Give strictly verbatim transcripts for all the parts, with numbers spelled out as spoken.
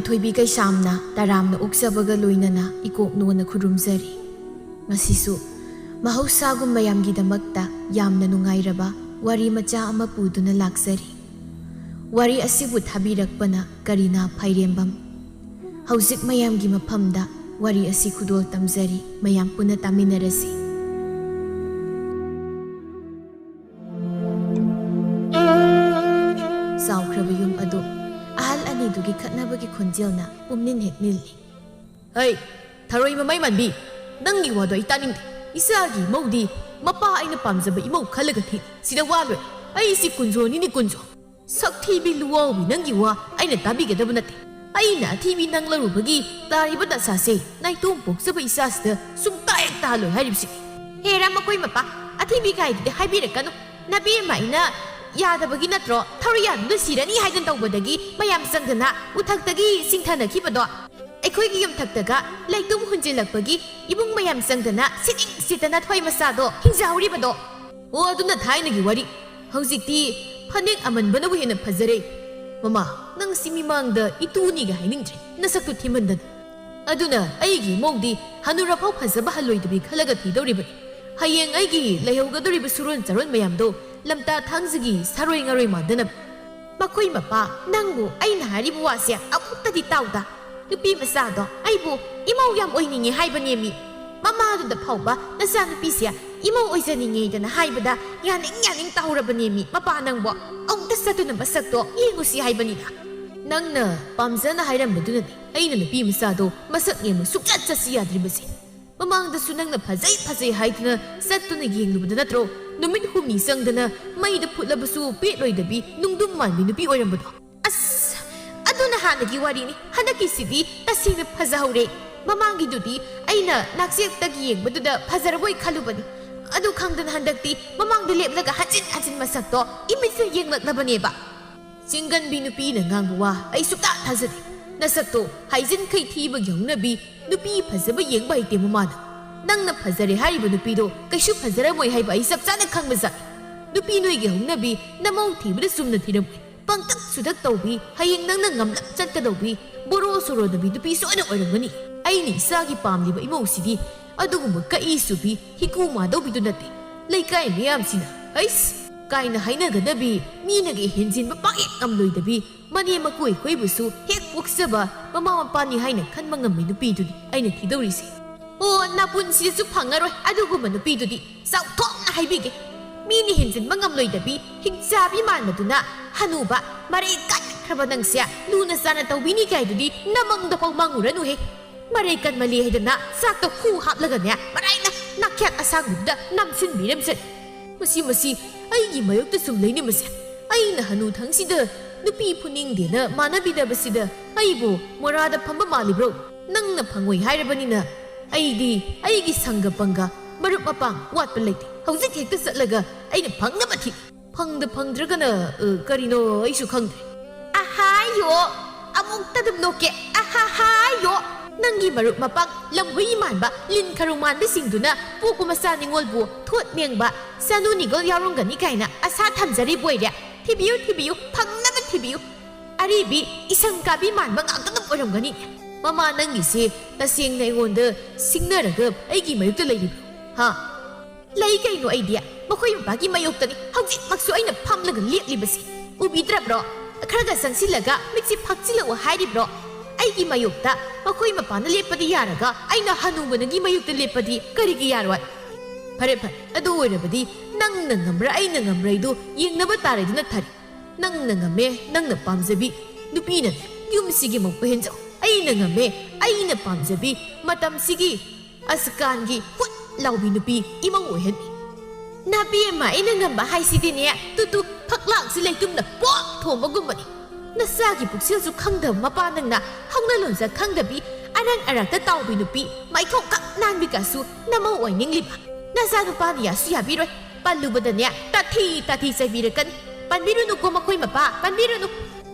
ꯊꯣꯏꯕꯤ ꯀꯩꯁꯥꯝꯅ ꯇꯔꯥꯝꯅ ꯑꯣꯛꯆꯕꯒ ꯂꯣꯏꯅꯅ ꯏꯀꯣꯛ ꯅꯣꯟꯅ ꯈꯨꯔꯨꯝꯖꯔꯤ꯫ ꯉꯁꯤꯁꯨ ꯃꯍꯧꯁꯥꯒꯨꯝ ꯃꯌꯥꯝꯒꯤꯗꯃꯛꯇ ꯌꯥꯝꯅ ꯅꯨꯡꯉꯥꯏꯔꯕ ꯋꯥꯔꯤ ꯃꯆꯥ ꯑꯃ ꯄꯨꯗꯨꯅ ꯂꯥꯛꯆꯔꯤ꯫ ꯋꯥꯔꯤ ꯑꯁꯤꯕꯨ ꯊꯥꯕꯤꯔꯛꯄꯅ ꯀꯔꯤꯅꯥ ꯐꯥꯏꯔꯦꯝꯕꯝ꯫ ꯍꯧꯖꯤꯛ ꯃꯌꯥꯝꯒꯤ ꯃꯐꯝꯗ ꯋꯥꯔꯤ ꯑꯁꯤ ꯈꯨꯗꯣꯜ ꯇꯝꯖꯔꯤ, ꯃꯌꯥꯝ ꯄꯨꯟꯅ ꯇꯥꯃꯤꯟꯅꯔꯁꯤ꯫ ꯆꯥꯎꯈ꯭ꯔꯕ ꯌꯨꯝ ꯑꯗꯨ ꯑꯍꯜ ꯑꯅꯤꯗꯨꯒꯤ ꯈꯠꯅꯕꯒꯤ ꯈꯣꯟꯖꯦꯜꯅ ꯄꯨꯝꯅꯤꯟ ꯍꯦꯛ ꯅꯤꯜꯂꯤ꯫ "ꯍꯩ, ꯊꯔꯣꯏ ꯃꯃꯩ ꯃꯥꯟꯕꯤ, ꯅꯪꯒꯤ ꯋꯥꯗꯣ ꯑꯩ ꯇꯥꯅꯤꯡꯗꯦ꯫ ꯏꯆꯥꯒꯤ ꯏꯃꯧꯗꯤ ꯃꯄꯥ ꯑꯩꯅ ꯄꯥꯝꯖꯕ ꯏꯃꯧ ꯈꯜꯂꯒ ꯊꯤ꯫ ꯁꯤꯗ ꯋꯥ ꯂꯣꯏ꯫ ꯑꯩ ꯁꯤ ꯀꯨꯟꯖꯣꯅꯤꯅꯦ, ꯀꯨꯟꯖꯣ꯫ ꯁꯛꯊꯤꯕꯤ ꯂꯨꯋꯥꯎꯕꯤ, ꯅꯪꯒꯤ ꯋꯥ ꯑꯩꯅ ꯇꯥꯕꯤꯒꯗꯕ ꯅꯠꯇꯦ꯫ ꯑꯩꯅ ꯑꯊꯤꯕꯤ ꯅꯪ ꯂꯧꯔꯨꯕꯒꯤ ꯇꯥꯔꯤꯕ ꯗꯁꯥꯁꯦ ꯅꯥꯏꯇꯣꯝ ꯄꯣꯛꯆꯕ ꯏꯆꯥꯁꯤꯗ ꯁꯨꯡꯇꯥ ꯍꯦꯛ ꯇꯥꯍꯜꯂꯣꯏ ꯍꯥꯏꯔꯤꯕꯁꯤꯅꯤ꯫" "ꯍꯦꯔꯥ, ꯃꯈꯣꯏ ꯃꯄꯥ, ꯑꯊꯤꯕꯤ ꯀꯥꯏꯗꯨꯗꯤ ꯍꯥꯏꯕꯤꯔꯛꯀꯅꯨ꯫ ꯅꯕꯦꯝꯃ ꯑꯩꯅ ꯌꯥꯗꯕꯒꯤ ꯅꯠꯇ꯭ꯔꯣ ꯊꯔꯣꯏ ꯌꯥꯟꯗꯨꯅ ꯁꯤꯔꯅꯤ ꯍꯥꯏꯗꯅ ꯇꯧꯕꯗꯒꯤ ꯃꯌꯥꯝ ꯆꯪꯗꯅ ꯎꯊꯛꯇꯒꯤ ꯆꯤꯡꯊꯅꯈꯤꯕꯗꯣ? ꯑꯩꯈꯣꯏꯒꯤ ꯌꯨꯝꯊꯛꯇꯒ ꯂꯩꯇꯨꯝ ꯍꯨꯟꯖꯤꯜꯂꯛꯄꯒꯤ ꯏꯃꯨꯡ ꯃꯌꯥꯝ ꯆꯪꯗꯅ ꯁꯤꯠꯅꯤꯡ ꯁꯤꯠꯇꯅ ꯊꯣꯏ ꯃꯆꯥꯗꯣ ꯍꯤꯡꯖꯍꯧꯔꯤꯕꯗꯣ?" "ꯑꯣ, ꯑꯗꯨꯅ ꯊꯥꯏꯅꯒꯤ ꯋꯥꯔꯤ꯫ ꯍꯧꯖꯤꯛꯇꯤ ꯐꯅꯦꯛ ꯑꯃꯟꯕꯅꯕꯨ ꯍꯦꯟꯅ ꯐꯖꯔꯦ꯫ ꯃꯃꯥ, ꯅꯪ ꯁꯤ ꯃꯤꯃꯥꯡꯗ ꯏꯇꯨꯅꯤꯒ ꯍꯥꯏꯅꯤꯡꯗ꯭ꯔꯦ, ꯅꯁꯛꯇꯨ ꯊꯤꯃꯟꯗꯅ꯫ ꯑꯗꯨꯅ ꯑꯩꯒꯤ ꯏꯃꯧꯗꯤ ꯍꯅꯨꯔꯐꯥꯎ ꯐꯖꯕ ꯍꯜꯂꯣꯏꯗꯕꯤ ꯈꯜꯂꯒ ꯊꯤꯗꯧꯔꯤꯕꯅꯤ꯫ ꯍꯌꯦꯡ ꯑꯩꯒꯤ ꯂꯩꯍꯧꯒꯗꯧꯔꯤꯕ ꯁꯨꯔꯣꯟ ꯆꯥꯔꯣꯟ ꯃꯌꯥꯝꯗꯣ ꯂꯝꯇꯥ ꯊꯥꯡꯖꯒꯤ ꯁꯥꯔꯣꯏ ꯉꯥꯔꯣꯏ ꯃꯥꯟꯗꯅꯕ꯫" "ꯃꯈꯣꯏ ꯃꯄꯥ, ꯅꯪꯕꯨ ꯑꯩꯅ ꯍꯥꯏꯔꯤꯕ ꯋꯥꯁꯦ ꯑꯃꯨꯛꯇꯗꯤ ꯇꯥꯎꯗ꯫ ꯅꯨꯄꯤ ꯃꯆꯥꯗꯣ ꯑꯩꯕꯨ ꯏꯃꯧ ꯌꯥꯝ ꯑꯣꯏꯅꯤꯡꯉꯦ ꯍꯥꯏꯕꯅꯦꯃꯤ꯫ ꯃꯃꯥꯗꯨꯗ ꯐꯥꯎꯕ ꯅꯆꯥꯅꯨꯄꯤꯁꯦ ꯏꯃꯧ ꯑꯣꯏꯖꯅꯤꯡꯉꯦꯗꯅ ꯍꯥꯏꯕꯗ ꯌꯥꯅꯤꯡ ꯌꯥꯅꯤꯡ ꯇꯥꯍꯧꯔꯕꯅꯦꯃꯤ꯫ ꯃꯄꯥ, ꯅꯪꯕꯨ ꯑꯃꯨꯛꯇ ꯆꯠꯇꯨꯅ ꯃꯁꯛꯇꯣ ꯌꯦꯡꯉꯨꯁꯤ ꯍꯥꯏꯕꯅꯤꯗ꯫" "ꯅꯪꯅ ꯄꯥꯝꯖꯅ ꯍꯥꯏꯔꯝꯕꯗꯨꯅꯅꯤ ꯑꯩꯅ ꯅꯨꯄꯤ ꯃꯆꯥꯗꯣ ꯃꯁꯛ ꯌꯦꯡꯕ ꯁꯨꯡꯆꯠ ꯆꯠꯁꯤ ꯌꯥꯗ꯭ꯔꯤꯕꯁꯦ꯫ ꯃꯃꯥꯡꯗꯁꯨ ꯅꯪꯅ ꯐꯖꯩ ꯐꯖꯩ ꯍꯥꯏꯗꯨꯅ ꯆꯠꯇꯨꯅ ꯌꯦꯡꯂꯨꯕꯗ ꯅꯠꯇ꯭ꯔꯣ ꯅꯨꯃꯤꯠ ꯍꯨꯝꯅꯤ ꯆꯪꯗꯅ ꯃꯩꯗ ꯐꯨꯠꯂꯕꯁꯨ ꯄꯦꯠꯂꯣꯏꯗꯕꯤ ꯅꯨꯡꯗꯨꯝ ꯃꯥꯟꯕꯤ ꯅꯨꯄꯤ ꯑꯣꯏꯔꯝꯕꯗꯣ?" "ꯑꯁ, ꯑꯗꯨꯅ ꯍꯥꯟꯅꯒꯤ ꯋꯥꯔꯤꯅꯤ꯫ ꯍꯟꯗꯛꯀꯤꯁꯤꯗꯤ ꯇꯁꯦꯡꯅ ꯐꯖꯍꯧꯔꯦ꯫ ꯃꯃꯥꯡꯒꯤꯗꯨꯗꯤ ꯑꯩꯅ ꯅꯥꯛꯆꯦꯛꯇꯒꯤ ꯌꯦꯡꯕꯗꯨꯗ ꯐꯖꯔꯕꯣꯏ ꯈꯜꯂꯨꯕꯅꯤ꯫ ꯑꯗꯨ ꯈꯪꯗꯅ ꯍꯟꯗꯛꯇꯤ ꯃꯃꯥꯡꯗ ꯂꯦꯞꯂꯒ ꯍꯟꯖꯤꯟ ꯍꯟꯖꯤꯟ ꯃꯁꯛꯇꯣ ꯏꯃꯤꯠꯁꯤꯗ ꯌꯦꯡꯂꯛꯂꯕꯅꯦꯕ꯫" "ꯆꯤꯡꯒꯟꯕꯤ ꯅꯨꯄꯤꯅ ꯉꯥꯡꯕ ꯋꯥ ꯑꯩ ꯁꯨꯛꯇꯥ ꯊꯥꯖꯗꯦ꯫ ꯅꯁꯛꯇꯣ ꯍꯥꯏꯖꯤꯟꯈꯩ ꯊꯤꯕꯒꯤ ꯍꯧꯅꯕꯤ, ꯅꯨꯄꯤ ꯐꯖꯕ ꯌꯦꯡꯕ ꯍꯩꯇꯦ ꯃꯃꯥꯅ꯫ ꯅꯪꯅ ꯐꯖꯔꯦ ꯍꯥꯏꯔꯤꯕ ꯅꯨꯄꯤꯗꯣ ꯀꯩꯁꯨ ꯐꯖꯔꯝꯃꯣꯏ ꯍꯥꯏꯕ ꯑꯩ ꯆꯞ ꯆꯥꯅ ꯈꯪꯕꯖꯥꯠꯅꯤ꯫ ꯅꯨꯄꯤ ꯅꯣꯏꯒꯤ ꯍꯧꯅꯕꯤ ꯅꯃꯧ ꯊꯤꯕꯗ ꯆꯨꯝꯅ ꯊꯤꯔꯝꯃꯣꯏ꯫ ꯄꯪꯇꯛ ꯁꯨꯇꯛ ꯇꯧꯕꯤ, ꯍꯌꯦꯡ ꯅꯪꯅ ꯉꯝꯂꯞ ꯆꯠꯀꯗꯧꯕꯤ, ꯕꯣꯔꯣ ꯁꯣꯔꯣꯗꯕꯤ ꯅꯨꯄꯤ ꯁꯣꯏꯅ ꯑꯣꯏꯔꯝꯒꯅꯤ꯫ ꯑꯩꯅ ꯏꯆꯥꯒꯤ ꯄꯥꯝꯂꯤꯕ ꯏꯃꯧꯁꯤꯗꯤ ꯑꯗꯨꯒꯨꯝꯕ ꯀꯛꯏ ꯁꯨꯕꯤ, ꯍꯤꯀꯨ ꯃꯥꯗꯧꯕꯤꯗꯨ ꯅꯠꯇꯦ꯫ ꯂꯩꯀꯥꯏ ꯃꯤꯌꯥꯝꯁꯤꯅ "ꯍꯩꯁ" ꯀꯥꯏꯅ ꯍꯥꯏꯅꯒꯗꯕꯤ, ꯃꯤꯅꯒ ꯍꯦꯟꯖꯤꯟꯕ ꯄꯥꯛ ꯍꯦꯛ ꯉꯝꯂꯣꯏꯗꯕꯤ, ꯃꯅꯦꯝ ꯃꯀꯨ ꯑꯩꯈꯣꯏꯕꯨꯁꯨ ꯍꯦꯛ ꯄꯣꯛꯆꯕ ꯃꯃꯥ ꯃꯄꯥꯅꯤ ꯍꯥꯏꯅ ꯈꯟꯕ ꯉꯝꯕꯤ ꯅꯨꯄꯤꯗꯨꯅꯤ ꯑꯩꯅ ꯊꯤꯗꯧꯔꯤꯁꯦ꯫ ꯑꯣ, ꯅꯄꯨꯟꯁꯤꯗꯁꯨ ꯐꯪꯉꯔꯣꯏ ꯑꯗꯨꯒꯨꯝꯕ ꯅꯨꯄꯤꯗꯨꯗꯤ꯫ ꯆꯥꯎꯊꯣꯛꯅ ꯍꯥꯏꯕꯤꯒꯦ, ꯃꯤꯅ ꯍꯦꯟꯖꯤꯟꯕ ꯉꯝꯂꯣꯏꯗꯕꯤ, ꯍꯤꯡꯆꯥꯕꯤ ꯃꯥꯟꯕꯗꯨꯅ ꯍꯅꯨꯕ, ꯃꯔꯩ ꯀꯟꯈ꯭ꯔꯕ ꯅꯪꯁꯦ ꯂꯨꯅ ꯆꯥꯅ ꯇꯧꯕꯤꯅꯤ ꯀꯥꯏꯗꯨꯗꯤ ꯅꯃꯪꯗꯐꯥꯎ ꯃꯪꯉꯨꯔꯅꯨꯍꯦ꯫ ꯃꯔꯩ ꯀꯟꯃꯜꯂꯤ ꯍꯥꯏꯗꯅ ꯆꯥꯛꯇ ꯈꯨ ꯍꯥꯞꯂꯒꯅꯦ, ꯃꯔꯥꯏꯅ ꯅꯥꯈꯦꯠ ꯑꯁꯥꯡꯕꯤꯗꯨꯗ ꯅꯝꯁꯤꯟꯕꯤꯔꯝꯁꯅꯤ꯫ ꯃꯁꯤ, ꯃꯁꯤ ꯑꯩꯒꯤ ꯃꯥꯌꯣꯛꯇ ꯁꯨꯝ ꯂꯩꯅꯕꯁꯦ꯫ ꯑꯩꯅ ꯍꯅꯨꯊꯪꯁꯤꯗ ꯅꯨꯄꯤ ꯐꯨꯅꯤꯡꯗꯦꯅ ꯃꯥꯟꯅꯕꯤꯗꯕꯁꯤꯗ ꯑꯩꯕꯨ ꯃꯣꯔꯥꯗ ꯐꯝꯕ ꯃꯥꯜꯂꯤꯕ꯭ꯔꯣ? ꯅꯪꯅ ꯐꯪꯉꯣꯏ ꯍꯥꯏꯔꯕꯅꯤꯅ ꯑꯩꯗꯤ ꯑꯩꯒꯤ ꯁꯪꯒ ꯄꯪꯒ, ꯃꯔꯨꯞ ꯃꯄꯥꯡ ꯋꯥꯠꯄ ꯂꯩꯇꯦ꯫ ꯍꯧꯖꯤꯛ ꯍꯦꯛꯇ ꯆꯠꯂꯒ ꯑꯩꯅ ꯐꯪꯅꯕ ꯊꯤ꯫ ꯐꯪꯗ ꯐꯪꯗ꯭ꯔꯒꯅ, ꯑ, ꯀꯔꯤꯅꯣ ꯑꯩꯁꯨ ꯈꯪꯗ꯭ꯔꯦ꯫ ꯑꯍꯥꯌꯣ! ꯑꯃꯨꯛꯇ ꯑꯗꯨꯝ ꯅꯣꯛꯀꯦ꯫ ꯑꯍꯥꯍꯥꯌꯣ! ꯅꯪꯒꯤ ꯃꯔꯨꯞ ꯃꯄꯥꯡ ꯂꯝꯍꯨꯏ ꯃꯥꯟꯕ, ꯂꯤꯟ ꯈꯔꯨ ꯃꯥꯟꯕꯁꯤꯡꯗꯨꯅ ꯄꯣꯛꯄ ꯃꯆꯥ ꯅꯤꯉꯣꯜꯕꯨ ꯊꯣꯠ ꯃꯦꯡꯕ, ꯆꯥꯅꯨ ꯅꯤꯒꯜ ꯌꯥꯎꯔꯝꯒꯅꯤ ꯀꯥꯏꯅ ꯑꯁꯥ ꯊꯝꯖꯔꯤꯕ ꯑꯣꯏꯔꯦ꯫ ꯊꯤꯕꯤꯌꯨ, ꯊꯤꯕꯤꯌꯨ, ꯐꯪꯅꯕ ꯊꯤꯕꯤꯌꯨ꯫ ꯑꯔꯤꯕꯤ ꯏꯁꯪ ꯀꯥꯕꯤ ꯃꯥꯟꯕ ꯉꯥꯛꯇ ꯑꯗꯨꯝ ꯑꯣꯏꯔꯝꯒꯅꯤ꯫ ꯃꯃꯥ, ꯅꯪꯒꯤꯁꯦ ꯇꯁꯦꯡꯅ ꯑꯩꯉꯣꯟꯗ ꯁꯤꯡꯅꯔꯒ ꯑꯩꯒꯤ ꯃꯥꯌꯣꯛꯇ ꯂꯩꯔꯤꯕ꯭ꯔꯣ? ꯍꯥ? ꯂꯩ ꯀꯩꯅꯣ, ꯑꯩꯗꯤ ꯃꯈꯣꯏ ꯃꯄꯥꯒꯤ ꯃꯥꯌꯣꯛꯇꯅꯤ ꯍꯧꯖꯤꯛꯃꯛꯁꯨ ꯑꯩꯅ ꯐꯝꯂꯒ ꯂꯦꯞꯂꯤꯕꯁꯤ꯫ ꯎꯕꯤꯗ꯭ꯔꯕ꯭ꯔꯣ? ꯈꯔꯒ ꯆꯪꯁꯤꯜꯂꯒ ꯃꯤꯠꯁꯤ ꯐꯥꯛꯆꯤꯜꯂꯛꯑꯣ ꯍꯥꯏꯔꯤꯕ꯭ꯔꯣ? ꯑꯩꯒꯤ ꯃꯥꯌꯣꯛꯇ ꯃꯈꯣꯏ ꯃꯄꯥꯅ ꯂꯦꯞꯄꯗꯤ ꯌꯥꯔꯒ ꯑꯩꯅ ꯍꯅꯨꯕꯅꯒꯤ ꯃꯥꯌꯣꯛꯇ ꯂꯦꯞꯄꯗꯤ ꯀꯔꯤꯒꯤ ꯌꯥꯔꯣꯏ? ꯐꯔꯦ ꯐꯔꯦ, ꯑꯗꯨ ꯑꯣꯏꯔꯕꯗꯤ ꯅꯪꯅ ꯉꯝꯕ꯭ꯔꯥ ꯑꯩꯅ ꯉꯝꯕ꯭ꯔꯥ ꯍꯥꯏꯗꯨ ꯌꯦꯡꯅꯕ ꯇꯥꯔꯦꯗꯅ ꯊꯥꯔꯤ꯫ ꯅꯪꯅ ꯉꯝꯃꯦ, ꯅꯪꯅ ꯄꯥꯝꯖꯕꯤ ꯅꯨꯄꯤꯅ ꯌꯨꯝꯁꯤꯒꯤ ꯃꯧ ꯑꯣꯏꯍꯟꯖꯧ꯫ ꯑꯩꯅ ꯉꯝꯃꯦ, ꯑꯩꯅ ꯄꯥꯝꯖꯕꯤ ꯃꯇꯝꯁꯤꯒꯤ ꯑꯁꯀꯥꯟꯒꯤ ꯍꯨꯠ ꯂꯥꯎꯕꯤ ꯅꯨꯄꯤ ꯏꯃꯧ ꯑꯣꯏꯍꯟꯕꯤ꯫ ꯅꯥꯕꯦꯝꯃ, ꯑꯩꯅ ꯉꯝꯕ ꯍꯥꯏꯁꯤꯗꯤꯅꯦ, ꯇꯨ ꯇꯨ, ꯐꯛꯂꯥꯡꯁꯤ ꯂꯩꯇꯨꯝꯅ ꯄꯣꯞ ꯊꯣꯝꯕꯒꯨꯝꯕꯅꯤ꯫ ꯅꯆꯥꯒꯤ ꯄꯨꯛꯆꯦꯜꯁꯨ ꯈꯪꯗꯕ ꯃꯄꯥ ꯅꯪꯅ, ꯍꯧꯅ ꯂꯣꯟꯆꯠ ꯈꯪꯗꯕꯤ, ꯑꯔꯪ ꯑꯔꯥꯛꯇ ꯇꯥꯎꯕꯤ ꯅꯨꯄꯤ, ꯃꯥꯏꯊꯣꯡ ꯈꯛ ꯅꯥꯟꯕꯤꯒꯁꯨ ꯅꯃꯧ ꯑꯣꯏꯅꯤꯡꯂꯤꯕ꯫ ꯅꯆꯥꯅꯨꯄꯥꯅ ꯌꯥꯁꯨ ꯌꯥꯕꯤꯔꯣꯏ꯫ ꯄꯜꯂꯨꯕꯗꯅꯦ, ꯇꯥꯊꯤ ꯇꯥꯊꯤ ꯆꯩꯕꯤꯔꯛꯀꯅꯤ꯫ ꯄꯟꯕꯤꯔꯨꯅꯨꯀꯣ ꯃꯈꯣꯏ ꯃꯄꯥ, ꯄꯟꯕꯤꯔꯨꯅꯨ꯫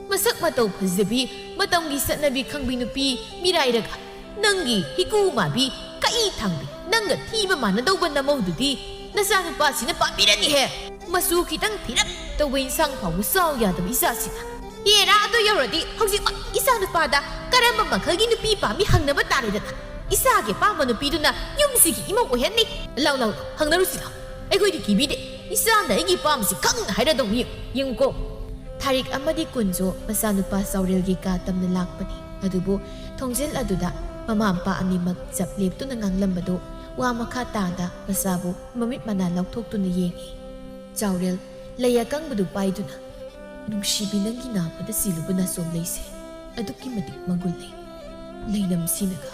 ꯃꯁꯛ ꯃꯇꯧ ꯐꯖꯕꯤ, ꯃꯇꯝꯒꯤ ꯆꯠꯅꯕꯤ ꯈꯪꯕꯤ ꯅꯨꯄꯤ ꯃꯤꯔꯥꯏꯔꯒ, ꯅꯪꯒꯤ ꯍꯤꯀꯨ ꯃꯥꯕꯤ, ꯀꯛꯏ ꯊꯥꯡꯕꯤ, ꯅꯪꯒ ꯊꯤꯕ ꯃꯥꯟꯅꯗꯧꯕ ꯅꯃꯧꯗꯨꯗꯤ ꯅꯆꯥꯅꯨꯄꯥꯁꯤꯅ ꯄꯥꯝꯕꯤꯔꯅꯤꯍꯦ꯫ ꯃꯆꯨ ꯈꯤꯇꯪ ꯊꯤꯔꯞ ꯇꯧꯕ ꯏꯟꯁꯥꯡ ꯐꯥꯎꯕ ꯆꯥꯎ ꯌꯥꯗꯕ ꯏꯆꯥꯁꯤꯅ꯫ ꯍꯦꯔꯥ, ꯑꯗꯨ ꯌꯧꯔꯗꯤ ꯍꯧꯖꯤꯛꯃꯛ ꯏꯆꯥ ꯅꯨꯄꯥꯗ ꯀꯔꯝꯕ ꯃꯈꯜꯒꯤ ꯅꯨꯄꯤ ꯄꯥꯝꯃꯤ ꯍꯪꯅꯕ ꯇꯥꯔꯦꯗꯅ꯫ ꯏꯆꯥꯒꯤ ꯑꯄꯥꯝꯕ ꯅꯨꯄꯤꯗꯨꯅ ꯌꯨꯝꯁꯤꯒꯤ ꯏꯃꯧ ꯑꯣꯏꯍꯟꯅꯤ꯫ ꯂꯥꯎ, ꯂꯥꯎ, ꯂꯥꯎ, ꯍꯪꯅꯔꯨꯁꯤ ꯂꯥꯎ꯫ ꯑꯩꯈꯣꯏꯗꯤ ꯀꯤꯕꯤꯗꯦ꯫ ꯏꯆꯥꯅ ꯑꯩꯒꯤ ꯄꯥꯝꯕꯁꯤ ꯈꯪꯅ ꯍꯥꯏꯔꯗꯧꯅꯤ꯫ ꯌꯦꯡꯉꯨꯀꯣ꯫ ꯊꯥꯔꯤꯛ ꯑꯃꯗꯤ ꯀꯨꯟꯖꯣ ꯃꯆꯥꯅꯨꯄꯥ ꯆꯥꯎꯔꯦꯜꯒꯤ ꯀꯥ ꯇꯝꯅ ꯂꯥꯛꯄꯅꯤ꯫ ꯑꯗꯨꯕꯨ ꯊꯣꯡꯖꯤꯜ ꯑꯗꯨꯗ ꯃꯃꯥ ꯃꯄꯥ ꯑꯅꯤꯃꯛ ꯆꯞ ꯂꯦꯞꯇꯨꯅ ꯉꯥꯡꯂꯝꯕꯗꯨ ꯋꯥ ꯃꯈꯥ ꯇꯥꯗ ꯃꯆꯥꯕꯨ ꯃꯃꯤꯠ ꯃꯅꯥ ꯂꯥꯎꯊꯣꯛꯇꯨꯅ ꯌꯦꯡꯏ꯫ ꯆꯥꯎꯔꯦꯜ ꯂꯩ ꯑꯀꯪꯕꯗꯨ ꯄꯥꯏꯗꯨꯅ, "ꯅꯨꯡꯁꯤꯕꯤ, ꯅꯪꯒꯤ ꯅꯥꯕꯗ ꯆꯦꯜꯂꯨꯕ ꯅꯥꯆꯣꯝ ꯂꯩꯁꯦ ꯑꯗꯨꯛꯀꯤ ꯃꯇꯤꯛ ꯃꯒꯨꯟ ꯂꯩ꯫ ꯂꯩꯅꯝ ꯁꯤꯅꯒ,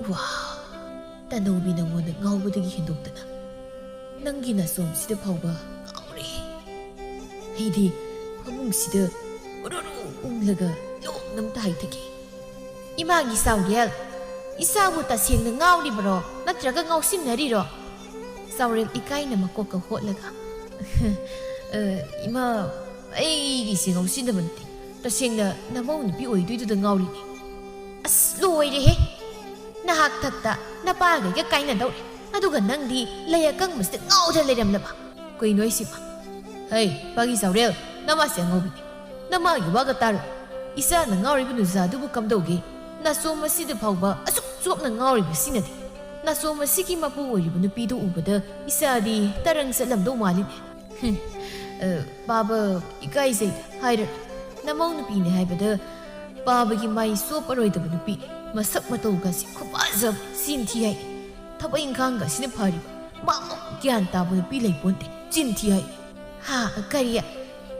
ꯋꯥ, ꯇꯅꯧꯕꯤ, ꯅꯉꯣꯟꯗ ꯉꯥꯎꯕꯗꯒꯤ ꯍꯦꯟꯗꯣꯛꯇꯅ ꯅꯪꯒꯤ ꯅꯥꯆꯣꯝꯁꯤꯗ ꯐꯥꯎꯕ ꯉꯥꯎꯔꯦ꯫ ꯑꯩꯗꯤ ꯐꯃꯨꯡꯁꯤꯗ ꯎꯔꯨꯔꯨ ꯎꯪꯂꯒ ꯂꯣꯛꯅ ꯑꯝꯇ ꯍꯥꯏꯊꯒꯦ꯫" "ꯏꯃꯥꯒꯤ ꯆꯥꯎꯔꯦꯜ, ꯏꯆꯥꯕꯨ ꯇꯁꯦꯡꯅ ꯉꯥꯎꯔꯤꯕꯔꯣ, ꯅꯠꯇ꯭ꯔꯒ ꯉꯥꯎꯁꯤꯟꯅꯔꯤꯔꯣ?" ꯆꯥꯎꯔꯦꯜ ꯏꯀꯥꯏꯅ ꯃꯀꯣꯛꯀ ꯍꯣꯠꯂꯒ, "ꯑ, ꯏꯃꯥ, ꯑꯩꯒꯤꯁꯦ ꯉꯥꯎꯁꯤꯟꯅꯕ ꯅꯠꯇꯦ꯫ ꯇꯁꯦꯡꯅ ꯅꯃꯧ ꯅꯨꯄꯤ ꯑꯣꯏꯗꯣꯏꯗꯨꯗ ꯉꯥꯎꯔꯤꯅꯦ꯫" "ꯑꯁ, ꯂꯣꯏꯔꯦꯍꯦ! ꯅꯍꯥꯛ ꯊꯛꯇ ꯅꯄꯥꯒꯩꯒ ꯀꯥꯏꯅꯗꯧꯔꯦ, ꯑꯗꯨꯒ ꯅꯪꯗꯤ ꯂꯩ ꯑꯀꯪꯕꯁꯤꯗ ꯉꯥꯎꯗ ꯂꯩꯔꯝꯂꯕ꯫ ꯀꯩꯅꯣ ꯍꯥꯏꯁꯤꯕꯣ? ꯍꯩ, ꯄꯥꯒꯤ ꯆꯥꯎꯔꯦꯜ, ꯅꯃꯥꯁꯦ ꯑꯉꯥꯎꯕꯤꯅꯤ꯫ ꯅꯃꯥꯒꯤ ꯋꯥꯒ ꯇꯥꯔꯨ꯫ ꯏꯆꯥꯅ ꯉꯥꯎꯔꯤꯕ ꯅꯨꯖꯥꯗꯨꯕꯨ ꯀꯝꯗꯧꯒꯦ? ꯅꯥꯆꯣꯝ ꯑꯁꯤꯗ ꯐꯥꯎꯕ ꯑꯁꯨꯛ ꯆꯣꯞꯅ ꯉꯥꯎꯔꯤꯕꯁꯤꯅꯗꯤ꯫ ꯅꯥꯆꯣꯝ ꯑꯁꯤꯒꯤ ꯃꯄꯨ ꯑꯣꯏꯔꯤꯕ ꯅꯨꯄꯤꯗꯨ ꯎꯕꯗ ꯏꯆꯥꯗꯤ ꯇꯔꯪ ꯆꯠꯂꯝꯗꯧ ꯃꯥꯜꯂꯤꯅꯦ꯫" "ꯍꯨꯝ, ꯑ, ꯄꯥꯕ ꯏꯀꯥꯏꯖꯩꯗ ꯍꯥꯏꯔꯅꯨ꯫ ꯅꯃꯧ ꯅꯨꯄꯤꯅꯦ ꯍꯥꯏꯕꯗ ꯄꯥꯕꯒꯤ ꯃꯥꯏ ꯆꯣꯞꯄꯔꯣꯏꯗꯕ ꯅꯨꯄꯤ꯫ ꯃꯁꯛ ꯃꯇꯧꯒꯁꯤ ꯈꯨꯐꯖꯕ, ꯆꯤꯟ ꯊꯤ ꯍꯥꯏ꯫ ꯊꯕꯛ ꯏꯪꯈꯥꯡꯒꯁꯤꯅ ꯐꯔꯤꯕ꯫ ꯃꯥꯃꯨꯛ ꯒ꯭ꯌꯥꯟ ꯇꯥꯕ ꯅꯨꯄꯤ ꯂꯩꯄꯣꯟꯇꯦ, ꯆꯤꯟ ꯊꯤ ꯍꯥꯏ꯫" "ꯍꯥ, ꯀꯔꯤ?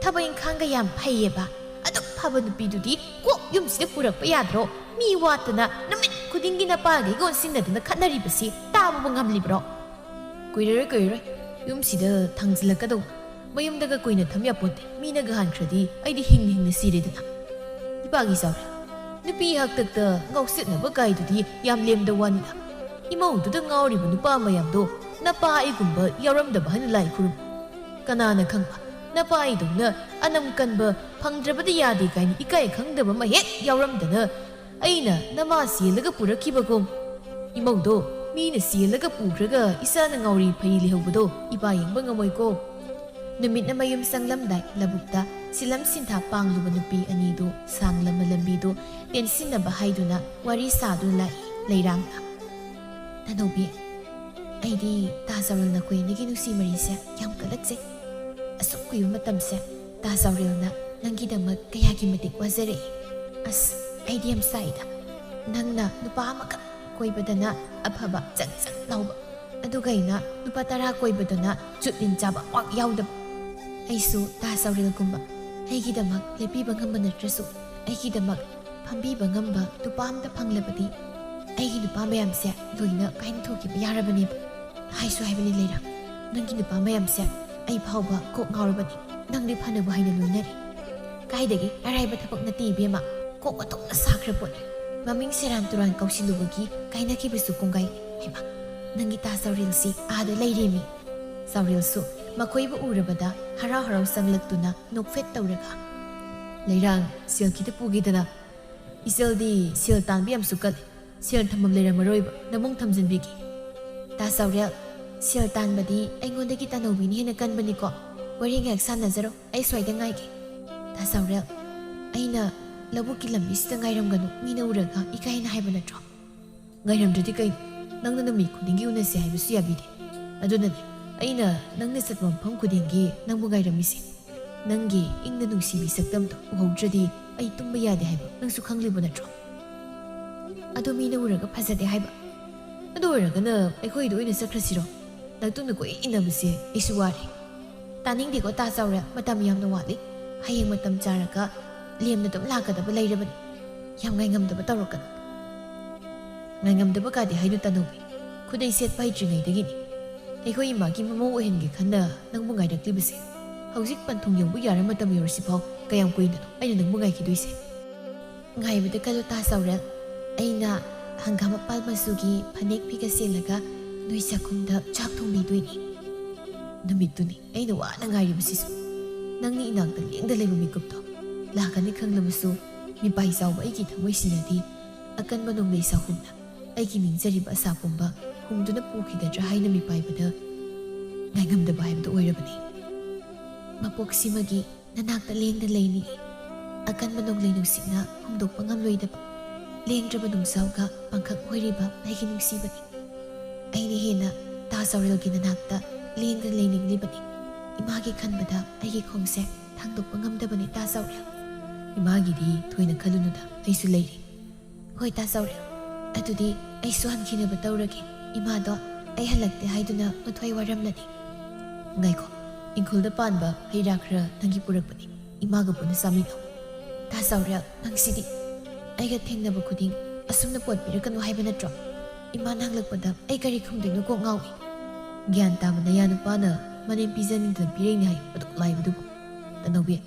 ꯊꯕꯛ ꯏꯪꯈꯥꯡꯒ ꯌꯥꯝ ꯐꯩꯌꯦꯕ? ꯑꯗꯨꯛ ꯐꯕ ꯅꯨꯄꯤꯗꯨꯗꯤ ꯀꯣꯛ ꯌꯨꯝꯁꯤꯗ ꯄꯨꯔꯛꯄ ꯌꯥꯗ꯭ꯔꯣ? ꯃꯤ ꯋꯥꯠꯇꯅ ꯅꯨꯃꯤꯠ ꯈꯨꯗꯤꯡꯒꯤ ꯅꯄꯥꯒꯩꯒ ꯑꯣꯟꯁꯤꯟꯅꯗꯅ ꯈꯠꯅꯔꯤꯕꯁꯤ ꯇꯥꯕꯕꯨ ꯉꯝꯂꯤꯕ꯭ꯔꯣ?" "ꯀꯨꯏꯔꯔꯣꯏ, ꯀꯨꯏꯔꯔꯣꯏ꯫ ꯌꯨꯝꯁꯤꯗ ꯊꯥꯡꯖꯤꯜꯂꯛꯀꯗꯧꯕ꯫ ꯃꯌꯨꯝꯗꯒ ꯀꯨꯏꯅ ꯊꯝ ꯌꯥꯄꯣꯟꯇꯦ꯫ ꯃꯤꯅꯒ ꯍꯥꯟꯈ꯭ꯔꯗꯤ ꯑꯩꯗꯤ ꯍꯤꯡꯅ ꯍꯤꯡꯅ ꯁꯤꯔꯦꯗꯅ꯫" "ꯏꯄꯥꯒꯤ ꯆꯥꯎꯔꯦꯜ, ꯅꯨꯄꯤ ꯍꯥꯛꯇꯛꯇ ꯉꯥꯎꯁꯤꯟꯅꯕ ꯀꯥꯏꯗꯨꯗꯤ ꯌꯥꯝ ꯂꯦꯝꯗ ꯋꯥꯅꯤꯗ꯫ ꯏꯃꯧꯗꯨꯗ ꯉꯥꯎꯔꯤꯕ ꯅꯨꯄꯥ ꯃꯌꯥꯝꯗꯣ ꯅꯄꯥ ꯑꯩꯒꯨꯝꯕ ꯌꯥꯎꯔꯝꯗꯕ ꯍꯥꯏꯅ ꯂꯥꯏ ꯈꯨꯔꯨꯝ꯫ ꯀꯅꯥꯅ ꯈꯪꯕ, ꯅꯄꯥ ꯑꯩꯗꯧꯅ ꯑꯅꯝ ꯀꯟꯕ, ꯐꯪꯗ꯭ꯔꯕꯗꯤ ꯌꯥꯗꯦ ꯀꯥꯏꯅ ꯏꯀꯥꯏ ꯈꯪꯗꯕ ꯑꯃ ꯍꯦꯛ ꯌꯥꯎꯔꯝꯗꯅ ꯑꯩꯅ ꯅꯃꯥ ꯆꯦꯜꯂꯒ ꯄꯨꯔꯛꯈꯤꯕꯒꯨꯝ꯫ ꯏꯃꯧꯗꯣ ꯃꯤꯅ ꯆꯦꯜꯂꯒ ꯄꯨꯈ꯭ꯔꯒ ꯏꯆꯥꯅ ꯉꯥꯎꯔꯤ ꯐꯩꯔꯤ ꯂꯩꯍꯧꯕꯗꯣ ꯏꯄꯥ ꯌꯦꯡꯕ ꯉꯝꯃꯣꯏꯀꯣ꯫" ꯅꯨꯃꯤꯠꯅ ꯃꯌꯨꯝ ꯆꯪꯂꯝꯗꯥꯏ ꯂꯧꯕꯨꯛꯇ ꯁꯤꯂꯝ ꯁꯤꯟꯊꯥ ꯄꯥꯡꯂꯨꯕ ꯅꯨꯄꯤ ꯑꯅꯤꯗꯨ ꯁꯥꯡꯂꯕ ꯂꯝꯕꯤꯗꯨ ꯇꯦꯟꯁꯤꯟꯅꯕ ꯍꯥꯏꯗꯨꯅ ꯋꯥꯔꯤ ꯁꯥꯗꯨꯅ ꯂꯥꯛꯏ ꯂꯩꯔꯥꯡꯅ꯫ "ꯇꯥꯅꯧꯕꯤ, ꯑꯩꯗꯤ ꯇꯥ ꯆꯥꯎꯔꯦꯜ ꯅꯈꯣꯏ ꯑꯅꯤꯒꯤ ꯅꯨꯡꯁꯤ ꯃꯔꯤꯁꯦ ꯌꯥꯝ ꯀꯜꯂꯛꯆꯩ꯫ ꯑꯁꯨꯛ ꯀꯨꯏꯕ ꯃꯇꯝꯁꯦ ꯇꯥ ꯆꯥꯎꯔꯦꯜꯅ ꯅꯪꯒꯤꯗꯃꯛ ꯀꯌꯥꯒꯤ ꯃꯇꯤꯛ ꯋꯥꯖꯔꯛꯏ꯫ ꯑꯁ, ꯑꯩꯗꯤ ꯌꯥꯝ ꯆꯥꯛꯏꯗ꯫ ꯅꯪꯅ ꯅꯨꯄꯥ ꯑꯃꯈꯛ ꯀꯣꯏꯕꯗꯅ ꯑꯐꯕ ꯆꯪ ꯆꯪ ꯂꯥꯎꯕ, ꯑꯗꯨꯒ ꯑꯩꯅ ꯅꯨꯄꯥ ꯇꯔꯥ ꯀꯣꯏꯕꯗꯅ ꯆꯨꯠ ꯂꯤꯟ ꯆꯥꯕ ꯑꯃꯨꯛ ꯌꯥꯎꯗꯕ꯫ ꯑꯩꯁꯨ ꯇꯥ ꯆꯥꯎꯔꯦꯜꯒꯨꯝꯕ ꯑꯩꯒꯤꯗꯃꯛ ꯂꯦꯞꯄꯤꯕ ꯉꯝꯕ ꯅꯠꯇ꯭ꯔꯁꯨ, ꯑꯩꯒꯤꯗꯃꯛ ꯐꯝꯕꯤꯕ ꯉꯝꯕ ꯅꯨꯄꯥ ꯑꯝꯇ ꯐꯪꯂꯕꯗꯤ ꯑꯩꯒꯤ ꯅꯨꯄꯥ ꯃꯌꯥꯝꯁꯦ ꯂꯣꯏꯅ ꯀꯥꯏꯅ ꯊꯣꯛꯈꯤꯕ ꯌꯥꯔꯕꯅꯦꯕ꯫ ꯍꯥꯏꯁꯨ ꯍꯥꯏꯕꯅꯤ ꯂꯩꯔꯥ, ꯅꯪꯒꯤ ꯅꯨꯄꯥ ꯃꯌꯥꯝꯁꯦ ꯑꯩ ꯐꯥꯎꯕ ꯀꯣꯛ ꯉꯥꯎꯔꯕꯅꯤ꯫ ꯅꯪꯗꯤ ꯐꯅꯕ ꯍꯥꯏꯅ ꯂꯣꯏꯅꯔꯦ꯫ ꯀꯥꯏꯗꯒꯤ ꯑꯔꯥꯏꯕ ꯊꯕꯛ ꯅꯠꯇꯦ ꯏꯕꯦꯝꯃ, ꯀꯣꯛ ꯑꯇꯣꯡꯅ ꯁꯥꯈ꯭ꯔ ꯄꯣꯠꯅꯤ꯫ ꯃꯃꯤꯡ ꯁꯦꯔꯥꯟ ꯇꯨꯔꯥꯟ ꯀꯧꯁꯤꯜꯂꯨꯕꯒꯤ ꯀꯥꯏꯅꯈꯤꯕꯁꯨ ꯀꯣꯡꯒꯥꯏ꯫ ꯍꯩꯃꯥ, ꯅꯪꯒꯤ ꯇꯥ ꯆꯥꯎꯔꯦꯜꯁꯤ ꯑꯥꯗ ꯂꯩꯔꯦꯃꯤ꯫ ꯆꯥꯎꯔꯦꯜꯁꯨ ꯃꯈꯣꯏꯕꯨ ꯎꯔꯕꯗ ꯍꯔꯥꯎ ꯍꯔꯥꯎ ꯆꯪꯂꯛꯇꯨꯅ ꯅꯣꯛꯐꯦꯠ ꯇꯧꯔꯒ, "ꯂꯩꯔꯥꯡ, ꯁꯦꯜ ꯈꯤꯇ ꯄꯨꯒꯦꯗꯅ꯫ ꯏꯆꯜꯗꯤ ꯁꯦꯜ ꯇꯥꯟꯕ ꯌꯥꯝꯁꯨ ꯀꯜꯂꯤ꯫ ꯁꯦꯜ ꯊꯝꯐꯝ ꯂꯩꯔꯝꯃꯔꯣꯏꯕ, ꯅꯃꯨꯡ ꯊꯝꯖꯤꯟꯕꯤꯒꯦ꯫" "ꯇꯥ ꯆꯥꯎꯔꯦꯜ, ꯁꯦꯜ ꯇꯥꯟꯕꯗꯤ ꯑꯩꯉꯣꯟꯗꯒꯤ ꯇꯥꯅꯧꯕꯤꯅ ꯍꯦꯟꯅ ꯀꯟꯕꯅꯤꯀꯣ꯫ ꯋꯥꯔꯤ ꯉꯥꯏꯍꯥꯛ ꯁꯥꯟꯅꯖꯔꯣ, ꯑꯩ ꯁ꯭ꯋꯥꯏꯗ ꯉꯥꯏꯒꯦ꯫ ꯇꯥ ꯆꯥꯎꯔꯦꯜ, ꯑꯩꯅ ꯂꯧꯕꯨꯛꯀꯤ ꯂꯝꯕꯤꯁꯤꯗ ꯉꯥꯏꯔꯝꯒꯅꯨ, ꯃꯤꯅ ꯎꯔꯒ ꯏꯀꯥꯏꯅ ꯍꯥꯏꯕ ꯅꯠꯇ꯭ꯔꯣ?" "ꯉꯥꯏꯔꯝꯗ꯭ꯔꯗꯤ ꯀꯩꯅꯣ? ꯅꯪꯅ ꯅꯨꯃꯤꯠ ꯈꯨꯗꯤꯡꯒꯤ ꯎꯅꯁꯦ ꯍꯥꯏꯕꯁꯨ ꯌꯥꯕꯤꯗꯦ꯫ ꯑꯗꯨꯅꯅꯦ ꯑꯩꯅ ꯅꯪꯅ ꯆꯠꯄ ꯃꯐꯝ ꯈꯨꯗꯤꯡꯒꯤ ꯅꯪꯕꯨ ꯉꯥꯏꯔꯝꯃꯤꯁꯦ꯫ ꯅꯪꯒꯤ ꯏꯪꯅ ꯅꯨꯡꯁꯤꯕꯤ ꯁꯛꯇꯝꯗꯣ ꯎꯍꯧꯗ꯭ꯔꯗꯤ ꯑꯩ ꯇꯨꯝꯕ ꯌꯥꯗꯦ ꯍꯥꯏꯕ ꯅꯪꯁꯨ ꯈꯪꯂꯤꯕ ꯅꯠꯇ꯭ꯔꯣ? ꯑꯗꯣ ꯃꯤꯅ ꯎꯔꯒ ꯐꯖꯗꯦ ꯍꯥꯏꯕ꯫ ꯑꯗꯨ ꯑꯣꯏꯔꯒꯅ ꯑꯩꯈꯣꯏꯗ ꯑꯣꯏꯅ ꯆꯠꯈ꯭ꯔꯁꯤꯔꯣ? ꯅꯇꯨꯅ ꯀꯣꯏ ꯏꯟꯅꯕꯁꯦ ꯑꯩꯁꯨ ꯋꯥꯔꯦ꯫" "ꯇꯥꯅꯤꯡꯗꯦꯀꯣ ꯇꯥ ꯆꯥꯎꯔꯦꯜ, ꯃꯇꯝ ꯌꯥꯝꯅ ꯋꯥꯠꯂꯤ꯫ ꯍꯌꯦꯡ ꯃꯇꯝ ꯆꯥꯔꯒ ꯂꯦꯝꯅ ꯑꯗꯨꯝ ꯂꯥꯛꯀꯗꯕ ꯂꯩꯔꯕꯅꯤ꯫ ꯌꯥꯝ ꯉꯥꯏꯉꯝꯗꯕ ꯇꯧꯔꯛꯀꯅꯨ꯫" "ꯉꯥꯏꯉꯝꯗꯕ ꯀꯥꯗꯤ ꯍꯥꯏꯅꯨ ꯇꯥꯅꯧꯕꯤ꯫ ꯈꯨꯗꯩ ꯁꯦꯠꯄ ꯍꯩꯇ꯭ꯔꯤꯉꯩꯗꯒꯤꯅꯤ ꯑꯩꯈꯣꯏ ꯏꯃꯥꯒꯤ ꯃꯃꯧ ꯑꯣꯏꯍꯟꯒꯦ ꯈꯟꯅ ꯅꯪꯕꯨ ꯉꯥꯏꯔꯛꯂꯤꯕꯁꯦ꯫ ꯍꯧꯖꯤꯛ ꯄꯟꯊꯨꯡ ꯌꯧꯕ ꯌꯥꯔ ꯃꯇꯝ ꯌꯧꯔꯁꯤꯐꯥꯎ ꯀꯌꯥꯝ ꯀꯨꯏꯅꯅꯣ ꯑꯩꯅ ꯅꯪꯕꯨ ꯉꯥꯏꯈꯤꯗꯣꯏꯁꯦ?" "ꯉꯥꯏꯕꯗ ꯀꯜꯂꯨ ꯇꯥ ꯆꯥꯎꯔꯦꯜ꯫ ꯑꯩꯅ ꯍꯪꯒꯥꯝ ꯃꯄꯥꯜ ꯃꯆꯨꯒꯤ ꯐꯅꯦꯛ ꯐꯤꯒ ꯁꯦꯠꯂꯒ ꯅꯣꯏ ꯆꯥꯛꯈꯨꯝꯗ ꯆꯥꯛ ꯊꯣꯡꯕꯤꯗꯣꯏꯅꯤ꯫ ꯅꯨꯃꯤꯠꯇꯨꯅꯤ ꯑꯩꯅ ꯋꯥꯅ ꯉꯥꯏꯔꯤꯕꯁꯤꯁꯨ꯫ ꯅꯪꯅ ꯏꯅꯥꯛꯇ ꯂꯦꯡꯗ ꯂꯩꯕ ꯃꯤꯀꯨꯞꯇꯣ ꯂꯥꯛꯀꯅꯤ ꯈꯪꯂꯕꯁꯨ, ꯃꯤꯄꯥꯏ ꯆꯥꯎꯕ ꯑꯩꯒꯤ ꯊꯃꯣꯏꯁꯤꯅꯗꯤ ꯑꯀꯟꯕ ꯅꯣꯡꯂꯩ ꯁꯥꯍꯨꯝꯅ ꯑꯩꯒꯤ ꯅꯤꯡꯖꯔꯤꯕ ꯑꯁꯥ ꯄꯨꯝꯕ ꯍꯨꯝꯗꯨꯅ ꯄꯨꯈꯤꯒꯗ꯭ꯔꯥ ꯍꯥꯏꯅ ꯃꯤꯄꯥꯏꯕꯗ ꯉꯥꯏꯉꯝꯗꯕ ꯍꯥꯏꯕꯗꯨ ꯑꯣꯏꯔꯕꯅꯤ꯫" ꯃꯄꯣꯛꯁꯤꯃꯒꯤ ꯅꯅꯥꯛꯇ ꯂꯦꯡꯗꯅ ꯂꯩꯅꯤꯡꯏ꯫ ꯑꯀꯟꯕ ꯅꯣꯡꯂꯩ ꯅꯨꯡꯁꯤꯠꯅ ꯍꯨꯝꯗꯣꯛꯄ ꯉꯝꯂꯣꯏꯗꯕ ꯂꯦꯡꯗ꯭ꯔꯕ ꯅꯨꯡꯖꯥꯎꯒ ꯄꯥꯡꯈꯛ ꯑꯣꯏꯔꯤꯕ ꯑꯩꯒꯤ ꯅꯨꯡꯁꯤꯕꯅꯤ꯫ ꯑꯩꯅ ꯍꯦꯟꯅ ꯇꯥ ꯆꯥꯎꯔꯦꯜꯒꯤ ꯅꯅꯥꯛꯇ ꯂꯦꯡꯗꯅ ꯂꯩꯅꯤꯡꯂꯤꯕꯅꯤ꯫ ꯏꯃꯥꯒꯤ ꯈꯟꯕꯗ ꯑꯩꯒꯤ ꯈꯣꯡꯁꯦ ꯊꯥꯡꯗꯣꯛꯄ ꯉꯝꯗꯕꯅꯤ, ꯇꯥ ꯆꯥꯎꯔꯦꯜ꯫ ꯏꯃꯥꯒꯤꯗꯤ ꯊꯣꯏꯅ ꯈꯜꯂꯨꯅꯨꯗ, ꯑꯩꯁꯨ ꯂꯩꯔꯤ꯫ ꯍꯣꯏ, ꯇꯥ ꯆꯥꯎꯔꯦꯜ, ꯑꯗꯨꯗꯤ ꯑꯩꯁꯨ ꯍꯟꯈꯤꯅꯕ ꯇꯧꯔꯒꯦ꯫ ꯏꯃꯥꯗꯣ ꯑꯩ ꯍꯜꯂꯛꯇꯦ ꯍꯥꯏꯗꯨꯅ ꯃꯊ꯭ꯋꯥꯏ ꯋꯥꯔꯝꯂꯅꯤ꯫ ꯉꯥꯏꯈꯣ, ꯏꯪꯈꯣꯜꯗ ꯄꯥꯟꯕ ꯍꯩ ꯔꯥ ꯈꯔ ꯅꯪꯒꯤ ꯄꯨꯔꯛꯄꯅꯤ, ꯏꯃꯥꯒ ꯄꯨꯟꯅ ꯆꯥꯃꯤꯟꯅꯧ꯫ ꯇꯥ ꯆꯥꯎꯔꯦꯜ, ꯅꯪꯁꯤꯗꯤ꯫ ꯑꯩꯒ ꯊꯦꯡꯅꯕ ꯈꯨꯗꯤꯡ ꯑꯁꯨꯝꯅ ꯄꯣꯠ ꯄꯤꯔꯛꯀꯅꯨ ꯍꯥꯏꯕ ꯅꯠꯇ꯭ꯔꯣ? ꯏꯃꯥꯅ ꯍꯪꯂꯛꯄꯗ ꯑꯩ ꯀꯔꯤ ꯈꯨꯝꯗꯣꯏꯅꯣ ꯀꯣꯛ ꯉꯥꯎꯏ꯫ ꯒ꯭ꯌꯥꯟ ꯇꯥꯕ ꯅꯌꯥ ꯅꯨꯄꯥꯅ ꯃꯅꯦꯝ ꯄꯤꯖꯅꯤꯡꯗꯅ ꯄꯤꯔꯛꯏꯅꯤ ꯍꯥꯏ ꯑꯗꯨꯛ ꯂꯥꯏꯕꯗꯨꯕꯨ꯫ ꯇꯅꯧꯕꯤ,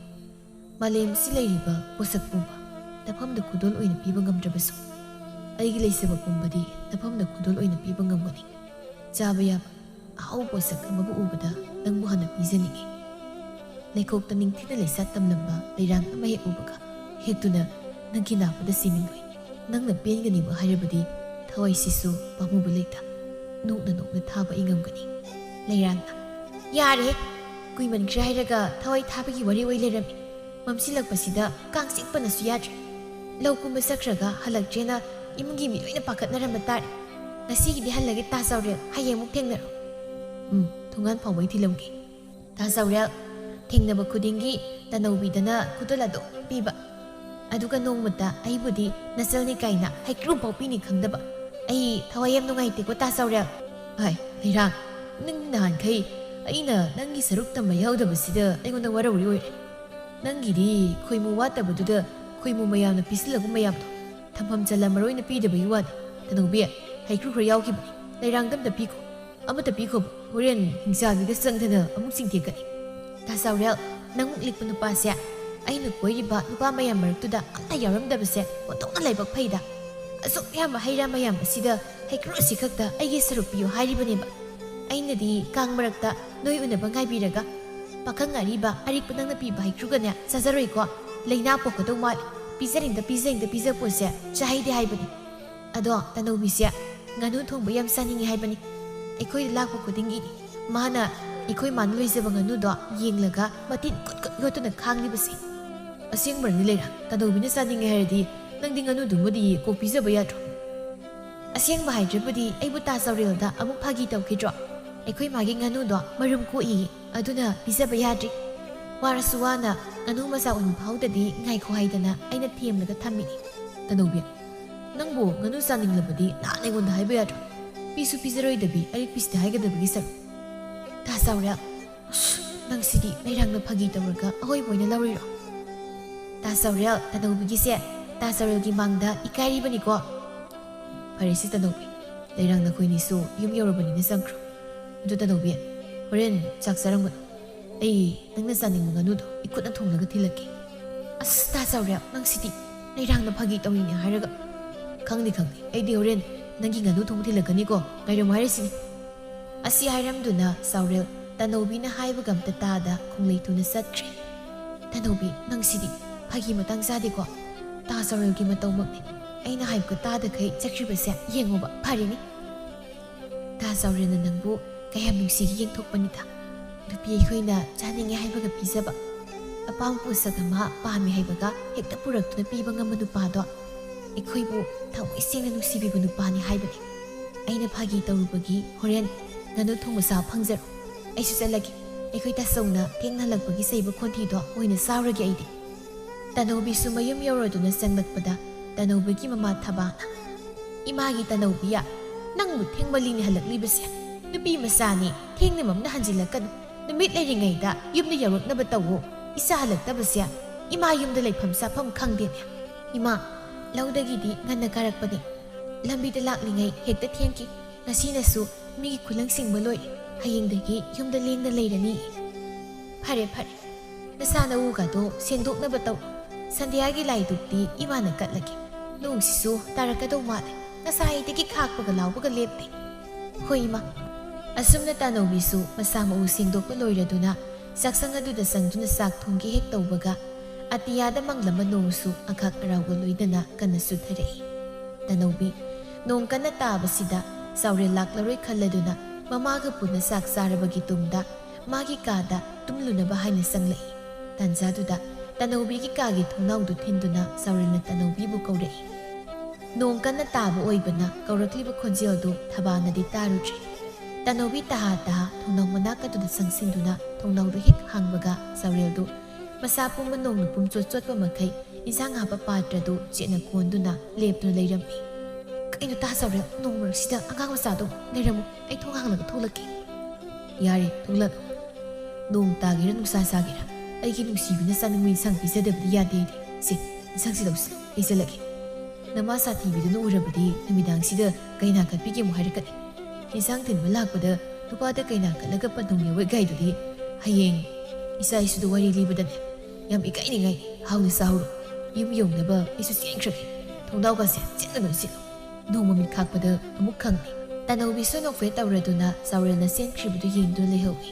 ꯃꯥꯂꯦꯝꯁꯤ ꯂꯩꯔꯤꯕ ꯄꯣꯠꯁꯛ ꯄꯨꯝꯕ ꯅꯐꯝꯗ ꯈꯨꯗꯣꯜ ꯑꯣꯏꯅ ꯄꯤꯕ ꯉꯝꯗ꯭ꯔꯕꯁꯨ, ꯑꯩꯒꯤ ꯂꯩꯖꯕ ꯄꯨꯝꯕꯗꯤ ꯅꯐꯝꯗ ꯈꯨꯗꯣꯜ ꯑꯣꯏꯅ ꯄꯤꯕ ꯉꯝꯒꯅꯤ꯫ ꯆꯥꯕ ꯌꯥꯕ ꯑꯍꯥꯎꯕ ꯄꯣꯠꯁꯛ ꯑꯃꯕꯨ ꯎꯕꯗ ꯅꯪꯕꯨ ꯍꯥꯟꯅ ꯄꯤꯖꯅꯤꯡꯏ꯫ ꯂꯩꯈꯣꯛꯇ ꯅꯤꯡꯊꯤꯅ ꯂꯩꯁꯥ ꯇꯝꯂꯝꯕ ꯂꯩꯔꯥꯡ ꯑꯃ ꯍꯦꯛ ꯎꯕꯒ ꯍꯦꯛꯇꯨꯅ ꯅꯪꯒꯤ ꯅꯥꯄꯗ ꯁꯤꯅꯤꯡꯂꯣꯏ꯫ ꯅꯪꯅ ꯄꯦꯟꯒꯅꯤꯕꯨ ꯍꯥꯏꯔꯕꯗꯤ ꯊꯋꯥꯏꯁꯤꯁꯨ ꯄꯥꯝꯃꯨꯕ ꯂꯩꯇ꯫ ꯅꯣꯛꯅ ꯅꯣꯛꯅ ꯊꯥꯕ ꯑꯩ ꯉꯝꯒꯅꯤ꯫ ꯂꯩꯔꯥꯡꯅ, ꯌꯥꯔꯦ, ꯀꯨꯏꯃꯟꯈ꯭ꯔꯦ ꯍꯥꯏꯔꯒ ꯊꯋꯥꯏ ꯊꯥꯕꯒꯤ ꯋꯥꯔꯤ ꯑꯣꯏ ꯂꯩꯔꯝꯃꯤ꯫ ꯃꯝꯁꯤꯜꯂꯛꯄꯁꯤꯗ ꯀꯥꯡ ꯆꯤꯛꯄꯅꯁꯨ ꯌꯥꯗ꯭ꯔꯦ꯫ ꯂꯧ ꯀꯨꯝꯕ ꯆꯠꯈ꯭ꯔꯒ ꯍꯜꯂꯛꯇ꯭ꯔꯦꯅ ꯏꯃꯨꯡꯒꯤ ꯃꯤ ꯂꯣꯏꯅ ꯄꯥꯈꯠꯅꯔꯝꯕ ꯇꯥꯔꯦ꯫ ꯉꯁꯤꯒꯤꯗꯤ ꯍꯜꯂꯒꯦ, ꯇꯥ ꯆꯥꯎꯔꯦꯜ, ꯍꯌꯦꯡ ꯑꯃꯨꯛ ꯊꯦꯡꯅꯔꯣ꯫ ꯎꯝ, ꯊꯣꯡꯒꯥꯟ ꯐꯥꯎꯕꯩ ꯊꯤꯜꯂꯝꯒꯦ꯫ ꯇꯥ ꯆꯥꯎꯔꯦꯜ, ꯊꯦꯡꯅꯕ ꯈꯨꯗꯤꯡꯒꯤ ꯇꯅꯧꯕꯤꯗꯅ ꯈꯨꯗꯣꯜ ꯑꯗꯨꯝ ꯄꯤꯕ꯫ ꯑꯗꯨꯒ ꯅꯣꯡꯃꯇ ꯑꯩꯕꯨꯗꯤ ꯅꯆꯜꯅꯤ ꯀꯥꯏꯅ ꯍꯩꯀ꯭ꯔꯨ ꯐꯥꯎ ꯄꯤꯅꯤ ꯈꯪꯗꯕ꯫ ꯑꯩ ꯊꯋꯥꯏ ꯌꯥꯝ ꯅꯨꯡꯉꯥꯏꯇꯦꯀꯣ, ꯇꯥ ꯆꯥꯎꯔꯦꯜ꯫ ꯍꯥꯏ, ꯂꯩꯔꯥꯡ, ꯅꯪ ꯅꯍꯥꯟꯈꯩ ꯑꯩꯅ ꯅꯪꯒꯤ ꯁꯔꯨꯛ ꯇꯝꯕ ꯌꯥꯎꯗꯕꯁꯤꯗ ꯑꯩꯉꯣꯟꯗ ꯋꯥꯔꯧꯔꯤ ꯑꯣꯏꯔꯦ꯫ ꯅꯪꯒꯤꯗꯤ ꯈꯣꯏꯃꯨ ꯋꯥꯠꯇꯕꯗꯨꯗ ꯈꯣꯏꯃꯨ ꯃꯌꯥꯝꯅ ꯄꯤꯁꯤꯜꯂꯒꯨꯝ ꯃꯌꯥꯝꯗꯣ ꯊꯝꯐꯝ ꯆꯜꯂꯝꯃꯔꯣꯏꯅ ꯄꯤꯗꯕꯒꯤ ꯋꯥꯅꯤ꯫ ꯇꯅꯧꯕꯤ, ꯍꯩꯀ꯭ꯔꯨ ꯈꯔ ꯌꯥꯎꯈꯤꯕꯅꯤ, ꯂꯩꯔꯥꯡꯗꯝꯗ ꯄꯤꯈꯣ꯫ ꯑꯃꯠꯇ ꯄꯤꯈꯣꯕ, ꯍꯣꯔꯦꯟ ꯍꯤꯡꯆꯥꯕꯤꯒ ꯆꯪꯗꯅ ꯑꯃꯨꯛ ꯆꯤꯡꯊꯦꯛꯀꯅꯤ꯫ ꯇꯥ ꯆꯥꯎꯔꯦꯜ, ꯅꯪꯃꯨꯛ ꯂꯤꯛꯄ ꯅꯨꯄꯥꯁꯦ ꯑꯩꯅ ꯀꯣꯏꯔꯤꯕ ꯅꯨꯄꯥ ꯃꯌꯥꯝ ꯃꯔꯛꯇꯨꯗ ꯑꯝꯇ ꯌꯥꯎꯔꯝꯗꯕꯁꯦ ꯑꯣꯟꯊꯣꯛꯅ ꯂꯥꯏꯕꯛ ꯐꯩꯗ꯫ ꯑꯁꯨꯛ ꯌꯥꯝꯕ ꯍꯩ ꯔꯥ ꯃꯌꯥꯝ ꯑꯁꯤꯗ ꯍꯩꯀ꯭ꯔꯨ ꯑꯁꯤ ꯈꯛꯇ ꯑꯩꯒꯤ ꯁꯔꯨꯛ ꯄꯤꯌꯨ ꯍꯥꯏꯔꯤꯕꯅꯦꯕ꯫ ꯑꯩꯅꯗꯤ ꯀꯥꯡ ꯃꯔꯛꯇ ꯅꯣꯏ ꯎꯅꯕ ꯉꯥꯏꯕꯤꯔꯒ ꯄꯥꯈꯪ ꯑꯔꯤꯕ ꯑꯔꯤꯛꯄ ꯅꯪꯅ ꯄꯤꯕ ꯍꯩꯀ꯭ꯔꯨꯒꯅꯦ ꯆꯥꯖꯔꯣꯏꯀꯣ꯫ ꯂꯩꯅꯥ ꯄꯣꯛꯀꯗꯧ ꯃꯥꯜꯂꯦ꯫ ꯄꯤꯖꯅꯤꯡꯗ ꯄꯤꯖꯅꯤꯡꯗ ꯄꯤꯖꯄꯣꯠꯁꯦ ꯆꯥꯍꯩꯗꯦ ꯍꯥꯏꯕꯅꯤ꯫ ꯑꯗꯣ ꯇꯅꯧꯕꯤꯁꯦ ꯉꯥꯅꯨ ꯊꯣꯡꯕ ꯌꯥꯝ ꯆꯥꯅꯤꯡꯉꯤ ꯍꯥꯏꯕꯅꯤ꯫ ꯑꯩꯈꯣꯏꯗ ꯂꯥꯛꯄ ꯈꯨꯗꯤꯡꯒꯤ ꯃꯥꯅ ꯑꯩꯈꯣꯏ ꯃꯥꯅ ꯂꯣꯏꯖꯕ ꯉꯥꯅꯨꯗꯣ ꯌꯦꯡꯂꯒ ꯃꯇꯤꯟ ꯀꯨꯠ ꯀꯨꯠ ꯌꯣꯠꯇꯨꯅ ꯈꯥꯡꯂꯤꯕꯁꯦ꯫ ꯑꯁꯦꯡꯕꯅꯤ ꯂꯩꯔꯥ, ꯇꯥꯗꯧꯕꯤꯅ ꯆꯥꯅꯤꯡꯉꯦ ꯍꯥꯏꯔꯗꯤ ꯅꯪꯗꯤ ꯉꯥꯅꯨꯗꯨꯃꯗꯤ ꯀꯣꯛ ꯄꯤꯖꯕ ꯌꯥꯗ꯭ꯔꯣ? ꯑꯁꯦꯡꯕ ꯍꯥꯏꯗ꯭ꯔꯕꯗꯤ ꯑꯩꯕꯨ ꯇꯥ ꯆꯥꯎꯔꯦꯜꯗ ꯑꯃꯨꯛ ꯐꯥꯒꯤ ꯇꯧꯈꯤꯗ꯭ꯔꯣ? ꯑꯩꯈꯣꯏ ꯃꯥꯒꯤ ꯉꯥꯅꯨꯗꯣ ꯃꯔꯨꯝ ꯀꯣꯛꯏ, ꯑꯗꯨꯅ ꯄꯤꯖꯕ ꯌꯥꯗ꯭ꯔꯤ꯫ ꯋꯥꯔꯁꯨ ꯋꯥꯅ ꯉꯥꯅꯨ ꯃꯆꯥ ꯎꯟꯕ ꯐꯥꯎꯗꯗꯤ ꯉꯥꯏꯈꯣ ꯍꯥꯏꯗꯅ ꯑꯩꯅ ꯊꯦꯝꯂꯒ ꯊꯝꯃꯤꯅꯤ꯫ ꯇꯥꯗꯧꯕꯤ, ꯅꯪꯕꯨ ꯉꯥꯅꯨ ꯆꯥꯅꯤꯡꯂꯕꯗꯤ ꯅꯍꯥꯟ ꯑꯩꯉꯣꯟꯗ ꯍꯥꯏꯕ ꯌꯥꯗ꯭ꯔꯣ? ꯄꯤꯁꯨ ꯄꯤꯖꯔꯣꯏꯗꯕꯤ ꯑꯔꯤꯛꯄꯤꯁꯤꯗ ꯍꯥꯏꯒꯗꯕꯒꯤ ꯁꯔꯨꯛ꯫ ꯇꯥ ꯆꯥꯎꯔꯦꯜ, ꯑꯁ, ꯅꯪꯁꯤꯗꯤ ꯂꯩꯔꯥꯡꯅ ꯐꯥꯒꯤ ꯇꯧꯔꯒ ꯑꯍꯣꯏꯕ ꯑꯣꯏꯅ ꯂꯧꯔꯤꯔꯣ? ꯇꯥ ꯆꯥꯎꯔꯦꯜ, ꯇꯥꯗꯧꯕꯤꯒꯤꯁꯦ ꯇꯥ ꯆꯥꯎꯔꯦꯜꯒꯤ ꯃꯥꯡꯗ ꯏꯀꯥꯏꯔꯤꯕꯅꯤꯀꯣ꯫ ꯐꯔꯦꯁꯦ ꯇꯥꯗꯧꯕꯤ, ꯂꯩꯔꯥꯡ ꯅꯈꯣꯏꯅꯤꯁꯨ ꯌꯨꯝ ꯌꯧꯔꯕꯅꯤꯅ ꯆꯪꯈ꯭ꯔꯣ꯫ ꯑꯗꯨ ꯇꯥꯗꯧꯕꯤ, ꯍꯣꯔꯦꯟ ꯆꯥꯛ ꯆꯥꯔꯝꯒꯅꯨ꯫ ꯑꯩ ꯅꯪꯅ ꯆꯥꯅꯤꯡꯕ ꯉꯥꯅꯨꯗꯣ ꯏꯈꯨꯠꯅ ꯊꯣꯡꯂꯒ ꯊꯤꯜꯂꯛꯀꯦ꯫ ꯑꯁ, ꯇꯥ ꯆꯥꯎꯔꯦꯜ, ꯅꯪꯁꯤꯗꯤ ꯂꯩꯔꯥꯡꯅ ꯐꯥꯒꯤ ꯇꯧꯔꯤꯅꯦ ꯍꯥꯏꯔꯒ꯫ ꯈꯪꯗꯦ, ꯈꯪꯗꯦ, ꯑꯩꯗꯤ ꯍꯣꯔꯦꯟ ꯅꯪꯒꯤ ꯉꯥꯅꯨ ꯊꯣꯡ ꯊꯤꯜꯂꯛꯀꯅꯤꯀꯣ, ꯉꯥꯏꯔꯝꯃꯨ ꯍꯥꯏꯔꯤꯁꯤꯅꯤ꯫ ꯑꯁꯤ ꯍꯥꯏꯔꯝꯗꯨꯅ ꯆꯥꯎꯔꯦꯜ ꯇꯥꯗꯧꯕꯤꯅ ꯍꯥꯏꯕꯒ ꯑꯝꯇ ꯇꯥꯗ ꯈꯣꯡꯂꯩ ꯊꯨꯅ ꯆꯠꯈ꯭ꯔꯦ꯫ ꯇꯥꯗꯧꯕꯤ, ꯅꯪꯁꯤꯗꯤ ꯐꯥꯒꯤ ꯃꯇꯥꯡ ꯆꯥꯗꯦꯀꯣ꯫ ꯇꯥ ꯆꯥꯎꯔꯦꯜꯒꯤ ꯃꯇꯧꯃꯛꯅꯤ꯫ ꯑꯩꯅ ꯍꯥꯏꯕꯒ ꯇꯥꯗꯈꯩ ꯆꯠꯈ꯭ꯔꯤꯕꯁꯦ ꯌꯦꯡꯉꯨꯕ ꯐꯔꯤꯅꯤ꯫ ꯇꯥ ꯆꯥꯎꯔꯦꯜꯅ ꯅꯪꯕꯨ ꯀꯌꯥꯝ ꯅꯨꯡꯁꯤꯒꯦ ꯌꯦꯡꯊꯣꯛꯄꯅꯤꯗ꯫ ꯅꯨꯄꯤ ꯑꯩꯈꯣꯏꯅ ꯆꯥꯅꯤꯡꯉꯦ ꯍꯥꯏꯕꯒ ꯄꯤꯖꯕ, ꯑꯄꯥꯝꯕ ꯄꯣꯠꯁꯛ ꯑꯃ ꯄꯥꯝꯃꯤ ꯍꯥꯏꯕꯒ ꯍꯦꯛꯇ ꯄꯨꯔꯛꯇꯨꯅ ꯄꯤꯕ ꯉꯝꯕ ꯅꯨꯄꯥꯗꯣ ꯑꯩꯈꯣꯏꯕꯨ ꯊꯃꯣꯏ ꯁꯦꯡꯅ ꯅꯨꯡꯁꯤꯕꯤꯕ ꯅꯨꯄꯥꯅꯤ ꯍꯥꯏꯕꯅꯤ꯫ ꯑꯩꯅ ꯐꯥꯒꯤ ꯇꯧꯔꯨꯕꯒꯤ ꯍꯣꯔꯦꯟ ꯉꯥꯅꯨ ꯊꯣꯡꯕ ꯆꯥꯕ ꯐꯪꯖꯔꯣ꯫ ꯑꯩꯁꯨ ꯆꯠꯂꯒꯦ꯫ ꯑꯩꯈꯣꯏ ꯇꯥꯆꯧꯅ ꯊꯦꯡꯅ ꯍꯜꯂꯛꯄꯒꯤ ꯆꯩꯕ ꯈꯣꯟꯊꯤꯗꯣ ꯑꯣꯏꯅ ꯆꯥꯔꯒꯦ ꯑꯩꯗꯤ꯫ ꯇꯥꯅꯧꯕꯤꯁꯨ ꯃꯌꯨꯝ ꯌꯧꯔꯗꯨꯅ ꯆꯪꯂꯛꯄꯗ ꯇꯥꯅꯧꯕꯤꯒꯤ ꯃꯃꯥ ꯊꯕꯥꯅ, "ꯏꯃꯥꯒꯤ ꯇꯥꯅꯧꯕꯤꯌꯥ, ꯅꯪꯕꯨ ꯊꯦꯡꯃꯜꯂꯤꯅꯦ ꯍꯜꯂꯛꯂꯤꯕꯁꯦ꯫ ꯅꯨꯄꯤ ꯃꯆꯥꯅꯤ, ꯊꯦꯡꯅ ꯃꯝꯅ ꯍꯟꯖꯤꯜꯂꯛꯀꯅꯨ꯫ ꯅꯨꯃꯤꯠ ꯂꯩꯔꯤꯉꯩꯗ ꯌꯨꯝꯗ ꯌꯧꯔꯛꯅꯕ ꯇꯧꯋꯣ꯫ ꯏꯆꯥ ꯍꯜꯂꯛꯇꯕꯁꯦ ꯏꯃꯥ ꯌꯨꯝꯗ ꯂꯩꯐꯝ ꯆꯥꯐꯝ ꯈꯪꯗꯦꯅꯦ꯫ ꯏꯃꯥ, ꯂꯧꯗꯒꯤꯗꯤ ꯉꯟꯅ ꯀꯥꯔꯛꯄꯅꯤ꯫ ꯂꯝꯕꯤꯗ ꯂꯥꯛꯂꯤꯉꯩ ꯍꯦꯛꯇ ꯊꯦꯡꯈꯤ꯫ ꯉꯁꯤꯅꯁꯨ ꯃꯤꯒꯤ ꯈꯨꯂꯪ ꯁꯤꯡꯕ ꯂꯣꯏꯔꯦ꯫ ꯍꯌꯦꯡꯗꯒꯤ ꯌꯨꯝꯗ ꯂꯦꯡꯗ ꯂꯩꯔꯅꯤ꯫" "ꯐꯔꯦ, ꯐꯔꯦ꯫ ꯅꯁꯥ ꯅꯎꯒꯗꯣ ꯁꯦꯡꯗꯣꯛꯅꯕ ꯇꯧ꯫ ꯁꯟꯙ꯭ꯌꯥꯒꯤ ꯂꯥꯏ ꯙꯨꯞꯇꯤ ꯏꯃꯥꯅ ꯀꯠꯂꯒꯦ꯫ ꯅꯣꯡꯁꯤꯁꯨ ꯇꯥꯔꯛꯀꯗꯧ ꯃꯥꯜꯂꯦ꯫ ꯉꯁꯥꯏꯗꯒꯤ ꯈꯥꯛꯄꯒ ꯂꯥꯎꯕꯒ ꯂꯦꯞꯇꯦ꯫" "ꯍꯣꯏ, ꯏꯃꯥ꯫" ꯑꯁꯨꯝꯅ ꯇꯥꯅꯧꯕꯤꯁꯨ ꯃꯁꯥ ꯃꯎ ꯁꯦꯡꯗꯣꯛꯄ ꯂꯣꯏꯔꯗꯨꯅ ꯆꯥꯛꯁꯪ ꯑꯗꯨꯗ ꯆꯪꯗꯨꯅ ꯆꯥꯛ ꯊꯣꯡꯒꯦ ꯍꯦꯛ ꯇꯧꯕꯒ, ꯑꯇꯤꯌꯥꯗ ꯃꯪꯂꯝꯕ ꯅꯣꯡꯁꯨ ꯑꯈꯥꯛ ꯑꯔꯥꯎꯒ ꯂꯣꯏꯅꯅ ꯀꯟꯅ ꯆꯨꯊꯔꯛꯏ꯫ ꯇꯥꯅꯧꯕꯤ, ꯅꯣꯡ ꯀꯟꯅ ꯇꯥꯕꯁꯤꯗ ꯆꯥꯎꯔꯦꯜ ꯂꯥꯛꯂꯔꯣꯏ ꯈꯜꯂꯗꯨꯅ ꯃꯃꯥꯒ ꯄꯨꯟꯅ ꯆꯥꯛ ꯆꯥꯔꯕꯒꯤ ꯇꯨꯡꯗ ꯃꯥꯒꯤ ꯀꯥꯗ ꯇꯨꯝꯂꯨꯅꯕ ꯍꯥꯏꯅ ꯆꯪꯂꯛꯏ꯫ ꯇꯥꯟꯖꯥꯗꯨꯗ ꯇꯅꯧꯕꯤꯒꯤ ꯀꯥꯒꯤ ꯊꯣꯡꯅꯥꯎꯗꯨ ꯊꯤꯟꯗꯨꯅ ꯆꯥꯎꯔꯦꯜꯅ ꯇꯅꯧꯕꯤꯕꯨ ꯀꯧꯔꯛꯏ꯫ ꯅꯣꯡ ꯀꯟꯅ ꯇꯥꯕ ꯑꯣꯏꯕꯅ ꯀꯧꯔꯛꯂꯤꯕ ꯈꯣꯟꯖꯦꯜꯗꯨ ꯊꯕꯥꯅꯗꯤ ꯇꯥꯔꯨꯗ꯭ꯔꯦ꯫ ꯇꯅꯧꯕꯤ ꯇꯍꯥ ꯇꯍꯥ ꯊꯣꯡꯅꯥꯎ ꯃꯅꯥꯛ ꯑꯗꯨꯗ ꯆꯪꯁꯤꯟꯗꯨꯅ ꯊꯣꯡꯅꯥꯎꯗꯨ ꯍꯦꯛ ꯍꯥꯡꯕꯒ ꯆꯥꯎꯔꯦꯜꯗꯨ ꯃꯁꯥ ꯄꯨꯝꯕ ꯅꯣꯡꯅ ꯄꯨꯝꯆꯣꯠ ꯆꯣꯠꯄ ꯃꯈꯩ ꯏꯟꯁꯥꯡ ꯍꯥꯞꯄ ꯄꯥꯇ꯭ꯔꯗꯨ ꯆꯦꯠꯅ ꯀꯣꯟꯗꯨꯅ ꯂꯦꯞꯇꯨꯅ ꯂꯩꯔꯝꯃꯤ꯫ "ꯀꯩꯅꯣ ꯇꯥ ꯆꯥꯎꯔꯦꯜ, ꯅꯣꯡ ꯃꯔꯛꯁꯤꯗ ꯑꯉꯥꯡ ꯃꯆꯥꯗꯣ? ꯂꯩꯔꯝꯃꯨ, ꯑꯩ ꯊꯣꯡ ꯍꯥꯡꯂꯒ ꯊꯣꯛꯂꯛꯀꯦ꯫" "ꯌꯥꯔꯦ, ꯊꯣꯛꯂꯛꯑꯣ꯫ ꯅꯣꯡ ꯇꯥꯒꯦꯔꯥ ꯅꯨꯡꯁꯥ ꯁꯥꯒꯦꯔꯥ, ꯑꯩꯒꯤ ꯅꯨꯡꯁꯤꯕꯤꯅ ꯆꯥꯅꯤꯡꯕ ꯏꯟꯁꯥꯡ ꯄꯤꯖꯗꯕꯗꯤ ꯌꯥꯗꯦ ꯑꯩꯗꯤ꯫ ꯁꯦ, ꯏꯟꯁꯥꯡꯁꯤ ꯂꯧꯁꯤꯜꯂꯣ, ꯂꯩꯁꯤꯜꯂꯒꯦ꯫ ꯅꯃꯥ ꯁꯥꯊꯤꯕꯤꯗꯨꯅ ꯎꯔꯕꯗꯤ ꯅꯨꯃꯤꯗꯥꯡꯁꯤꯗ ꯀꯩꯅꯥ ꯀꯠꯄꯤꯒꯦ ꯑꯃꯨꯛ ꯍꯥꯏꯔꯛꯀꯅꯤ꯫ ꯏꯟꯁꯥꯡ ꯊꯤꯟꯕ ꯂꯥꯛꯄꯗ ꯅꯨꯄꯥꯗ ꯀꯩꯅꯥ ꯀꯠꯂꯒ ꯄꯟꯊꯨꯡ ꯌꯧꯋꯦ ꯒꯥꯏꯗꯨꯗꯤ ꯍꯌꯦꯡ ꯏꯆꯥ ꯏꯁꯨꯗ ꯋꯥꯔꯤ ꯂꯤꯕꯗꯅꯦ ꯌꯥꯝ ꯏꯀꯥꯏꯅꯤꯡꯉꯥꯏ꯫ ꯍꯥꯎꯅ ꯆꯥꯍꯧꯔꯣ꯫ ꯌꯨꯝ ꯌꯧꯅꯕ ꯑꯩꯁꯨ ꯆꯦꯟꯈ꯭ꯔꯒꯦ꯫ ꯊꯣꯡꯅꯥꯎꯒꯁꯦ ꯆꯦꯠꯅ ꯂꯣꯟꯁꯤꯜꯂꯨ꯫ ꯅꯣꯡꯃ ꯃꯤꯠ ꯈꯥꯛꯄꯗ ꯑꯃꯨꯛ ꯈꯪꯉꯤ꯫ ꯇꯅꯧꯕꯤꯁꯨ ꯅꯣꯛꯐꯦꯠ ꯇꯧꯔꯗꯨꯅ ꯆꯥꯎꯔꯦꯜꯅ ꯆꯦꯟꯈ꯭ꯔꯤꯕꯗꯨ ꯌꯦꯡꯗꯨꯅ ꯂꯩꯍꯧꯏ꯫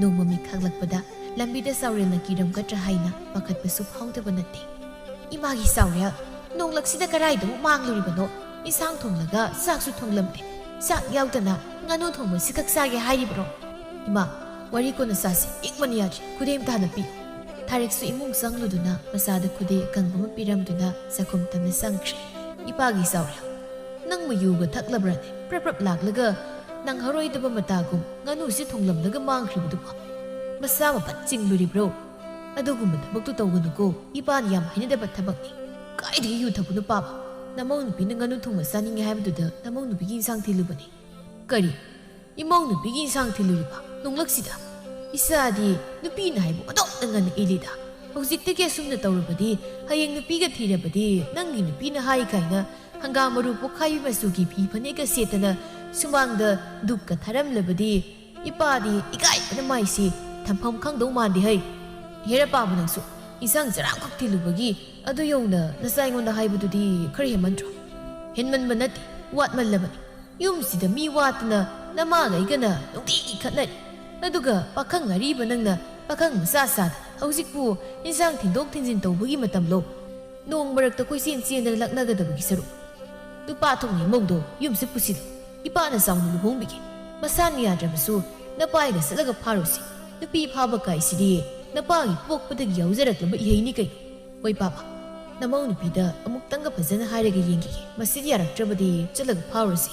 ꯅꯣꯡꯃ ꯃꯤꯠ ꯈꯥꯛꯂꯛꯄꯗ ꯂꯝꯕꯤꯗ ꯆꯥꯎꯔꯦꯜꯅ ꯀꯤꯔꯝꯒꯗ꯭ꯔꯥ ꯍꯥꯏꯅ ꯄꯥꯈꯠꯄꯁꯨ ꯐꯥꯎꯗꯕ ꯅꯠꯇꯦ꯫ "ꯏꯃꯥꯒꯤ ꯆꯥꯎꯔꯦꯜ, ꯅꯣꯡꯂꯛꯁꯤꯗ ꯀꯔꯥꯏꯗ ꯑꯃꯨꯛ ꯃꯥꯡꯂꯨꯔꯤꯕꯅꯣ? ꯏꯟꯁꯥꯡ ꯊꯣꯡꯂꯒ ꯆꯥꯛꯁꯨ ꯊꯣꯡꯂꯝꯗꯦ꯫ ꯆꯥꯛ ꯌꯥꯎꯗꯅ ꯉꯥꯅꯨ ꯊꯣꯡꯕꯁꯤ ꯈꯛ ꯆꯥꯒꯦ ꯍꯥꯏꯔꯤꯕ꯭ꯔꯣ? ꯏꯃꯥ, ꯋꯥꯔꯤ ꯀꯣꯟꯅ ꯁꯥꯁꯤ, ꯏꯪꯕꯅ ꯌꯥꯗ꯭ꯔꯦ, ꯈꯨꯗꯩ ꯑꯃꯇ ꯍꯥꯟꯅ ꯄꯤꯌꯨ꯫" ꯊꯥꯔꯤꯛꯁꯨ ꯏꯃꯨꯡ ꯆꯪꯂꯨꯗꯨꯅ ꯃꯆꯥꯗ ꯈꯨꯗꯩ ꯑꯀꯪꯕ ꯑꯃ ꯄꯤꯔꯝꯗꯨꯅ ꯆꯥꯛꯈꯨꯝ ꯇꯝꯅ ꯆꯪꯈ꯭ꯔꯦ꯫ "ꯏꯄꯥꯒꯤ ꯆꯥꯎꯔꯦꯜ, ꯅꯪꯕꯨ ꯌꯨꯒ ꯊꯛꯂꯕ꯭ꯔꯅꯦ? ꯄ꯭ꯔꯞ ꯄ꯭ꯔꯞ ꯂꯥꯛꯂꯒ ꯅꯪ ꯍꯔꯣꯏꯗꯕ ꯃꯇꯥꯒꯨꯝ ꯉꯥꯅꯨꯁꯤ ꯊꯣꯡꯂꯝꯂꯒ ꯃꯥꯡꯈ꯭ꯔꯤꯕꯗꯨꯕꯨ ꯃꯁꯥ ꯃꯄꯠ ꯆꯤꯡꯂꯨꯔꯤꯕ꯭ꯔꯣ? ꯑꯗꯨꯒꯨꯝꯕ ꯊꯕꯛꯇꯨ ꯇꯧꯒꯅꯨꯀꯣ, ꯏꯄꯥꯅ ꯌꯥꯝ ꯍꯩꯅꯗꯕ ꯊꯕꯛꯅꯤ꯫ ꯀꯥꯏꯗꯒꯤ ꯌꯨ ꯊꯛꯄꯅꯣ ꯄꯥꯕ? ꯅꯃꯧ ꯅꯨꯄꯤꯅ ꯉꯥꯅꯨ ꯊꯣꯡꯕ ꯆꯥꯅꯤꯡꯉꯦ ꯍꯥꯏꯕꯗꯨꯗ ꯅꯃꯧ ꯅꯨꯄꯤꯒꯤ ꯏꯟꯁꯥꯡ ꯊꯤꯜꯂꯨꯕꯅꯤ꯫" "ꯀꯔꯤ? ꯏꯃꯧ ꯅꯨꯄꯤꯒꯤ ꯏꯟꯁꯥꯡ ꯊꯤꯜꯂꯨꯔꯤꯕ ꯅꯣꯡꯂꯛꯁꯤꯗ? ꯏꯆꯥꯗꯤ ꯅꯨꯄꯤꯅ ꯍꯥꯏꯕ ꯑꯣꯟꯊꯣꯛꯅ ꯉꯟꯅ ꯏꯜꯂꯤꯗ꯫ ꯍꯧꯖꯤꯛꯇꯒꯤ ꯑꯁꯨꯝꯅ ꯇꯧꯔꯕꯗꯤ ꯍꯌꯦꯡ ꯅꯨꯄꯤꯒ ꯊꯤꯔꯕꯗꯤ ꯅꯪꯒꯤ ꯅꯨꯄꯤꯅ ꯍꯥꯏ ꯀꯥꯏꯅ ꯍꯪꯒꯥꯝ ꯃꯔꯨ ꯄꯣꯛꯈꯥꯏꯕꯤ ꯃꯆꯨꯒꯤ ꯐꯤ ꯐꯅꯦꯛꯀ ꯁꯦꯠꯇꯅ ꯁꯨꯃꯥꯡꯗ ꯗꯨꯛꯀ ꯊꯥꯔꯝꯂꯕꯗꯤ ꯏꯄꯥꯗꯤ ꯏꯀꯥꯏꯕꯅ ꯃꯥꯏꯁꯤ ꯊꯝꯐꯝ ꯈꯪꯗꯧ ꯃꯥꯟꯗꯦ ꯍꯩ꯫ ꯍꯦꯔꯥ ꯄꯥꯕ, ꯅꯪꯁꯨ ꯏꯟꯁꯥꯡ ꯆꯔꯥ ꯑꯃꯈꯛ ꯊꯤꯜꯂꯨꯕꯒꯤ ꯑꯗꯨ ꯌꯧꯅ ꯅꯆꯥ ꯑꯩꯉꯣꯟꯗ ꯍꯥꯏꯕꯗꯨꯗꯤ ꯈꯔ ꯍꯦꯟꯃꯟꯗ꯭ꯔꯣ?" "ꯍꯦꯟꯃꯟꯕ ꯅꯠꯇꯦ, ꯋꯥꯠꯃꯜꯂꯕꯅꯤ꯫ ꯌꯨꯝꯁꯤꯗ ꯃꯤ ꯋꯥꯠꯇꯅ ꯅꯃꯥꯒ ꯑꯩꯒꯅ ꯅꯨꯡꯇꯤꯒꯤ ꯈꯠꯅꯔꯤ꯫ ꯑꯗꯨꯒ ꯄꯥꯈꯪ ꯑꯔꯤꯕ ꯅꯪꯅ ꯄꯥꯈꯪ ꯃꯆꯥ ꯁꯥꯗꯅ ꯍꯧꯖꯤꯛꯄꯨ ꯏꯟꯁꯥꯡ ꯊꯤꯟꯗꯣꯛ ꯊꯤꯟꯖꯤꯟ ꯇꯧꯕꯒꯤ ꯃꯇꯝꯂꯣ? ꯅꯣꯡ ꯃꯔꯛꯇ ꯀꯣꯏꯆꯦꯟ ꯆꯦꯟꯗꯅ ꯂꯛꯅꯒꯗꯕꯒꯤ ꯁꯔꯨꯛ꯫ ꯅꯨꯄꯥ ꯊꯣꯛꯅ ꯏꯃꯧꯗꯣ ꯌꯨꯝꯁꯤ ꯄꯨꯁꯤꯜꯂꯨ꯫ ꯏꯄꯥꯅ ꯆꯥꯎꯅ ꯂꯨꯍꯣꯡꯕꯤꯒꯦ꯫ ꯃꯁꯥꯅ ꯌꯥꯗ꯭ꯔꯕꯁꯨ ꯅꯄꯥꯏꯒ ꯆꯠꯂꯒ ꯐꯥꯔꯨꯁꯤ꯫ ꯅꯨꯄꯤ ꯐꯥꯕ ꯀꯥꯏꯁꯤꯗꯤ ꯅꯄꯥꯒꯤ ꯄꯣꯛꯄꯗꯒꯤ ꯌꯥꯎꯖꯔꯛꯂꯕ ꯏꯍꯩꯅꯤ ꯀꯩꯅꯣ꯫ ꯍꯣꯏ ꯄꯥꯕ, ꯅꯃꯧ ꯅꯨꯄꯤꯗ ꯑꯃꯨꯛꯇꯪꯒ ꯐꯖꯅ ꯍꯥꯏꯔꯒ ꯌꯦꯡꯈꯤꯒꯦ, ꯃꯁꯤꯗꯤ ꯌꯥꯔꯛꯇ꯭ꯔꯕꯗꯤ ꯆꯠꯂꯒ ꯐꯥꯔꯨꯔꯁꯤ꯫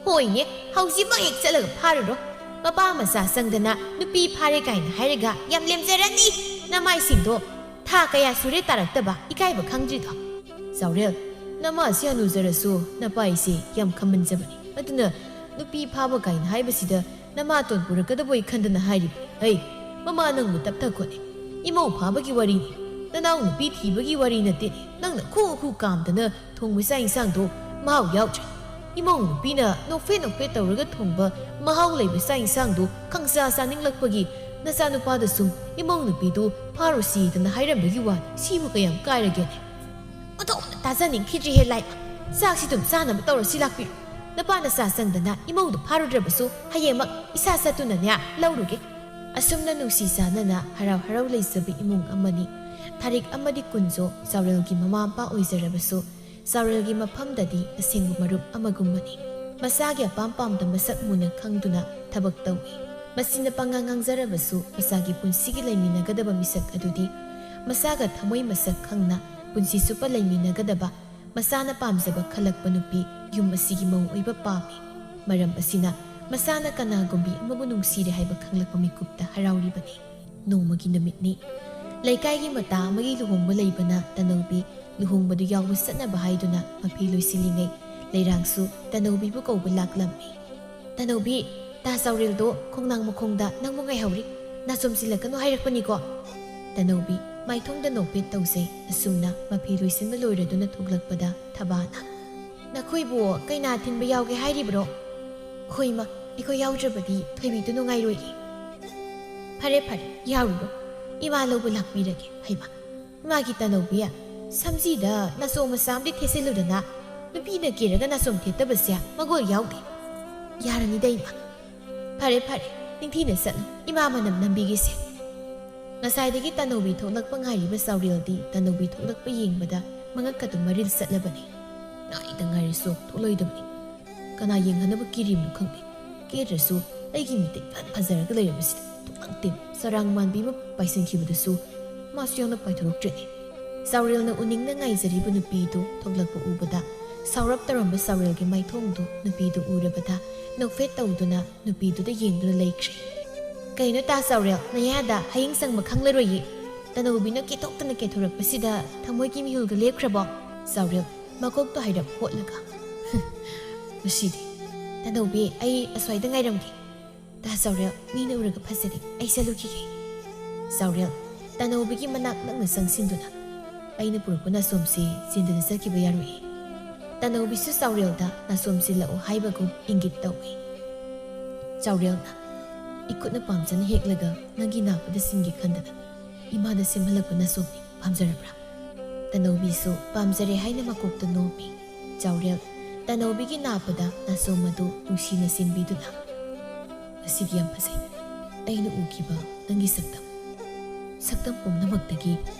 ꯍꯣꯏꯅꯦ, ꯍꯧꯖꯤꯛꯃꯛ ꯍꯦꯛ ꯆꯠꯂꯒ ꯐꯥꯔꯨꯔꯣ꯫ ꯃꯄꯥ ꯃꯆꯥ ꯆꯪꯗꯅ ꯅꯨꯄꯤ ꯐꯥꯔꯦ ꯀꯥꯏꯅ ꯍꯥꯏꯔꯒ ꯌꯥꯝ ꯂꯦꯝꯖꯔꯅꯤ꯫ ꯅꯃꯥꯏꯁꯤꯡꯗꯣ ꯊꯥ ꯀꯌꯥ ꯁꯨꯔꯦ ꯇꯥꯔꯛꯇꯕ, ꯏꯀꯥꯏꯕ ꯈꯪꯗ꯭ꯔꯤꯗꯣ꯫ ꯆꯥꯎꯔꯦꯜ, ꯅꯃꯥꯁꯤ ꯍꯅꯨꯖꯔꯁꯨ ꯅꯄꯥꯏꯁꯦ ꯌꯥꯝ ꯈꯝꯕꯟꯖꯕꯅꯤ꯫ ꯑꯗꯨꯅ ꯅꯨꯄꯤ ꯐꯥꯕ ꯀꯥꯏꯅ ꯍꯥꯏꯕꯁꯤꯗ ꯅꯃꯥꯇꯣꯟ ꯄꯨꯔꯛꯀꯗꯕꯣꯏ ꯈꯟꯗꯅ ꯍꯥꯏꯔꯤꯕꯅꯤ꯫ ꯍꯩ, ꯃꯃꯥ ꯅꯪꯕꯨ ꯇꯞꯊꯈꯣꯅꯦ꯫ ꯏꯃꯧ ꯐꯥꯕꯒꯤ ꯋꯥꯔꯤꯅꯤ, ꯅꯅꯥꯎ ꯅꯨꯄꯤ ꯊꯤꯕꯒꯤ ꯋꯥꯔꯤ ꯅꯠꯇꯦꯅꯦ꯫ ꯅꯪꯅ ꯈꯨ ꯈꯨ ꯀꯥꯝꯗꯅ ꯊꯣꯡꯕ ꯆꯥꯛ ꯏꯟꯁꯥꯡꯗꯣ ꯃꯍꯥꯎ ꯌꯥꯎꯗ꯭ꯔꯦ꯫ ꯏꯃꯧ ꯅꯨꯄꯤꯅ ꯅꯣꯛꯐꯦꯠ ꯅꯣꯛꯐꯦꯠ ꯇꯧꯔꯒ ꯊꯣꯡꯕ ꯃꯍꯥꯎ ꯂꯩꯕ ꯆꯥꯛ ꯏꯟꯁꯥꯡꯗꯣ ꯈꯪꯆꯥ ꯆꯥꯅꯤꯡꯂꯛꯄꯒꯤ ꯅꯆꯥꯅꯨꯄꯥꯗ ꯁꯨꯝ ꯏꯃꯧ ꯅꯨꯄꯤꯗꯨ ꯐꯥꯔꯨꯁꯤꯗꯅ ꯍꯥꯏꯔꯝꯕꯒꯤ ꯋꯥꯅꯤ꯫ ꯁꯤꯕꯨ ꯀꯌꯥꯝ ꯀꯥꯏꯔꯒꯦꯅꯦ? ꯑꯣꯟꯊꯣꯛꯅ ꯇꯥꯖꯅꯤꯡꯈꯤꯗ꯭ꯔꯦꯍꯦ ꯂꯥꯏꯃ꯫ ꯆꯥꯛꯁꯤ ꯑꯗꯨꯝ ꯆꯥꯅꯕ ꯇꯧꯔꯁꯤ ꯂꯥꯛꯄꯤꯔꯣ꯫ ꯅꯄꯥ ꯅꯆꯥ ꯆꯪꯗꯅ ꯏꯃꯧꯗꯨ ꯐꯥꯔꯨꯗ꯭ꯔꯕꯁꯨ ꯍꯌꯦꯡꯃꯛ ꯏꯁꯥ ꯆꯠꯇꯨꯅꯅꯦ ꯂꯧꯔꯨꯒꯦ꯫ ꯑꯁꯨꯝꯅ ꯅꯨꯡꯁꯤ ꯆꯥꯟꯅꯅ ꯍꯔꯥꯎ ꯍꯔꯥꯎ ꯂꯩꯖꯕ ꯏꯃꯨꯡ ꯑꯃꯅꯤ꯫ ꯊꯥꯔꯤꯛ ꯑꯃꯗꯤ ꯀꯨꯟꯖꯣ ꯆꯥꯎꯔꯦꯜꯒꯤ ꯃꯃꯥ ꯃꯄꯥ ꯑꯣꯏꯖꯔꯕꯁꯨ ꯆꯥꯎꯔꯦꯜꯒꯤ ꯃꯐꯝꯗꯗꯤ ꯑꯁꯦꯡꯕ ꯃꯔꯨꯞ ꯑꯃꯒꯨꯝꯕꯅꯤ꯫ ꯃꯆꯥꯒꯤ ꯑꯄꯥꯝ ꯄꯥꯝꯗ ꯃꯁꯛ ꯃꯨꯟꯅ ꯈꯪꯗꯨꯅ ꯊꯕꯛ ꯇꯧꯏ꯫ ꯃꯁꯤꯅ ꯄꯉꯥꯡ ꯉꯥꯡꯖꯔꯕꯁꯨ ꯃꯆꯥꯒꯤ ꯄꯨꯟꯁꯤꯒꯤ ꯂꯩꯃꯤꯟꯅꯒꯗꯕ ꯃꯤꯁꯛ ꯑꯗꯨꯗꯤ ꯃꯆꯥꯒ ꯊꯃꯣꯏ ꯃꯁꯛ ꯈꯪꯅ ꯄꯨꯟꯁꯤ ꯆꯨꯞꯄ ꯂꯩꯃꯤꯟꯅꯒꯗꯕ, ꯃꯆꯥꯅ ꯄꯥꯝꯖꯕ ꯈꯜꯂꯛꯄ ꯅꯨꯄꯤ ꯌꯨꯝ ꯑꯁꯤꯒꯤ ꯃꯧ ꯑꯣꯏꯕ ꯄꯥꯝꯃꯤ꯫ ꯃꯔꯝ ꯑꯁꯤꯅ ꯃꯆꯥꯅ ꯀꯅꯥꯒꯨꯝꯕꯤ ꯑꯃꯕꯨ ꯅꯨꯡꯁꯤꯔꯦ ꯍꯥꯏꯕ ꯈꯪꯂꯛꯄ ꯃꯤꯀꯨꯞꯇ ꯍꯔꯥꯎꯔꯤꯕꯅꯤ꯫ ꯅꯣꯡꯃꯒꯤ ꯅꯨꯃꯤꯠꯅꯤ꯫ ꯂꯩꯀꯥꯏꯒꯤ ꯃꯇꯥ ꯑꯃꯒꯤ ꯂꯨꯍꯣꯡꯕ ꯂꯩꯕꯅ ꯇꯅꯧꯕꯤ ꯂꯨꯍꯣꯡꯕꯗꯨ ꯌꯥꯎꯕ ꯆꯠꯅꯕ ꯍꯥꯏꯗꯨꯅ ꯃꯐꯤ ꯂꯣꯏꯁꯤꯜꯂꯤꯉꯩ ꯂꯩꯔꯥꯡꯁꯨ ꯇꯅꯧꯕꯤꯕꯨ ꯀꯧꯕ ꯂꯥꯛꯂꯝꯃꯤ꯫ "ꯇꯅꯧꯕꯤ, ꯇꯥ ꯆꯥꯎꯔꯦꯜꯗꯣ ꯈꯣꯡꯅꯥꯡ ꯃꯈꯣꯡꯗ ꯅꯪꯕꯨ ꯉꯥꯏꯍꯧꯔꯤ꯫ ꯅꯥꯆꯣꯝꯁꯤꯜꯂꯛꯀꯅꯨ ꯍꯥꯏꯔꯛꯄꯅꯤꯀꯣ꯫" ꯇꯅꯧꯕꯤ ꯃꯥꯏꯊꯣꯡꯗ ꯅꯣꯛꯐꯦꯠ ꯇꯧꯖꯩ꯫ ꯑꯁꯨꯝꯅ ꯃꯐꯤ ꯂꯣꯏꯁꯤꯟꯕ ꯂꯣꯏꯔꯗꯨꯅ ꯊꯣꯛꯂꯛꯄꯗ ꯊꯕꯥꯅ, "ꯅꯈꯣꯏꯕꯨ ꯀꯩꯅꯥ ꯊꯤꯟꯕ ꯌꯥꯎꯒꯦ ꯍꯥꯏꯔꯤꯕ꯭ꯔꯣ?" "ꯍꯣꯏ ꯏꯃꯥ, ꯑꯩꯈꯣꯏ ꯌꯥꯎꯗ꯭ꯔꯕꯗꯤ ꯊꯣꯏꯕꯤꯗꯨ ꯅꯨꯡꯉꯥꯏꯔꯣꯏꯌꯦ꯫" "ꯐꯔꯦ ꯐꯔꯦ, ꯌꯥꯎꯔꯨꯔꯣ꯫ ꯏꯃꯥ ꯂꯧꯕ ꯂꯥꯛꯄꯤꯔꯒꯦ꯫" ꯍꯩꯃꯥ, ꯏꯃꯥꯒꯤ ꯇꯅꯧꯕꯤ, ꯁꯝꯖꯤꯗ ꯅꯥꯆꯣꯝ ꯃꯆꯥ ꯑꯃꯗꯤ ꯊꯦꯠꯆꯤꯜꯂꯨꯗꯅ, ꯅꯨꯄꯤꯅ ꯀꯦꯔꯒ ꯅꯥꯆꯣꯝ ꯊꯦꯠꯇꯕꯁꯦ ꯃꯒꯨꯟ ꯌꯥꯎꯗꯦ꯫ "ꯌꯥꯔꯅꯤꯗ ꯏꯃꯥ꯫ ꯐꯔꯦ ꯐꯔꯦ, ꯅꯤꯡꯊꯤꯅ ꯆꯠꯂꯨ, ꯏꯃꯥ ꯃꯅꯝ ꯅꯝꯕꯤꯒꯦꯁꯦ꯫" ꯉꯁꯥꯏꯗꯒꯤ ꯇꯅꯧꯕꯤ ꯊꯣꯛꯂꯛꯄ ꯉꯥꯏꯔꯤꯕ ꯆꯥꯎꯔꯦꯜꯗꯤ ꯇꯅꯧꯕꯤ ꯊꯣꯛꯂꯛꯄ ꯌꯦꯡꯕꯗ ꯃꯉꯛꯀꯗꯨ ꯃꯔꯤꯜ ꯆꯠꯂꯕꯅꯤ꯫ ꯉꯥꯏꯗ ꯉꯥꯏꯔꯁꯨ ꯊꯣꯛꯂꯣꯏꯗꯕꯅꯤ꯫ ꯀꯅꯥ ꯌꯦꯡꯍꯟꯅꯕ ꯀꯤꯔꯤꯕꯅꯣ ꯈꯪꯗꯦ꯫ ꯀꯦꯗ꯭ꯔꯁꯨ ꯑꯩꯒꯤ ꯃꯤꯠꯇ ꯏꯐꯠ ꯐꯖꯔꯒ ꯂꯩꯔꯝꯕꯁꯤꯗ ꯇꯨꯃꯛꯇꯤ ꯆꯔꯥꯡ ꯃꯥꯟꯕꯤ ꯑꯃ ꯄꯥꯏꯁꯤꯟꯈꯤꯕꯗꯨꯁꯨ ꯃꯥꯁꯨ ꯌꯥꯎꯅ ꯄꯥꯏꯊꯣꯔꯛꯇ꯭ꯔꯦꯅꯦ꯫ ꯆꯥꯎꯔꯦꯜꯅ ꯎꯅꯤꯡꯅ ꯉꯥꯏꯖꯔꯤꯕ ꯅꯨꯄꯤꯗꯨ ꯊꯣꯛꯂꯛꯄ ꯎꯕꯗ ꯁꯥꯎꯔꯞ ꯇꯧꯔꯝꯕ ꯆꯥꯎꯔꯦꯜꯒꯤ ꯃꯥꯏꯊꯣꯡꯗꯨ ꯅꯨꯄꯤꯗꯨ ꯎꯔꯕꯗ ꯅꯣꯛꯐꯦꯠ ꯇꯧꯗꯨꯅ ꯅꯨꯄꯤꯗꯨꯗ ꯌꯦꯡꯗꯨꯅ ꯂꯩꯈ꯭ꯔꯦ꯫ "ꯀꯩꯅꯣ ꯇꯥ ꯆꯥꯎꯔꯦꯜ, ꯅꯌꯥꯗ ꯍꯌꯦꯡ ꯆꯪꯕ ꯈꯪꯂꯔꯣꯏꯌꯦ꯫ ꯇꯅꯧꯕꯤꯅ ꯀꯦꯊꯣꯛꯇꯅ ꯀꯦꯊꯣꯔꯛꯄꯁꯤꯗ ꯊꯃꯣꯏꯒꯤ ꯃꯤꯍꯨꯜꯒ ꯂꯦꯞꯈ꯭ꯔꯕꯣ?" ꯆꯥꯎꯔꯦꯜ ꯃꯀꯣꯛꯇꯣ ꯍꯥꯏꯔꯞ ꯍꯣꯠꯂꯒ, "ꯃꯁꯤꯗꯤ꯫ ꯇꯅꯧꯕꯤ, ꯑꯩ ꯑꯁ꯭ꯋꯥꯏꯗ ꯉꯥꯏꯔꯝꯒꯦ꯫ ꯇꯥ ꯆꯥꯎꯔꯦꯜ, ꯃꯤꯅ ꯎꯔꯒ ꯐꯖꯗꯦ, ꯑꯩ ꯆꯠꯂꯨꯈꯤꯒꯦ꯫" ꯆꯥꯎꯔꯦꯜ ꯇꯅꯧꯕꯤꯒꯤ ꯃꯅꯥꯛ ꯅꯛꯅ ꯆꯪꯁꯤꯟꯗꯨꯅ, "ꯑꯩꯅ ꯄꯨꯔꯛꯄ ꯅꯥꯆꯣꯝꯁꯤ ꯆꯦꯟꯗꯅ ꯆꯠꯈꯤꯕ ꯌꯥꯔꯣꯏꯌꯦ꯫" ꯇꯅꯧꯕꯤꯁꯨ ꯆꯥꯎꯔꯦꯜꯗ ꯅꯥꯆꯣꯝ ꯆꯤꯜꯂꯛꯎ ꯍꯥꯏꯕꯒꯨꯝ ꯏꯪꯒꯤꯠ ꯇꯧꯏ꯫ ꯆꯥꯎꯔꯦꯜꯅ, "ꯏꯈꯨꯠꯅ ꯄꯥꯝꯖꯅ ꯍꯦꯛꯂꯒ ꯅꯪꯒꯤ ꯅꯥꯄꯗ ꯁꯤꯟꯒꯦ ꯈꯟꯗꯅ ꯏꯃꯥꯗ ꯁꯦꯝꯍꯜꯂꯛꯄ ꯅꯥꯆꯣꯝꯅꯤ, ꯄꯥꯝꯖꯔꯕ꯭ꯔꯥ?" ꯇꯅꯧꯕꯤꯁꯨ ꯄꯥꯝꯖꯔꯦ ꯍꯥꯏꯅ ꯃꯀꯣꯛꯇ ꯅꯣꯝꯃꯤ꯫ ꯆꯥꯎꯔꯦꯜ ꯇꯅꯧꯕꯤꯒꯤ ꯅꯥꯄꯗ ꯅꯥꯆꯣꯝ ꯑꯗꯨ ꯅꯨꯡꯁꯤꯅ ꯁꯤꯟꯕꯤꯗꯨꯅ, "ꯉꯁꯤꯒꯤ ꯌꯥꯝ ꯐꯖꯩ꯫ ꯑꯩꯅ ꯎꯈꯤꯕ ꯅꯪꯒꯤ ꯁꯛꯇꯝ, ꯁꯛꯇꯝ ꯄꯨꯝꯅꯃꯛꯇꯒꯤ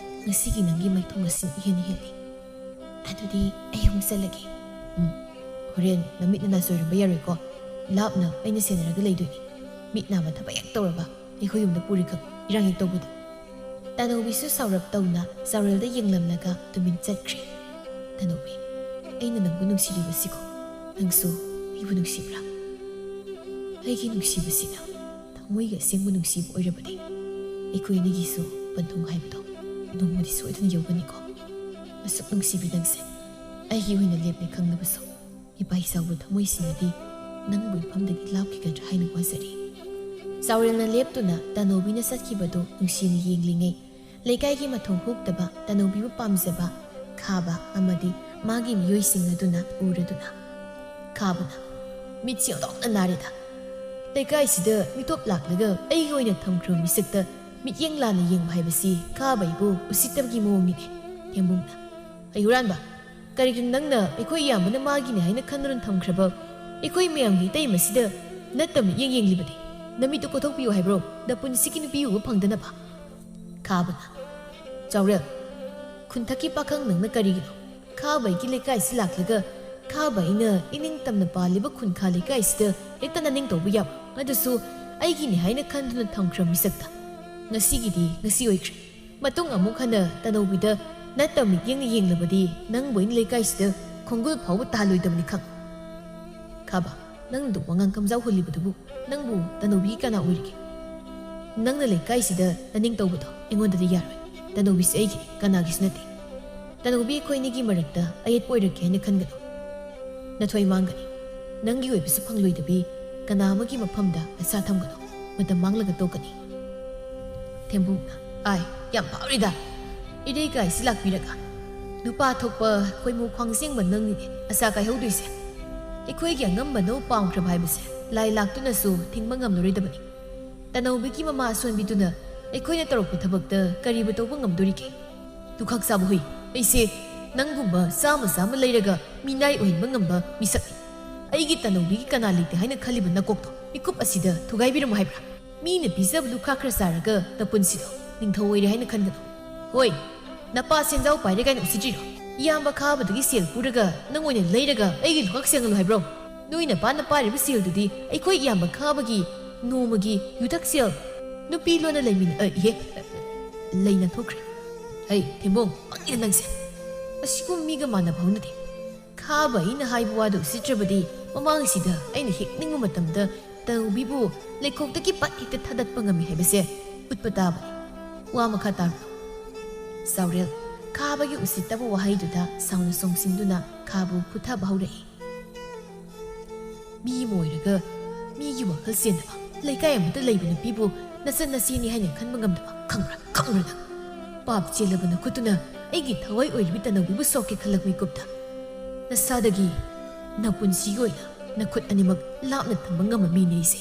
ꯉꯁꯤꯒꯤ ꯅꯪꯒꯤ ꯃꯥꯏꯊꯣꯡ ꯑꯁꯤ ꯏꯍꯦꯟ ꯍꯦꯜꯂꯤ꯫ ꯑꯗꯨꯗꯤ ꯑꯩ ꯑꯃꯨꯛ ꯆꯠꯂꯒꯦ꯫ ꯎꯝ, ꯍꯣꯔꯦꯟ ꯅꯃꯤꯠꯅ ꯅꯥꯁꯣꯏꯔꯝꯕ ꯌꯥꯔꯣꯏꯀꯣ꯫ ꯂꯥꯞꯅ ꯑꯩꯅ ꯁꯦꯟꯅꯔꯒ ꯂꯩꯗꯣꯏꯅꯤ꯫ ꯃꯤꯠ ꯅꯥꯕ ꯊꯕꯛ ꯍꯦꯛ ꯇꯧꯔꯕ ꯑꯩꯈꯣꯏ ꯌꯨꯝꯗ ꯄꯨꯔꯤꯈꯛ ꯏꯔꯥꯡ ꯍꯦꯛ ꯇꯧꯕꯗ꯫" ꯇꯅꯧꯕꯤꯁꯨ ꯁꯥꯎꯔꯞ ꯇꯧꯅ ꯆꯥꯎꯔꯦꯜꯗ ꯌꯦꯡꯂꯝꯂꯒ ꯇꯨꯃꯤꯟ ꯆꯠꯈ꯭ꯔꯦ꯫ "ꯇꯅꯧꯕꯤ, ꯑꯩꯅ ꯅꯪꯕꯨ ꯅꯨꯡꯁꯤꯔꯤꯕꯁꯤꯀꯣ, ꯅꯪꯁꯨ ꯑꯩꯕꯨ ꯅꯨꯡꯁꯤꯕ꯭ꯔꯥ? ꯑꯩꯒꯤ ꯅꯨꯡꯁꯤꯕꯁꯤꯅ ꯊꯃꯣꯏꯒꯤ ꯑꯁꯦꯡꯕ ꯅꯨꯡꯁꯤꯕ ꯑꯣꯏꯔꯕꯗꯤ ꯑꯩꯈꯣꯏ ꯑꯅꯤꯒꯤꯁꯨ ꯄꯟꯊꯨꯡ ꯍꯥꯏꯕꯗꯣ ꯅꯣꯡꯃꯗꯤ ꯁꯣꯏꯗꯅ ꯌꯧꯒꯅꯤꯀꯣ꯫ ꯑꯁꯨꯛ ꯅꯨꯡꯁꯤꯕꯤ ꯅꯪꯁꯦ ꯑꯩꯒꯤ ꯑꯣꯏꯅ ꯂꯦꯞꯂꯦ ꯈꯪꯂꯕꯁꯨ ꯏꯄꯥ ꯏꯆꯥꯎꯕ ꯊꯃꯣꯏꯁꯤꯅꯗꯤ ꯅꯪꯕꯨ ꯏꯐꯝꯗꯒꯤ ꯂꯥꯞꯈꯤꯒꯗ꯭ꯔꯥ ꯍꯥꯏꯅ ꯋꯥꯖꯔꯤ꯫" ꯆꯥꯎꯔꯦꯜꯅ ꯂꯦꯞꯇꯨꯅ ꯇꯅꯧꯕꯤꯅ ꯆꯠꯈꯤꯕꯗꯨ ꯅꯨꯡꯁꯤꯅ ꯌꯦꯡꯂꯤꯉꯩ ꯂꯩꯀꯥꯏꯒꯤ ꯃꯊꯣꯡ ꯍꯨꯛꯇꯕ ꯇꯅꯧꯕꯤꯕꯨ ꯄꯥꯝꯖꯕ ꯈꯥꯕ ꯑꯃꯗꯤ ꯃꯥꯒꯤ ꯃꯤꯑꯣꯏꯁꯤꯡ ꯑꯗꯨꯅ ꯎꯔꯗꯨꯅ, ꯈꯥꯕꯅ, "ꯃꯤꯠꯁꯤ ꯑꯣꯟꯊꯣꯛꯅ ꯅꯥꯔꯦꯗ꯫ ꯂꯩꯀꯥꯏꯁꯤꯗ ꯃꯤꯇꯣꯞ ꯂꯥꯛꯂꯒ ꯑꯩꯒꯤ ꯑꯣꯏꯅ ꯊꯝꯈ꯭ꯔꯕ ꯃꯤꯁꯛꯇ ꯃꯤꯠꯌꯦꯡ ꯂꯥꯟꯅ ꯌꯦꯡꯕ ꯍꯥꯏꯕꯁꯤ ꯈꯥꯕ ꯑꯩꯕꯨ ꯎꯁꯤꯠꯇꯕꯒꯤ ꯃꯑꯣꯡꯅꯤꯅꯦ꯫" ꯊꯦꯝꯕꯨꯡꯅ, "ꯑꯩ ꯍꯨꯔꯥꯟꯕ, ꯀꯔꯤꯒꯤꯅꯣ ꯅꯪꯅ ꯑꯩꯈꯣꯏ ꯏꯌꯥꯝꯕꯅ ꯃꯥꯒꯤꯅꯤ ꯍꯥꯏꯅ ꯈꯟꯗꯨꯅ ꯊꯝꯈ꯭ꯔꯕ ꯑꯩꯈꯣꯏ ꯃꯌꯥꯝꯒꯤ ꯏꯇꯩꯃꯁꯤꯗ ꯅꯠꯇ ꯃꯤꯠꯌꯦꯡ ꯌꯦꯡꯂꯤꯕꯗꯤ? ꯅꯃꯤꯠꯇꯨ ꯀꯣꯊꯣꯛꯄꯤꯌꯨ ꯍꯥꯏꯕ꯭ꯔꯣ, ꯅꯄꯨꯟꯁꯤꯒꯤ ꯅꯨꯄꯤ ꯎꯕ ꯐꯪꯗꯅꯕ?" ꯈꯥꯕꯅ, "ꯆꯥꯎꯔꯦꯜ, ꯈꯨꯟꯊꯛꯀꯤ ꯄꯥꯈꯪ ꯅꯪꯅ ꯀꯔꯤꯒꯤꯅꯣ ꯈꯥꯕ ꯑꯩꯒꯤ ꯂꯩꯀꯥꯏꯁꯤ ꯂꯥꯛꯂꯒ ꯈꯥꯕ ꯑꯩꯅ ꯏꯅꯤꯡ ꯇꯝꯅ ꯄꯥꯜꯂꯤꯕ ꯈꯨꯟꯈꯥ ꯂꯩꯀꯥꯏꯁꯤꯗ ꯍꯦꯛꯇ ꯅꯅꯤꯡ ꯇꯧꯕ ꯌꯥꯕ, ꯑꯗꯨꯁꯨ ꯑꯩꯒꯤꯅꯤ ꯍꯥꯏꯅ ꯈꯟꯗꯨꯅ ꯊꯝꯈ꯭ꯔꯕ ꯃꯤꯁꯛꯇ꯫ ꯉꯁꯤꯒꯤꯗꯤ ꯉꯁꯤ ꯑꯣꯏꯈ꯭ꯔꯦ꯫ ꯃꯇꯨꯡ ꯑꯃꯨꯛ ꯍꯟꯅ ꯇꯅꯧꯕꯤꯗ ꯅꯠꯇ ꯃꯤꯠꯌꯦꯡꯅ ꯌꯦꯡꯂꯕꯗꯤ ꯅꯪꯕꯨ ꯑꯩꯅ ꯂꯩꯀꯥꯏꯁꯤꯗ ꯈꯣꯡꯒꯨꯜ ꯐꯥꯎꯕ ꯇꯥꯍꯜꯂꯣꯏꯗꯕꯅꯤ ꯈꯪ꯫ ꯈꯥꯕ, ꯅꯪꯅꯗꯨ ꯋꯥꯉꯥꯡ ꯀꯝꯖꯥꯎ ꯍꯨꯜꯂꯤꯕꯗꯨꯕꯨ ꯅꯪꯕꯨ ꯇꯅꯧꯕꯤꯒꯤ ꯀꯅꯥ ꯑꯣꯏꯔꯤꯒꯦ? ꯅꯪꯅ ꯂꯩꯀꯥꯏꯁꯤꯗ ꯅꯅꯤꯡ ꯇꯧꯕꯗꯣ ꯑꯩꯉꯣꯟꯗꯗꯤ ꯌꯥꯔꯣꯏ꯫ ꯇꯅꯧꯕꯤꯁꯤ ꯑꯩꯒꯤꯅꯤ, ꯀꯅꯥꯒꯤꯁꯨ ꯅꯠꯇꯦ꯫ ꯇꯅꯧꯕꯤ ꯑꯩꯈꯣꯏ ꯑꯅꯤꯒꯤ ꯃꯔꯛꯇ ꯑꯌꯦꯠꯄ ꯑꯣꯏꯔꯛꯀꯦ ꯍꯥꯏꯅ ꯈꯟꯒꯅꯨ꯫ ꯅꯊꯣꯏ ꯃꯥꯡꯒꯅꯤ꯫ ꯅꯪꯒꯤ ꯑꯣꯏꯕꯁꯨ ꯐꯪꯂꯣꯏꯗꯕꯤ ꯀꯅꯥ ꯑꯃꯒꯤ ꯃꯐꯝꯗ ꯑꯁꯥ ꯊꯝꯒꯅꯨ꯫ ꯃꯇꯝ ꯃꯥꯡꯂꯒ ꯇꯣꯛꯀꯅꯤ꯫ ꯊꯦꯝꯕꯨꯡꯅ, ꯑꯥꯏ, ꯌꯥꯝ ꯐꯥꯎꯔꯤꯗ꯫ ꯏꯔꯩꯀꯥꯏꯁꯤ ꯂꯥꯛꯄꯤꯔꯒ ꯅꯨꯄꯥ ꯊꯣꯛꯄ ꯈꯣꯏꯃꯨ ꯈ꯭ꯋꯥꯡꯖꯦꯡꯕ ꯅꯪꯅꯤꯅꯦ ꯑꯁꯥ ꯀꯥꯏꯍꯧꯗꯣꯏꯁꯦ꯫ ꯑꯩꯈꯣꯏꯒꯤ ꯑꯉꯝꯕꯅꯧ ꯄꯥꯝꯈ꯭ꯔꯕ ꯍꯥꯏꯕꯁꯦ ꯂꯥꯏ ꯂꯥꯛꯇꯨꯅꯁꯨ ꯊꯤꯡꯕ ꯉꯝꯂꯔꯣꯏꯗꯕꯅꯤ꯫ ꯇꯅꯧꯕꯤꯒꯤ ꯃꯃꯥ ꯑꯁꯣꯟꯕꯤꯗꯨꯅ ꯑꯩꯈꯣꯏꯅ ꯇꯧꯔꯛꯄ ꯊꯕꯛꯇ ꯀꯔꯤꯕꯨ ꯇꯧꯕ ꯉꯝꯗꯣꯔꯤꯒꯦ? ꯗꯨꯈꯥꯛ ꯆꯥꯕ ꯍꯨꯏ, ꯑꯩꯁꯦ ꯅꯪꯒꯨꯝꯕ ꯆꯥꯝꯃ ꯆꯥꯝꯃ ꯂꯩꯔꯒ ꯃꯤꯅꯥꯏ ꯑꯣꯏꯍꯟꯕ ꯉꯝꯕ ꯃꯤꯁꯛꯅꯤ꯫ ꯑꯩꯒꯤ ꯇꯅꯧꯕꯤꯒꯤ ꯀꯅꯥ ꯂꯩꯇꯦ ꯍꯥꯏꯅ ꯈꯜꯂꯤꯕ ꯅꯀꯣꯛꯇꯣ ꯃꯤꯀꯨꯞ ꯑꯁꯤꯗ ꯊꯨꯒꯥꯏꯕꯤꯔꯝꯃꯨ ꯍꯥꯏꯕ꯭ꯔꯥ? ꯃꯤꯅ ꯄꯤꯖꯕ ꯗꯨꯈꯥꯛ ꯈꯔ ꯆꯥꯔꯒ ꯅꯄꯨꯟꯁꯤꯗꯣ ꯅꯤꯡꯊꯧ ꯑꯣꯏꯔꯦ ꯍꯥꯏꯅ ꯈꯟꯒꯅꯨ꯫ ꯍꯣꯏ, ꯅꯄꯥ ꯁꯦꯟꯖꯥꯎ ꯄꯥꯏꯔꯦ ꯀꯥꯏꯅ ꯎꯁꯤꯠꯇ꯭ꯔꯤꯔꯣ? ꯏꯌꯥꯝꯕ ꯈꯥꯕꯗꯒꯤ ꯁꯦꯜ ꯄꯨꯔꯒ ꯅꯪ ꯑꯣꯏꯅ ꯂꯩꯔꯒ ꯑꯩꯒꯤ ꯂꯨꯈꯥꯛ ꯁꯦꯡꯍꯜꯂꯨ ꯍꯥꯏꯕ꯭ꯔꯣ? ꯅꯣꯏ ꯅꯄꯥꯅ ꯄꯥꯏꯔꯤꯕ ꯁꯦꯜꯗꯨꯗꯤ ꯑꯩꯈꯣꯏ ꯏꯌꯥꯝꯕ ꯈꯥꯕꯒꯤ ꯅꯣꯡꯃꯒꯤ ꯌꯨꯊꯛ ꯁꯦꯜ꯫ ꯅꯨꯄꯤ ꯂꯣꯟꯅ ꯂꯩꯃꯤꯟꯅ-, ꯑ, ꯏꯍꯦ, ꯂꯩꯅ ꯊꯣꯛꯈ꯭ꯔꯦ꯫ ꯍꯩ, ꯊꯦꯝꯕꯣꯡ, ꯄꯪꯉꯤꯗ ꯅꯪꯁꯦ꯫ ꯑꯁꯤꯒꯨꯝꯕ ꯃꯤꯒ ꯃꯥꯟꯅꯕ ꯍꯧꯅꯗꯦ꯫ ꯈꯥꯕ ꯑꯩꯅ ꯍꯥꯏꯕ ꯋꯥꯗꯨ ꯎꯁꯤꯠꯇ꯭ꯔꯕꯗꯤ ꯃꯃꯥꯡꯁꯤꯗ ꯑꯩꯅ ꯍꯦꯛꯅꯤꯡꯕ ꯃꯇꯝꯗ ꯇꯅꯧꯕꯤꯕꯨ ꯂꯩꯈꯣꯛꯇꯒꯤ ꯄꯠ ꯍꯦꯛꯇ ꯊꯥꯗꯠꯄ ꯉꯝꯃꯤ ꯍꯥꯏꯕꯁꯦ ꯎꯠꯄ ꯇꯥꯕꯅꯤ꯫ ꯋꯥ ꯃꯈꯥ ꯇꯥꯔꯨ꯫ ꯆꯥꯎꯔꯦꯜ, ꯈꯥꯕꯒꯤ ꯎꯁꯤꯠꯇꯕ ꯋꯥꯍꯩꯗꯨꯗ ꯁꯥꯎꯅ ꯆꯣꯡꯁꯤꯟꯗꯨꯅ ꯈꯥꯕꯨ ꯐꯨꯊꯕ ꯍꯧꯔꯛꯏ꯫ ꯃꯤ ꯑꯃ ꯑꯣꯏꯔꯒ ꯃꯤꯒꯤ ꯋꯥꯈꯜ ꯆꯦꯟꯗꯕ, ꯂꯩꯀꯥꯏ ꯑꯃꯗ ꯂꯩꯕ ꯅꯨꯄꯤꯕꯨ ꯅꯆꯟ ꯅꯆꯦꯅꯤ ꯍꯥꯏꯅ ꯈꯟꯕ ꯉꯝꯗꯕ, ꯈꯪꯕ꯭ꯔꯥ? ꯈꯪꯕ꯭ꯔꯥ ꯅꯪ? ꯄꯥꯞ ꯆꯦꯜꯂꯕ ꯅꯈꯨꯠꯇꯨꯅ ꯑꯩꯒꯤ ꯊꯋꯥꯏ ꯑꯣꯏꯔꯤꯕꯤ ꯇꯅꯧꯕꯤꯕꯨ ꯁꯣꯛꯀꯦ ꯈꯜꯂꯛ ꯃꯤꯀꯨꯞꯇ ꯅꯁꯥꯗꯒꯤ ꯅꯄꯨꯟꯁꯤꯒꯤ ꯑꯣꯏꯅ ꯅꯈꯨꯠ ꯑꯅꯤꯃꯛ ꯂꯥꯞꯅ ꯊꯝꯕ ꯉꯝꯕ ꯃꯤꯅꯤ ꯑꯩꯁꯦ꯫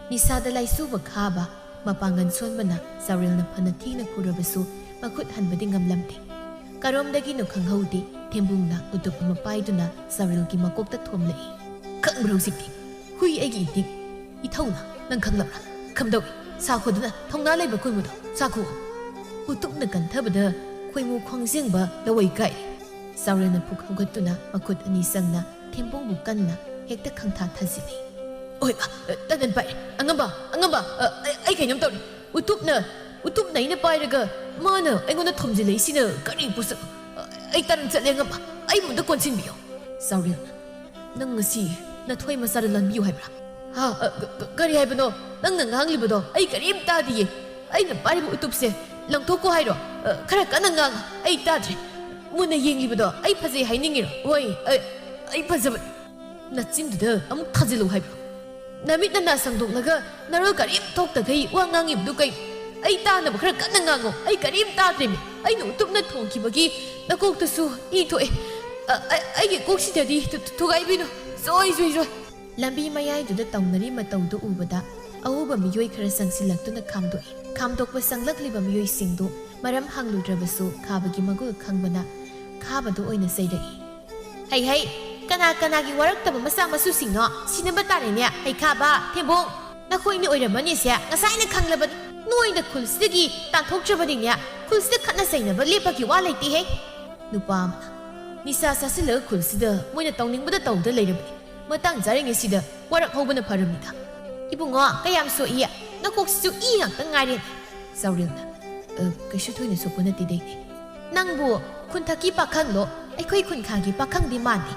ꯅꯤꯁꯥꯗ ꯂꯥꯏꯆꯨꯕ ꯈꯥꯕ, ꯃꯄꯥꯡꯒꯜ ꯁꯣꯟꯕꯅ ꯆꯥꯎꯔꯦꯜꯅ ꯐꯅ ꯊꯤꯅ ꯈꯨꯔꯕꯁꯨ ꯃꯈꯨꯠ ꯍꯟꯕꯗꯤ ꯉꯝꯂꯝꯗꯦ꯫ ꯀꯔꯣꯝꯗꯒꯤꯅꯣ ꯈꯪꯍꯧꯗꯦ, ꯊꯦꯝꯕꯨꯡꯅ ꯎꯇꯨꯞ ꯑꯃ ꯄꯥꯏꯗꯨꯅ ꯆꯥꯎꯔꯦꯜꯒꯤ ꯃꯀꯣꯛꯇ ꯊꯣꯝꯂꯛꯏ꯫ ꯈꯪꯕ꯭ꯔꯥ ꯍꯧꯖꯤꯛꯇꯤ? ꯍꯨꯏ ꯑꯩꯒꯤ ꯏꯇꯤꯛ, ꯏꯊꯧꯅ ꯅꯪ ꯈꯪꯂꯕ꯭ꯔꯥ? ꯈꯝꯗꯧꯏ, ꯁꯥꯈꯣꯗꯨꯅ ꯊꯧꯅꯥ ꯂꯩꯕ ꯈꯣꯏꯃꯨꯗꯣ ꯁꯥꯈꯣ꯫ ꯎꯇꯨꯞꯅ ꯀꯟꯊꯕꯗ ꯈꯣꯏꯃꯨ ꯈ꯭ꯋꯥꯡꯖꯦꯡꯕ ꯂꯋꯥꯏ ꯀꯥꯏꯔꯦ꯫ ꯆꯥꯎꯔꯦꯜꯅ ꯐꯨꯛ ꯍꯧꯒꯠꯇꯨꯅ ꯃꯈꯨꯠ ꯑꯅꯤ ꯆꯪꯅ ꯊꯦꯝꯕꯣꯡꯕꯨ ꯀꯟꯅ ꯍꯦꯛꯇ ꯈꯪꯊꯥ ꯊꯥꯖꯤꯜꯂꯤ꯫ ꯑꯣꯏꯃ, ꯇꯟꯗꯟ ꯄꯥꯏꯔꯦ꯫ ꯑꯉꯝꯕ, ꯑꯉꯝꯕ, ꯑ, ꯑꯩ, ꯑꯩ ꯀꯩꯅꯣꯝ ꯇꯧꯔꯦ꯫ ꯎꯇꯨꯞꯅ, ꯎꯇꯨꯞꯅ ꯑꯩꯅ ꯄꯥꯏꯔꯒ ꯃꯥꯅ ꯑꯩꯉꯣꯟꯗ ꯊꯣꯝꯖꯤꯜꯂꯛꯏꯁꯤꯅ ꯀꯔꯤ ꯄꯣꯠꯁꯛ? ꯑ, ꯑꯩ ꯇꯔꯪ ꯆꯠꯂꯦ ꯑꯉꯝꯕ꯫ ꯑꯩꯕꯨ ꯑꯝꯇ ꯀꯣꯟꯁꯤꯟꯕꯤꯌꯨ꯫ ꯆꯥꯎꯔꯦꯜꯅ, ꯅꯪ ꯉꯁꯤ ꯅꯊꯣꯏ ꯃꯆꯥꯗ ꯂꯥꯟꯕꯤꯌꯨ ꯍꯥꯏꯕ꯭ꯔꯥ? ꯍꯥ? ꯑ, ꯀ-, ꯀ-, ꯀꯔꯤ ꯍꯥꯏꯕꯅꯣ? ꯅꯪꯅ ꯉꯥꯡꯂꯤꯕꯗꯣ ꯑꯩ ꯀꯔꯤꯝ ꯇꯥꯗꯤꯌꯦ꯫ ꯑꯩꯅ ꯄꯥꯏꯔꯤꯕ ꯎꯇꯨꯞꯁꯦ ꯂꯪꯊꯣꯛꯀꯣ ꯍꯥꯏꯔꯣ? ꯑ, ꯈꯔ ꯀꯟꯅ ꯉꯥꯡꯉꯨ꯫ ꯑꯩ ꯇꯥꯗ꯭ꯔꯦ꯫ ꯃꯨꯟꯅ ꯌꯦꯡꯂꯤꯕꯗꯣ ꯑꯩ ꯐꯖꯩ ꯍꯥꯏꯅꯤꯡꯉꯤꯔꯣ? ꯍꯣꯏ, ꯑꯩ, ꯑꯩ ꯐꯖꯕ꯫ ꯅꯆꯤꯟꯗꯨꯗ ꯑꯃꯨꯛ ꯊꯥꯖꯤꯜꯂꯨ ꯍꯥꯏꯕ꯭ꯔꯣ? ꯅꯃꯤꯠ ꯅꯅꯥ ꯁꯪꯗꯣꯛꯂꯒ ꯅꯔꯣꯜ ꯀꯔꯤꯝ ꯊꯣꯛꯇꯈꯩ ꯋꯥ ꯉꯥꯡꯉꯤꯕꯗꯨ ꯀꯩ? ꯑꯩ ꯇꯥꯅꯕ ꯈꯔ ꯀꯟꯅ ꯉꯥꯡꯉꯣ꯫ ꯑꯩ ꯀꯔꯤꯝ ꯇꯥꯗ꯭ꯔꯦꯃꯤ꯫ ꯑꯩꯅ ꯎꯇꯨꯞꯅ ꯊꯣꯝꯈꯤꯕꯒꯤ ꯅꯀꯣꯛꯇꯁꯨ ꯏ ꯊꯣꯛꯑꯦ꯫ ꯑ, ꯑ, ꯑꯩꯒꯤ ꯀꯣꯛꯁꯤꯗꯗꯤ ꯊꯨ-, ꯊꯨ-, ꯊꯨꯒꯥꯏꯕꯤꯅꯨ꯫ ꯖꯣꯏ, ꯖꯣꯏ, ꯖꯣꯏ꯫ ꯂꯝꯕꯤ ꯃꯌꯥꯏꯗꯨꯗ ꯇꯧꯅꯔꯤ ꯃꯇꯧꯗꯨ ꯎꯕꯗ ꯑꯎꯕ ꯃꯤꯑꯣꯏ ꯈꯔ ꯆꯪꯁꯤꯜꯂꯛꯇꯨꯅ ꯈꯥꯝꯗꯣꯛꯏ꯫ ꯈꯥꯝꯗꯣꯛꯄ ꯆꯪꯂꯛꯂꯤꯕ ꯃꯤꯑꯣꯏꯁꯤꯡꯗꯨ ꯃꯔꯝ ꯍꯪꯂꯨꯗ꯭ꯔꯕꯁꯨ ꯈꯥꯕꯒꯤ ꯃꯒꯨꯜ ꯈꯪꯕꯅ ꯈꯥꯕꯗꯨ ꯑꯣꯏꯅ ꯆꯩꯔꯛꯏ꯫ "ꯍꯩ ꯍꯩ, ꯀꯅꯥ ꯀꯅꯥꯒꯤ ꯋꯥꯔꯛꯇꯕ ꯃꯆꯥ ꯃꯁꯨꯁꯤꯡꯅꯣ? ꯁꯤꯟꯅꯕ ꯇꯥꯔꯦꯅꯦ, ꯍꯩꯈꯥꯕ, ꯊꯦꯝꯕꯣꯡ꯫ ꯅꯈꯣꯏꯅꯤ ꯑꯣꯏꯔꯝꯃꯅꯤꯁꯦ, ꯉꯁꯥꯏꯅ ꯈꯪꯂꯕꯅꯤ꯫ ꯅꯣꯏꯅ ꯈꯨꯜꯁꯤꯗꯒꯤ ꯇꯥꯟꯊꯣꯛꯇ꯭ꯔꯕꯗꯤꯅꯦ, ꯈꯨꯜꯁꯤꯗ ꯈꯠꯅ ꯆꯩꯅꯕ ꯂꯦꯞꯄꯒꯤ ꯋꯥ ꯂꯩꯇꯦꯍꯦ꯫" ꯅꯨꯄꯥ ꯑꯃꯅ, "ꯅꯤꯁꯥ ꯆꯥꯁꯤꯜꯂꯒ ꯈꯨꯜꯁꯤꯗ ꯃꯣꯏꯅ ꯇꯧꯅꯤꯡꯕꯗ ꯇꯧꯗ ꯂꯩꯔꯕꯅꯤ꯫ ꯃꯇꯥꯡ ꯆꯥꯔꯤꯉꯩꯁꯤꯗ ꯋꯥꯔꯛ ꯍꯧꯕꯅ ꯐꯔꯝꯅꯤꯗ꯫" "ꯏꯕꯨꯡꯉꯣ, ꯀꯌꯥꯝ ꯁꯣꯛꯏ? ꯅꯀꯣꯛꯁꯤꯁꯨ ꯏ ꯉꯥꯛꯇ ꯉꯥꯏꯔꯦ꯫" ꯆꯥꯎꯔꯦꯜꯅ, "ꯑ, ꯀꯩꯁꯨ ꯊꯣꯏꯅ ꯁꯣꯛꯄ ꯅꯠꯇꯦꯗ, ꯏꯅꯦ꯫" "ꯅꯪꯕꯨ ꯈꯨꯟꯊꯛꯀꯤ ꯄꯥꯈꯪꯂꯣ? ꯑꯩꯈꯣꯏ ꯈꯨꯟꯈꯥꯒꯤ ꯄꯥꯈꯪꯗꯤ ꯃꯥꯟꯗꯦ꯫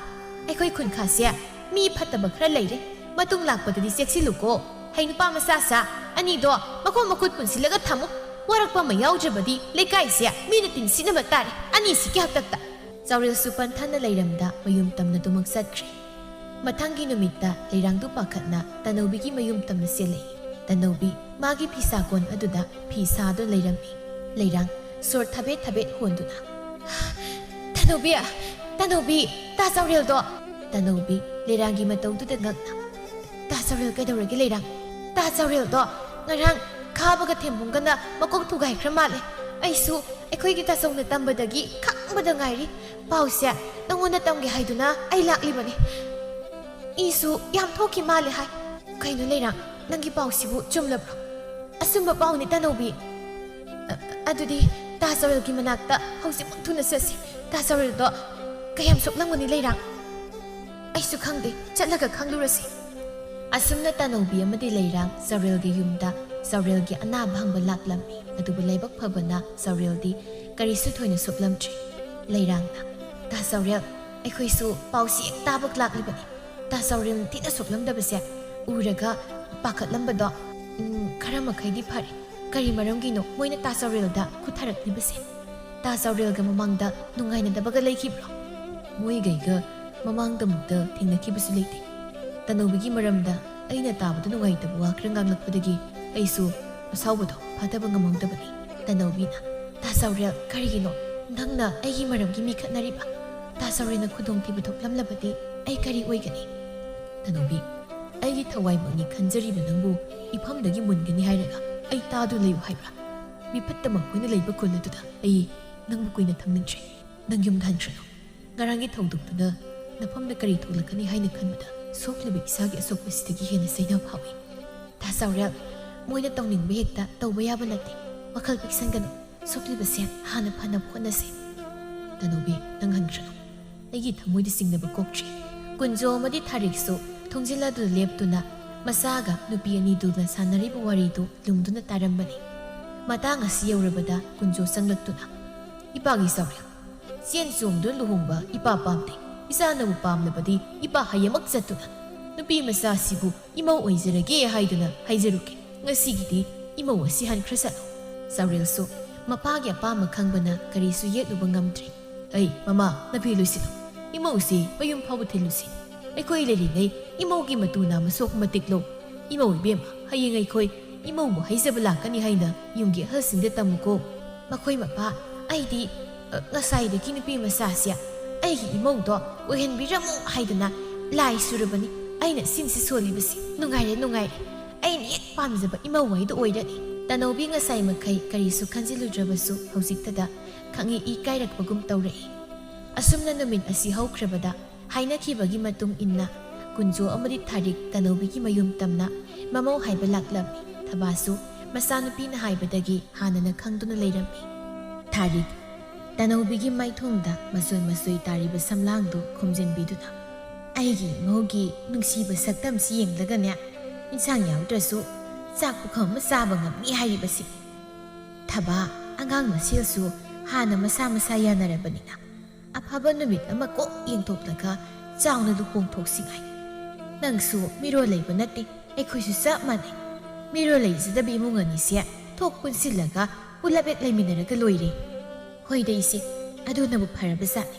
ꯑꯩꯈꯣꯏ ꯈꯨꯟꯈꯥꯁꯦ ꯃꯤ ꯐꯠꯇꯕ ꯈꯔ ꯂꯩꯔꯦ꯫ ꯃꯇꯨꯡ ꯂꯥꯛꯄꯗꯗꯤ ꯆꯦꯛꯁꯤꯜꯂꯨꯀꯣ꯫ ꯍꯩ ꯅꯨꯄꯥ ꯃꯆꯥ ꯁꯥ ꯑꯅꯤꯗꯣ ꯃꯈꯣꯡ ꯃꯈꯨꯠ ꯄꯨꯟꯁꯤꯜꯂꯒ ꯊꯝꯃꯨ꯫ ꯋꯥꯔꯛꯄ ꯑꯃ ꯌꯥꯎꯗ꯭ꯔꯕꯗꯤ ꯂꯩꯀꯥꯏꯁꯦ ꯃꯤꯅ ꯇꯤꯟꯁꯤꯠꯅꯕ ꯇꯥꯔꯦ, ꯑꯅꯤꯁꯤꯒꯤ ꯍꯥꯛꯇꯛꯇ꯫" ꯆꯥꯎꯔꯦꯜꯁꯨ ꯄꯟꯊꯅ ꯂꯩꯔꯝꯗ ꯃꯌꯨꯝ ꯇꯝꯅ ꯑꯗꯨꯃꯛ ꯆꯠꯈ꯭ꯔꯦ꯫ ꯃꯊꯪꯒꯤ ꯅꯨꯃꯤꯠꯇ ꯂꯩꯔꯥꯡꯗꯨ ꯄꯥꯈꯠꯅ ꯇꯅꯧꯕꯤꯒꯤ ꯃꯌꯨꯝ ꯇꯝꯅ ꯆꯦꯜꯂꯛꯏ꯫ ꯇꯅꯧꯕꯤ ꯃꯥꯒꯤ ꯐꯤꯁꯥ ꯀꯣꯟ ꯑꯗꯨꯗ ꯐꯤ ꯁꯥꯗꯨꯅ ꯂꯩꯔꯝꯃꯤ꯫ ꯂꯩꯔꯥꯡ ꯁꯣꯔ ꯊꯕꯦꯠ ꯊꯕꯦꯠ ꯍꯣꯟꯗꯨꯅ, "ꯇꯅꯧꯕꯤ, ꯇꯅꯧꯕꯤ, ꯇꯥ ꯆꯥꯎꯔꯦꯜꯗꯣ!" ꯇꯅꯧꯕꯤ ꯂꯩꯔꯥꯡꯒꯤ ꯃꯇꯧꯗꯨꯗ ꯉꯛꯅ, "ꯇꯥ ꯆꯥꯎꯔꯦꯜ ꯀꯩꯗꯧꯔꯒꯦ ꯂꯩꯔꯥꯡ? ꯇꯥ ꯆꯥꯎꯔꯦꯜꯗꯣ ꯉꯔꯥꯡ ꯈꯥꯕꯒ ꯊꯦꯝꯕꯨꯡꯒꯅ ꯃꯀꯣꯛ ꯊꯨꯒꯥꯏꯈ꯭ꯔ ꯃꯥꯜꯂꯦ꯫ ꯑꯩꯁꯨ ꯑꯩꯈꯣꯏꯒꯤ ꯇꯥꯆꯧꯅ ꯇꯝꯕꯗꯒꯤ ꯈꯪꯕꯗ ꯉꯥꯏꯔꯤ꯫ ꯄꯥꯎꯁꯦ ꯅꯉꯣꯟꯗ ꯇꯝꯒꯦ ꯍꯥꯏꯗꯨꯅ ꯑꯩ ꯂꯥꯛꯂꯤꯕꯅꯤ꯫ ꯏꯁꯨ ꯌꯥꯝ ꯊꯣꯛꯈꯤ ꯃꯥꯜꯂꯦ ꯍꯥꯏ꯫" "ꯀꯩꯅꯣ ꯂꯩꯔꯥꯡ, ꯅꯪꯒꯤ ꯄꯥꯎꯁꯤꯕꯨ ꯆꯨꯝꯂꯕ꯭ꯔꯣ?" "ꯑꯆꯨꯝꯕ ꯄꯥꯎꯅꯤ ꯇꯅꯧꯕꯤ꯫" "ꯑ-, ꯑꯗꯨꯗꯤ ꯇꯥ ꯆꯥꯎꯔꯦꯜꯒꯤ ꯃꯅꯥꯛꯇ ꯍꯧꯖꯤꯛꯃꯛ ꯊꯨꯅ ꯆꯠꯁꯤ꯫ ꯇꯥ ꯆꯥꯎꯔꯦꯜꯗꯣ ꯀꯌꯥꯝ ꯁꯣꯛꯂꯝꯒꯅꯤ ꯂꯩꯔꯥꯡ? ꯑꯩꯁꯨ ꯈꯪꯗꯦ, ꯆꯠꯂꯒ ꯈꯪꯂꯨꯔꯁꯤ꯫ ꯑꯁꯨꯝꯅ ꯇꯥꯅꯧꯕꯤ ꯑꯃꯗꯤ ꯂꯩꯔꯥꯡ ꯆꯥꯎꯔꯦꯜꯒꯤ ꯌꯨꯝꯗ ꯆꯥꯎꯔꯦꯜꯒꯤ ꯑꯅꯥꯕ ꯍꯪꯕ ꯂꯥꯛꯂꯝꯃꯤ꯫ ꯑꯗꯨꯕꯨ ꯂꯥꯏꯕꯛ ꯐꯕꯅ ꯆꯥꯎꯔꯦꯜꯗꯤ ꯀꯔꯤꯁꯨ ꯊꯣꯏꯅ ꯁꯣꯛꯂꯝꯗ꯭ꯔꯤ꯫ ꯂꯩꯔꯥꯡꯅ, "ꯇꯥ ꯆꯥꯎꯔꯦꯜ, ꯑꯩꯈꯣꯏꯁꯨ ꯄꯥꯎꯁꯤ ꯍꯦꯛ ꯇꯥꯕ ꯂꯥꯛꯂꯤꯕꯅꯤ꯫ ꯇꯥ ꯆꯥꯎꯔꯦꯜ ꯊꯤꯅ ꯁꯣꯛꯂꯝꯗꯕꯁꯦ ꯎꯔꯒ ꯄꯥꯈꯠꯂꯝꯕꯗꯣ, ꯎꯝ, ꯈꯔ ꯃꯈꯩꯗꯤ ꯐꯔꯦ꯫ ꯀꯔꯤ ꯃꯔꯝꯒꯤꯅꯣ ꯃꯣꯏꯅ ꯇꯥ ꯆꯥꯎꯔꯦꯜꯗ ꯈꯨꯠ ꯊꯥꯔꯛꯂꯤꯕꯁꯦ? ꯇꯥ ꯆꯥꯎꯔꯦꯜꯒ ꯃꯃꯥꯡꯗ ꯅꯨꯡꯉꯥꯏꯅꯗꯕꯒ ꯂꯩꯈꯤꯕ꯭ꯔꯣ?" "ꯃꯣꯏꯒꯩꯒ ꯃꯃꯥꯡꯗꯃꯨꯛꯇ ꯊꯦꯡꯅꯈꯤꯕꯁꯨ ꯂꯩꯇꯦ꯫ ꯇꯥꯅꯧꯕꯤꯒꯤ ꯃꯔꯝꯗ ꯑꯩꯅ ꯇꯥꯕꯗ ꯅꯨꯡꯉꯥꯏꯇꯕ ꯋꯥ ꯈꯔ ꯉꯥꯡꯂꯛꯄꯗꯒꯤ ꯑꯩꯁꯨ ꯑꯁꯥꯎꯕꯗꯣ ꯐꯥꯊꯕ ꯉꯝꯍꯧꯗꯕꯅꯤ꯫" ꯇꯥꯅꯧꯕꯤꯅ, "ꯇꯥ ꯆꯥꯎꯔꯦꯜ, ꯀꯔꯤꯒꯤꯅꯣ ꯅꯪꯅ ꯑꯩꯒꯤ ꯃꯔꯝꯒꯤ ꯃꯤ ꯈꯠꯅꯔꯤꯕ? ꯇꯥ ꯆꯥꯎꯔꯦꯜꯅ ꯈꯨꯗꯣꯡꯊꯤꯕ ꯊꯣꯛꯂꯝꯂꯕꯗꯤ ꯑꯩ ꯀꯔꯤ ꯑꯣꯏꯒꯅꯤ?" ꯇꯥꯅꯧꯕꯤ, "ꯑꯩꯒꯤ ꯊꯋꯥꯏꯃꯛꯅꯤ ꯈꯟꯖꯔꯤꯕ ꯅꯪꯕꯨ ꯏꯐꯝꯗꯒꯤ ꯃꯨꯟꯒꯅꯤ ꯍꯥꯏꯔꯒ ꯑꯩ ꯇꯥꯗꯨꯅ ꯂꯩꯌꯨ ꯍꯥꯏꯕ꯭ꯔꯥ? ꯃꯤꯐꯠꯇ ꯃꯈꯣꯏꯅ ꯂꯩꯕ ꯈꯨꯜ ꯑꯗꯨꯗ ꯑꯩ ꯅꯪꯕꯨ ꯀꯨꯏꯅ ꯊꯝꯅꯤꯡꯗ꯭ꯔꯦ꯫ ꯅꯪ ꯌꯨꯝꯗ ꯍꯟꯈ꯭ꯔꯅꯨ꯫ ꯉꯔꯥꯡꯒꯤ ꯊꯧꯗꯣꯛꯇꯨꯅ ꯅꯐꯝꯗ ꯀꯔꯤ ꯊꯣꯛꯂꯛꯀꯅꯤ ꯍꯥꯏꯅ ꯈꯟꯕꯗ ꯁꯣꯛꯂꯤꯕ ꯏꯁꯥꯒꯤ ꯑꯁꯣꯛꯄꯁꯤꯗꯒꯤ ꯍꯦꯟꯅ ꯆꯩꯅꯕ ꯐꯥꯎꯏ꯫ ꯇꯥ ꯆꯥꯎꯔꯦꯜ, ꯃꯣꯏꯅ ꯇꯧꯅꯤꯡꯕ ꯍꯦꯛꯇ ꯇꯧꯕ ꯌꯥꯕ ꯅꯠꯇꯦ꯫ ꯋꯥꯈꯜ ꯄꯤꯛꯁꯟꯒꯅꯨ꯫ ꯁꯣꯛꯂꯤꯕꯁꯦ ꯍꯥꯟꯅ ꯐꯅꯕ ꯍꯣꯠꯅꯁꯤ꯫" "ꯇꯥꯅꯧꯕꯤ, ꯅꯪ ꯍꯟꯈ꯭ꯔꯅꯨ꯫ ꯑꯩꯒꯤ ꯊꯃꯣꯏꯗ ꯆꯤꯡꯅꯕ ꯀꯣꯛꯇ꯭ꯔꯤ꯫" ꯀꯨꯟꯖꯣ ꯑꯃꯗꯤ ꯊꯥꯔꯤꯛꯁꯨ ꯊꯣꯡꯖꯤꯜ ꯑꯗꯨ ꯂꯦꯞꯇꯨꯅ ꯃꯆꯥꯒ ꯅꯨꯄꯤ ꯑꯅꯤꯗꯨꯅ ꯁꯥꯟꯅꯔꯤꯕ ꯋꯥꯔꯤꯗꯨ ꯂꯨꯝꯗꯨꯅ ꯇꯥꯔꯝꯕꯅꯤ꯫ ꯃꯇꯥꯡ ꯑꯁꯤ ꯌꯧꯔꯕꯗ ꯀꯨꯟꯖꯣ ꯆꯪꯂꯛꯇꯨꯅ, "ꯏꯄꯥꯒꯤ ꯆꯥꯎꯔꯦꯜ, ꯆꯦꯟ ꯆꯣꯡꯗꯨꯅ ꯂꯨꯍꯣꯡꯕ ꯏꯄꯥ ꯄꯥꯝꯗꯦ꯫ ꯏꯆꯥꯅꯕꯨ ꯄꯥꯝꯂꯕꯗꯤ ꯏꯄꯥ ꯍꯌꯦꯡꯃꯛ ꯆꯠꯇꯨꯅ ꯅꯨꯄꯤ ꯃꯆꯥꯁꯤꯕꯨ ꯏꯃꯧ ꯑꯣꯏꯖꯔꯒꯦ ꯍꯥꯏꯗꯨꯅ ꯍꯥꯏꯖꯔꯨꯒꯦ꯫ ꯉꯁꯤꯒꯤꯗꯤ ꯏꯃꯧ ꯑꯁꯤ ꯍꯟꯈ꯭ꯔꯁꯅꯨ꯫" ꯆꯥꯎꯔꯦꯜꯁꯨ ꯃꯄꯥꯒꯤ ꯑꯄꯥꯝꯕ ꯈꯪꯕꯅ ꯀꯔꯤꯁꯨ ꯌꯦꯠꯂꯨꯕ ꯉꯝꯗ꯭ꯔꯦ꯫ "ꯑꯩ, ꯃꯃꯥ, ꯅꯥꯄꯤ ꯂꯣꯏꯁꯤꯜꯂꯨ꯫ ꯏꯃꯧꯁꯤ ꯃꯌꯨꯝ ꯐꯥꯎꯕ ꯊꯤꯜꯂꯨꯁꯤ꯫ ꯑꯩꯈꯣꯏ ꯂꯩꯔꯤꯉꯩ ꯏꯃꯧꯒꯤ ꯃꯇꯨ ꯅꯥꯝꯃ ꯁꯣꯛꯄ ꯃꯇꯤꯛ ꯂꯧ꯫ ꯏꯃꯧ ꯏꯕꯦꯝꯃ, ꯍꯌꯦꯡ ꯑꯩꯈꯣꯏ ꯏꯃꯧꯕꯨ ꯍꯥꯏꯖꯕ ꯂꯥꯛꯀꯅꯤ ꯍꯥꯏꯅ ꯌꯨꯝꯒꯤ ꯑꯍꯜꯁꯤꯡꯗ ꯇꯝꯃꯨꯀꯣ꯫" "ꯃꯈꯣꯏ ꯃꯄꯥ, ꯑꯩꯗꯤ, ꯑ, ꯉꯁꯥꯏꯗꯒꯤ ꯅꯨꯄꯤ ꯃꯆꯥꯁꯦ ꯑꯩꯒꯤ ꯏꯃꯧꯗꯣ ꯑꯣꯏꯍꯟꯕꯤꯔꯝꯃꯨ ꯍꯥꯏꯗꯅ ꯂꯥꯏ ꯁꯨꯔꯕꯅꯤ꯫ ꯑꯩꯅ ꯁꯤꯟꯁꯤ ꯁꯣꯜꯂꯤꯕꯁꯤ꯫ ꯅꯨꯡꯉꯥꯏꯔꯦ, ꯅꯨꯡꯉꯥꯏꯔꯦ꯫ ꯑꯩꯅ ꯍꯦꯛ ꯄꯥꯝꯖꯕ ꯏꯃꯧ ꯍꯥꯏꯗꯣ ꯑꯣꯏꯔꯅꯤ꯫" ꯇꯥꯅꯧꯕꯤ ꯉꯁꯥꯏ ꯃꯈꯩ ꯀꯔꯤꯁꯨ ꯈꯟꯖꯤꯜꯂꯨꯗ꯭ꯔꯕꯁꯨ ꯍꯧꯖꯤꯛꯇꯗ ꯈꯪꯏ ꯏꯀꯥꯏꯔꯛꯄꯒꯨꯝ ꯇꯧꯔꯛꯏ꯫ ꯑꯁꯨꯝꯅ ꯅꯨꯃꯤꯠ ꯑꯁꯤ ꯍꯧꯈ꯭ꯔꯕꯗ ꯍꯥꯏꯅꯈꯤꯕꯒꯤ ꯃꯇꯨꯡ ꯏꯟꯅ ꯀꯨꯟꯖꯣ ꯑꯃꯗꯤ ꯊꯥꯔꯤꯛ ꯇꯥꯅꯧꯕꯤꯒꯤ ꯃꯌꯨꯝ ꯇꯝꯅ ꯃꯃꯧ ꯍꯥꯏꯕ ꯂꯥꯛꯂꯝꯃꯤ꯫ ꯊꯕꯥꯁꯨ ꯃꯆꯥꯅꯨꯄꯤꯅ ꯍꯥꯏꯕꯗꯒꯤ ꯍꯥꯟꯅꯅ ꯈꯪꯗꯨꯅ ꯂꯩꯔꯝꯃꯤ꯫ ꯊꯥꯔꯤꯛ, ꯇꯅꯧꯕꯤꯒꯤ ꯃꯥꯏꯊꯣꯡꯗ ꯃꯆꯣꯏ ꯃꯆꯣꯏ ꯇꯥꯔꯤꯕ ꯁꯝꯂꯥꯡꯗꯨ ꯈꯣꯝꯖꯤꯟꯕꯤꯗꯨꯅ, "ꯑꯩꯒꯤ ꯏꯃꯧꯒꯤ ꯅꯨꯡꯁꯤꯕ ꯁꯛꯇꯝꯁꯤ ꯌꯦꯡꯂꯒꯅꯦ, ꯏꯟꯁꯥꯡ ꯌꯥꯎꯗ꯭ꯔꯁꯨ ꯆꯥꯛ ꯄꯨꯈꯝ ꯑꯃ ꯆꯥꯕ ꯉꯝꯃꯤ ꯍꯥꯏꯔꯤꯕꯁꯤ꯫ ꯊꯕꯥ, ꯑꯉꯥꯡ ꯃꯁꯦꯜꯁꯨ ꯍꯥꯟꯅ ꯃꯁꯥ ꯃꯁꯥ ꯌꯥꯅꯔꯕꯅꯤꯅ, ꯑꯐꯕ ꯅꯨꯃꯤꯠ ꯑꯃ ꯀꯣꯛ ꯌꯦꯡꯊꯣꯛꯂꯒ ꯆꯥꯎꯅ ꯂꯨꯍꯣꯡꯊꯣꯛꯁꯤ ꯉꯥꯏ꯫ ꯅꯪꯁꯨ ꯃꯤꯔꯣꯜ ꯂꯩꯕ ꯅꯠꯇꯦ, ꯑꯩꯈꯣꯏꯁꯨ ꯆꯞ ꯃꯥꯟꯅꯩ꯫ ꯃꯤꯔꯣꯜ ꯂꯩꯖꯗꯕ ꯏꯃꯨꯡ ꯑꯅꯤꯁꯦ ꯊꯣꯛ ꯄꯨꯟꯁꯤꯜꯂꯒ ꯄꯨꯂꯞ ꯍꯦꯛ ꯂꯩꯃꯤꯟꯅꯔꯒ ꯂꯣꯏꯔꯦ꯫" "ꯍꯣꯏꯗ ꯏꯆꯦ, ꯑꯗꯨꯅꯕꯨ ꯐꯔꯕꯖꯥꯠꯅꯤ꯫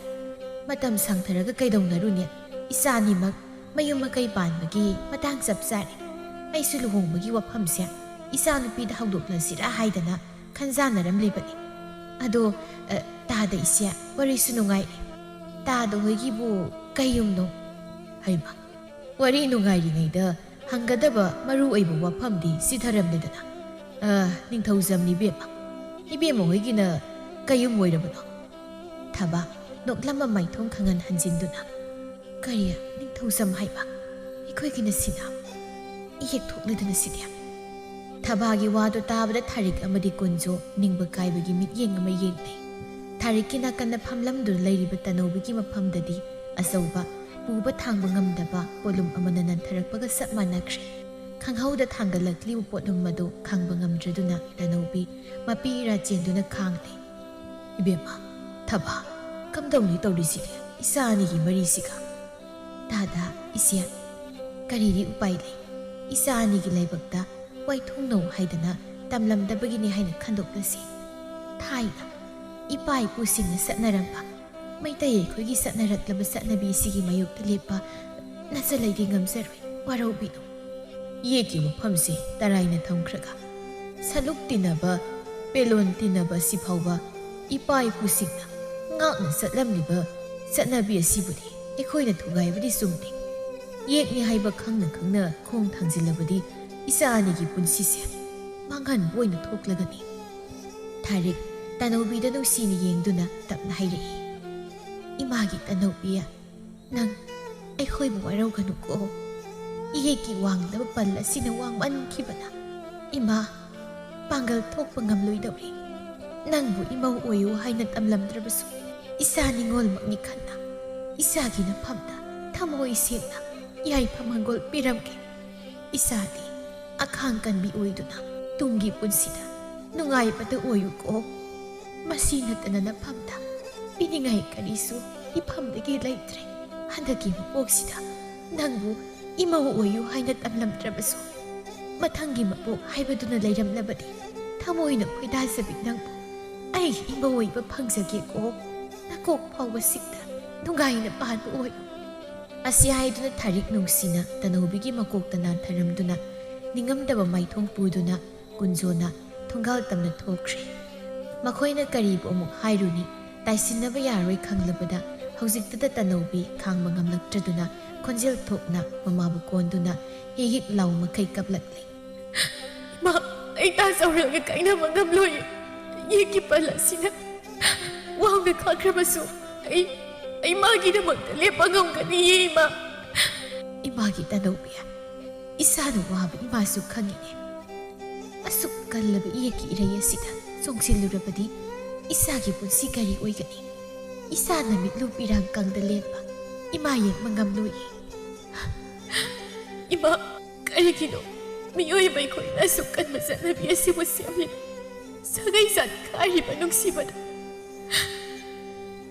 ꯃꯇꯝ ꯁꯥꯡꯊꯔꯒ ꯀꯩꯗꯧꯅꯔꯨꯅꯤ? ꯏꯆꯥ ꯑꯅꯤꯃꯛ ꯃꯌꯨꯝ ꯃꯀꯩ ꯄꯥꯟꯕꯒꯤ ꯃꯇꯥꯡ ꯆꯞ ꯆꯥꯔꯦ꯫ ꯑꯩꯁꯨ ꯂꯨꯍꯣꯡꯕꯒꯤ ꯋꯥꯐꯝꯁꯦ ꯏꯆꯥ ꯅꯨꯄꯤꯗ ꯍꯧꯗꯣꯛꯂꯁꯤꯔꯥ ꯍꯥꯏꯗꯅ ꯈꯟꯖꯥꯟꯅꯔꯝꯂꯤꯕꯅꯤ꯫ ꯑꯗꯣ, ꯑ, ꯇꯥꯗ ꯏꯆꯦ, ꯋꯥꯔꯤꯁꯨ ꯅꯨꯡꯉꯥꯏꯔꯤ꯫ ꯇꯥꯗ ꯍꯣꯏꯒꯤꯕꯨ ꯀꯩ ꯌꯨꯝꯅꯣ?" ꯍꯩꯃ, ꯋꯥꯔꯤ ꯅꯨꯡꯉꯥꯏꯔꯤꯉꯩꯗ ꯍꯪꯒꯗꯕ ꯃꯔꯨ ꯑꯣꯏꯕ ꯋꯥꯐꯝꯗꯤ ꯆꯤꯊꯔꯝꯂꯦꯗꯅ꯫ ꯑ, ꯅꯤꯡꯊꯧꯖꯝꯅꯤ ꯏꯕꯦꯝꯃ꯫ ꯏꯕꯦꯝꯃ ꯍꯣꯏꯒꯤꯅ ꯀꯩꯌꯨꯝ ꯑꯣꯏꯔꯕꯅꯣ? ꯊꯕꯥ, ꯅꯣꯛꯂꯝꯕ ꯃꯥꯏꯊꯣꯡ ꯈꯪꯍꯟ ꯍꯟꯖꯤꯟꯗꯨꯅ, "ꯀꯔꯤ? ꯅꯤꯡꯊꯧꯖꯝ ꯍꯥꯏꯕ? ꯑꯩꯈꯣꯏꯒꯤꯅ ꯁꯤꯅ? ꯏꯍꯦꯛ ꯊꯣꯛꯂꯗꯅ ꯁꯤꯗꯤ!" ꯊꯕꯥꯒꯤ ꯋꯥꯗꯨ ꯇꯥꯕꯗ ꯊꯥꯔꯤꯛ ꯑꯃꯗꯤ ꯀꯨꯟꯖꯨ ꯅꯤꯡꯕ ꯀꯥꯏꯕꯒꯤ ꯃꯤꯠꯌꯦꯡ ꯑꯃ ꯌꯦꯡꯂꯦ꯫ ꯊꯥꯔꯤꯛꯀꯤ ꯅꯥꯀꯟꯗ ꯐꯝꯂꯝꯗꯨꯅ ꯂꯩꯔꯤꯕ ꯇꯅꯧꯕꯤꯒꯤ ꯃꯐꯝꯗꯗꯤ ꯑꯆꯧꯕ, ꯄꯨꯕ ꯊꯥꯡꯕ ꯉꯝꯗꯕ ꯄꯣꯠꯂꯨꯝ ꯑꯃꯅ ꯅꯟꯊꯔꯛꯄꯒ ꯆꯞ ꯃꯥꯟꯅꯈ꯭ꯔꯦ꯫ ꯈꯪꯍꯧꯗ ꯊꯥꯡꯒꯠꯂꯛꯂꯤꯕ ꯄꯣꯠꯂꯨꯝ ꯑꯗꯨ ꯈꯥꯡꯕ ꯉꯝꯗ꯭ꯔꯗꯨꯅ ꯇꯅꯧꯕꯤ ꯃꯄꯤ ꯏꯔꯥ ꯆꯦꯟꯗꯨꯅ ꯈꯥꯡꯂꯦ꯫ "ꯏꯕꯦꯝꯃ, ꯊꯕꯥ, ꯀꯝꯗꯧꯅꯤ ꯇꯧꯔꯤꯁꯤꯒꯦ, ꯏꯆꯥ ꯑꯅꯤꯒꯤ ꯃꯔꯤꯁꯤꯒ?" "ꯇꯥꯗ, ꯏꯆꯦ, ꯀꯔꯤꯗꯤ ꯎꯄꯥꯏ ꯂꯩ? ꯏꯆꯥ ꯑꯅꯤꯒꯤ ꯂꯥꯏꯕꯛꯇ ꯋꯥꯏꯊꯨꯡꯅꯧ ꯍꯥꯏꯗꯅ ꯇꯝꯂꯝꯗꯕꯒꯤꯅꯤ ꯍꯥꯏꯅ ꯈꯟꯗꯣꯛꯂꯁꯤ꯫ ꯊꯥꯏꯅ ꯏꯄꯥ ꯏꯄꯨꯁꯤꯡꯅ ꯆꯠꯅꯔꯝꯕ ꯃꯩꯇꯩ ꯑꯩꯈꯣꯏꯒꯤ ꯆꯠꯅꯔꯛꯂꯕ ꯆꯠꯅꯕꯤ ꯑꯁꯤꯒꯤ ꯃꯥꯌꯣꯛꯇ ꯂꯦꯞꯄ ꯅꯆ ꯂꯩꯗꯤ ꯉꯝꯖꯔꯣꯏ, ꯋꯥꯔꯧꯕꯤꯅꯨ꯫" ꯌꯦꯛꯀꯤ ꯋꯥꯐꯝꯁꯦ ꯇꯔꯥꯏꯅ ꯊꯝꯈ꯭ꯔꯒ, ꯁꯂꯨꯛ ꯇꯤꯟꯅꯕ, ꯄꯦꯂꯣꯟ ꯇꯤꯟꯅꯕ ꯑꯁꯤ ꯐꯥꯎꯕ ꯏꯄꯥ ꯏꯄꯨꯁꯤꯡꯅ ꯉꯥꯛꯅ ꯆꯠꯂꯝꯂꯤꯕ ꯆꯠꯅꯕꯤ ꯑꯁꯤꯕꯨꯗꯤ ꯑꯩꯈꯣꯏꯅ ꯊꯨꯒꯥꯏꯕꯗꯤ ꯆꯨꯝꯗꯦ꯫ ꯌꯦꯛꯅꯤ ꯍꯥꯏꯕ ꯈꯪꯅ ꯈꯪꯅ ꯈꯣꯡ ꯊꯥꯡꯖꯤꯜꯂꯕꯗꯤ ꯏꯆꯥ ꯑꯅꯤꯒꯤ ꯄꯨꯟꯁꯤꯁꯦ ꯃꯥꯡꯍꯟꯕ ꯑꯣꯏꯅ ꯊꯣꯛꯂꯒꯅꯤ꯫ ꯊꯥꯔꯤꯛ ꯇꯅꯧꯕꯤꯗ ꯅꯨꯡꯁꯤꯅ ꯌꯦꯡꯗꯨꯅ ꯇꯞꯅ ꯍꯥꯏꯔꯛꯏ, "ꯏꯃꯥꯒꯤ ꯇꯅꯧꯕꯤ, ꯅꯪ ꯑꯩꯈꯣꯏꯕꯨ ꯋꯥꯔꯧꯒꯅꯨꯀꯣ꯫ ꯏꯍꯦꯛꯀꯤ ꯋꯥꯡꯂꯕ ꯄꯜ ꯑꯁꯤꯅ ꯋꯥꯡꯃꯟꯈꯤꯕꯅ ꯏꯃꯥ ꯄꯥꯡꯒꯜ ꯊꯣꯛꯄ ꯉꯝꯂꯣꯏꯗꯧꯔꯤ꯫ ꯅꯪꯕꯨ ꯏꯃꯧ ꯑꯣꯏꯌꯨ ꯍꯥꯏꯅ ꯇꯝꯂꯝꯗ꯭ꯔꯕꯁꯨ, ꯏꯆꯥ ꯅꯤꯉꯣꯜꯃꯛꯅꯤ ꯈꯟꯅ ꯏꯆꯥꯒꯤ ꯅꯐꯝꯗ ꯊꯃꯣꯏ ꯁꯦꯡꯅ ꯌꯥꯏꯐ ꯃꯪꯒꯣꯜ ꯄꯤꯔꯝꯒꯦ꯫ ꯏꯆꯥꯗꯤ ꯑꯈꯥꯡ ꯀꯟꯕꯤ ꯑꯣꯏꯗꯨꯅ ꯇꯨꯡꯒꯤ ꯄꯨꯟꯁꯤꯗ ꯅꯨꯡꯉꯥꯏꯕꯗ ꯑꯣꯏꯌꯨꯀꯣ꯫ ꯃꯁꯤ ꯅꯠꯇꯅ ꯅꯐꯝꯗ ꯄꯤꯅꯤꯡꯉꯥꯏ ꯀꯔꯤꯁꯨ ꯏꯐꯝꯗꯒꯤ ꯂꯩꯇ꯭ꯔꯦ꯫ ꯍꯟꯗꯛꯀꯤ ꯃꯄꯣꯛꯁꯤꯗ ꯅꯪꯕꯨ ꯏꯃꯧ ꯑꯣꯏꯌꯨ ꯍꯥꯏꯅ ꯇꯝꯂꯝꯗ꯭ꯔꯕꯁꯨ, ꯃꯊꯪꯒꯤ ꯃꯄꯣꯛ ꯍꯥꯏꯕꯗꯨꯅ ꯂꯩꯔꯝꯂꯕꯗꯤ, ꯊꯃꯣꯏꯅ ꯈꯣꯏꯗꯥꯖꯕꯤ ꯅꯪꯕꯨ ꯑꯩꯒꯤ ꯏꯃꯧ ꯑꯣꯏꯕ ꯐꯪꯖꯒꯦꯀꯣ꯫ ꯅꯀꯣꯛ ꯐꯥꯎꯕ ꯁꯤꯛꯇ ꯅꯨꯡꯉꯥꯏꯅ ꯄꯥꯟꯕ ꯑꯣꯏꯌꯨ꯫ ꯑꯁꯤ ꯍꯥꯏꯗꯨꯅ ꯊꯥꯔꯤꯛ ꯅꯨꯡꯁꯤꯅ ꯇꯅꯧꯕꯤꯒꯤ ꯃꯀꯣꯛꯇ ꯅꯥꯟꯊꯔꯝꯗꯨꯅ, ꯅꯤꯡꯉꯝꯗꯕ ꯃꯥꯏꯊꯣꯡ ꯄꯨꯗꯨꯅ ꯀꯨꯟꯖꯣꯅ ꯊꯣꯡꯒꯥꯜ ꯇꯝꯅ ꯊꯣꯛꯈ꯭ꯔꯦ꯫ ꯃꯈꯣꯏꯅ ꯀꯔꯤꯕꯨ ꯑꯃꯨꯛ ꯍꯥꯏꯔꯨꯅꯤ? ꯇꯥꯏꯁꯤꯟꯅꯕ ꯌꯥꯔꯣꯏ ꯈꯪꯂꯕꯗ, ꯍꯧꯖꯤꯛꯇꯗ ꯇꯅꯧꯕꯤ ꯈꯥꯡꯕ ꯉꯝꯂꯛꯇ꯭ꯔꯗꯨꯅ, ꯈꯣꯟꯖꯦꯜ ꯊꯣꯛꯅ ꯃꯃꯥꯕꯨ ꯀꯣꯟꯗꯨꯅ ꯍꯤꯛ ꯍꯤꯛ ꯂꯥꯎ ꯃꯈꯩ ꯀꯞꯂꯛꯂꯤ꯫ "ꯏꯃꯥ, ꯑꯩ ꯇꯥꯖꯧꯔꯒ ꯀꯥꯏꯅꯕ ꯉꯝꯂꯣꯏ꯫ ꯌꯦꯛꯀꯤ ꯄꯜ ꯑꯁꯤꯅ ꯋꯥꯡꯅ ꯈꯥꯛꯈ꯭ꯔꯕꯁꯨ, ꯑꯩ, ꯑꯩ ꯃꯥꯒꯤꯗꯃꯛꯇ ꯂꯦꯞꯄ ꯉꯝꯒꯅꯤꯌꯦ, ꯏꯃꯥ꯫" "ꯏꯃꯥꯒꯤ ꯇꯅꯧꯕꯤ, ꯏꯆꯥꯅ ꯋꯥꯕ ꯏꯃꯥꯁꯨ ꯈꯪꯉꯤꯅꯦ꯫ ꯑꯁꯨꯛ ꯀꯜꯂꯕ ꯏꯌꯦꯛꯀꯤ ꯏꯔꯩ ꯑꯁꯤꯗ ꯆꯣꯡꯁꯤꯜꯂꯨꯔꯕꯗꯤ ꯏꯆꯥꯒꯤ ꯄꯨꯟꯁꯤ ꯀꯔꯤ ꯑꯣꯏꯒꯅꯤ? ꯏꯆꯥꯅ ꯃꯤꯠꯂꯨ ꯄꯤꯔꯥꯡ ꯀꯪꯗ ꯂꯦꯟꯕ ꯏꯃꯥ ꯌꯦꯡꯕ ꯉꯝꯂꯣꯏꯌꯦ꯫" "ꯏꯃꯥ, ꯀꯔꯤꯒꯤꯅꯣ ꯃꯤꯑꯣꯏꯕ ꯑꯩꯈꯣꯏꯅ ꯑꯁꯨꯛ ꯀꯟꯕ ꯆꯠꯅꯕꯤ ꯑꯁꯤꯕꯨ ꯁꯦꯝꯂꯤ? ꯁꯥꯒꯩ ꯖꯥꯠ ꯈꯥꯏꯔꯤꯕ ꯅꯨꯡꯁꯤꯕꯗ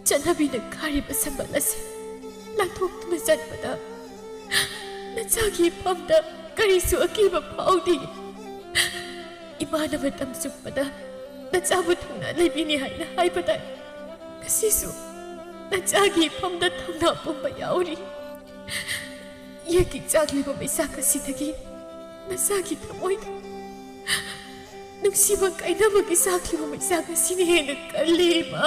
ꯆꯠꯅꯕꯤꯅ ꯈꯥꯔꯤꯕ ꯁꯝꯕꯜ ꯑꯁꯤ ꯂꯥꯟꯊꯣꯛꯇꯨꯅ ꯆꯠꯄꯗ ꯅꯆꯥꯒꯤ ꯏꯐꯝꯗ ꯀꯔꯤꯁꯨ ꯑꯀꯤꯕ ꯐꯥꯎꯗꯦ꯫ ꯏꯃꯥꯅ ꯃꯇꯝ ꯆꯨꯞꯄꯗ ꯅꯆꯥꯕꯨ ꯊꯧꯅꯥ ꯂꯩꯕꯤꯅꯤ ꯍꯥꯏꯅ ꯍꯥꯏꯕꯗꯥꯏ? ꯉꯁꯤꯁꯨ ꯅꯆꯥꯒꯤ ꯏꯐꯝꯗ ꯊꯧꯅꯥ ꯄꯨꯝꯕ ꯌꯥꯎꯔꯤ꯫ ꯌꯦꯛꯀꯤ ꯆꯥꯛꯂꯤꯕ ꯃꯩꯆꯥꯛ ꯑꯁꯤꯗꯒꯤ ꯅꯆꯥꯒꯤ ꯊꯃꯣꯏꯗ ꯅꯨꯡꯁꯤꯕ ꯀꯥꯏꯅꯕꯒꯤ ꯆꯥꯛꯂꯤꯕ ꯃꯩꯆꯥꯛ ꯑꯁꯤꯅ ꯍꯦꯟꯅ ꯀꯜꯂꯤ, ꯏꯃꯥ꯫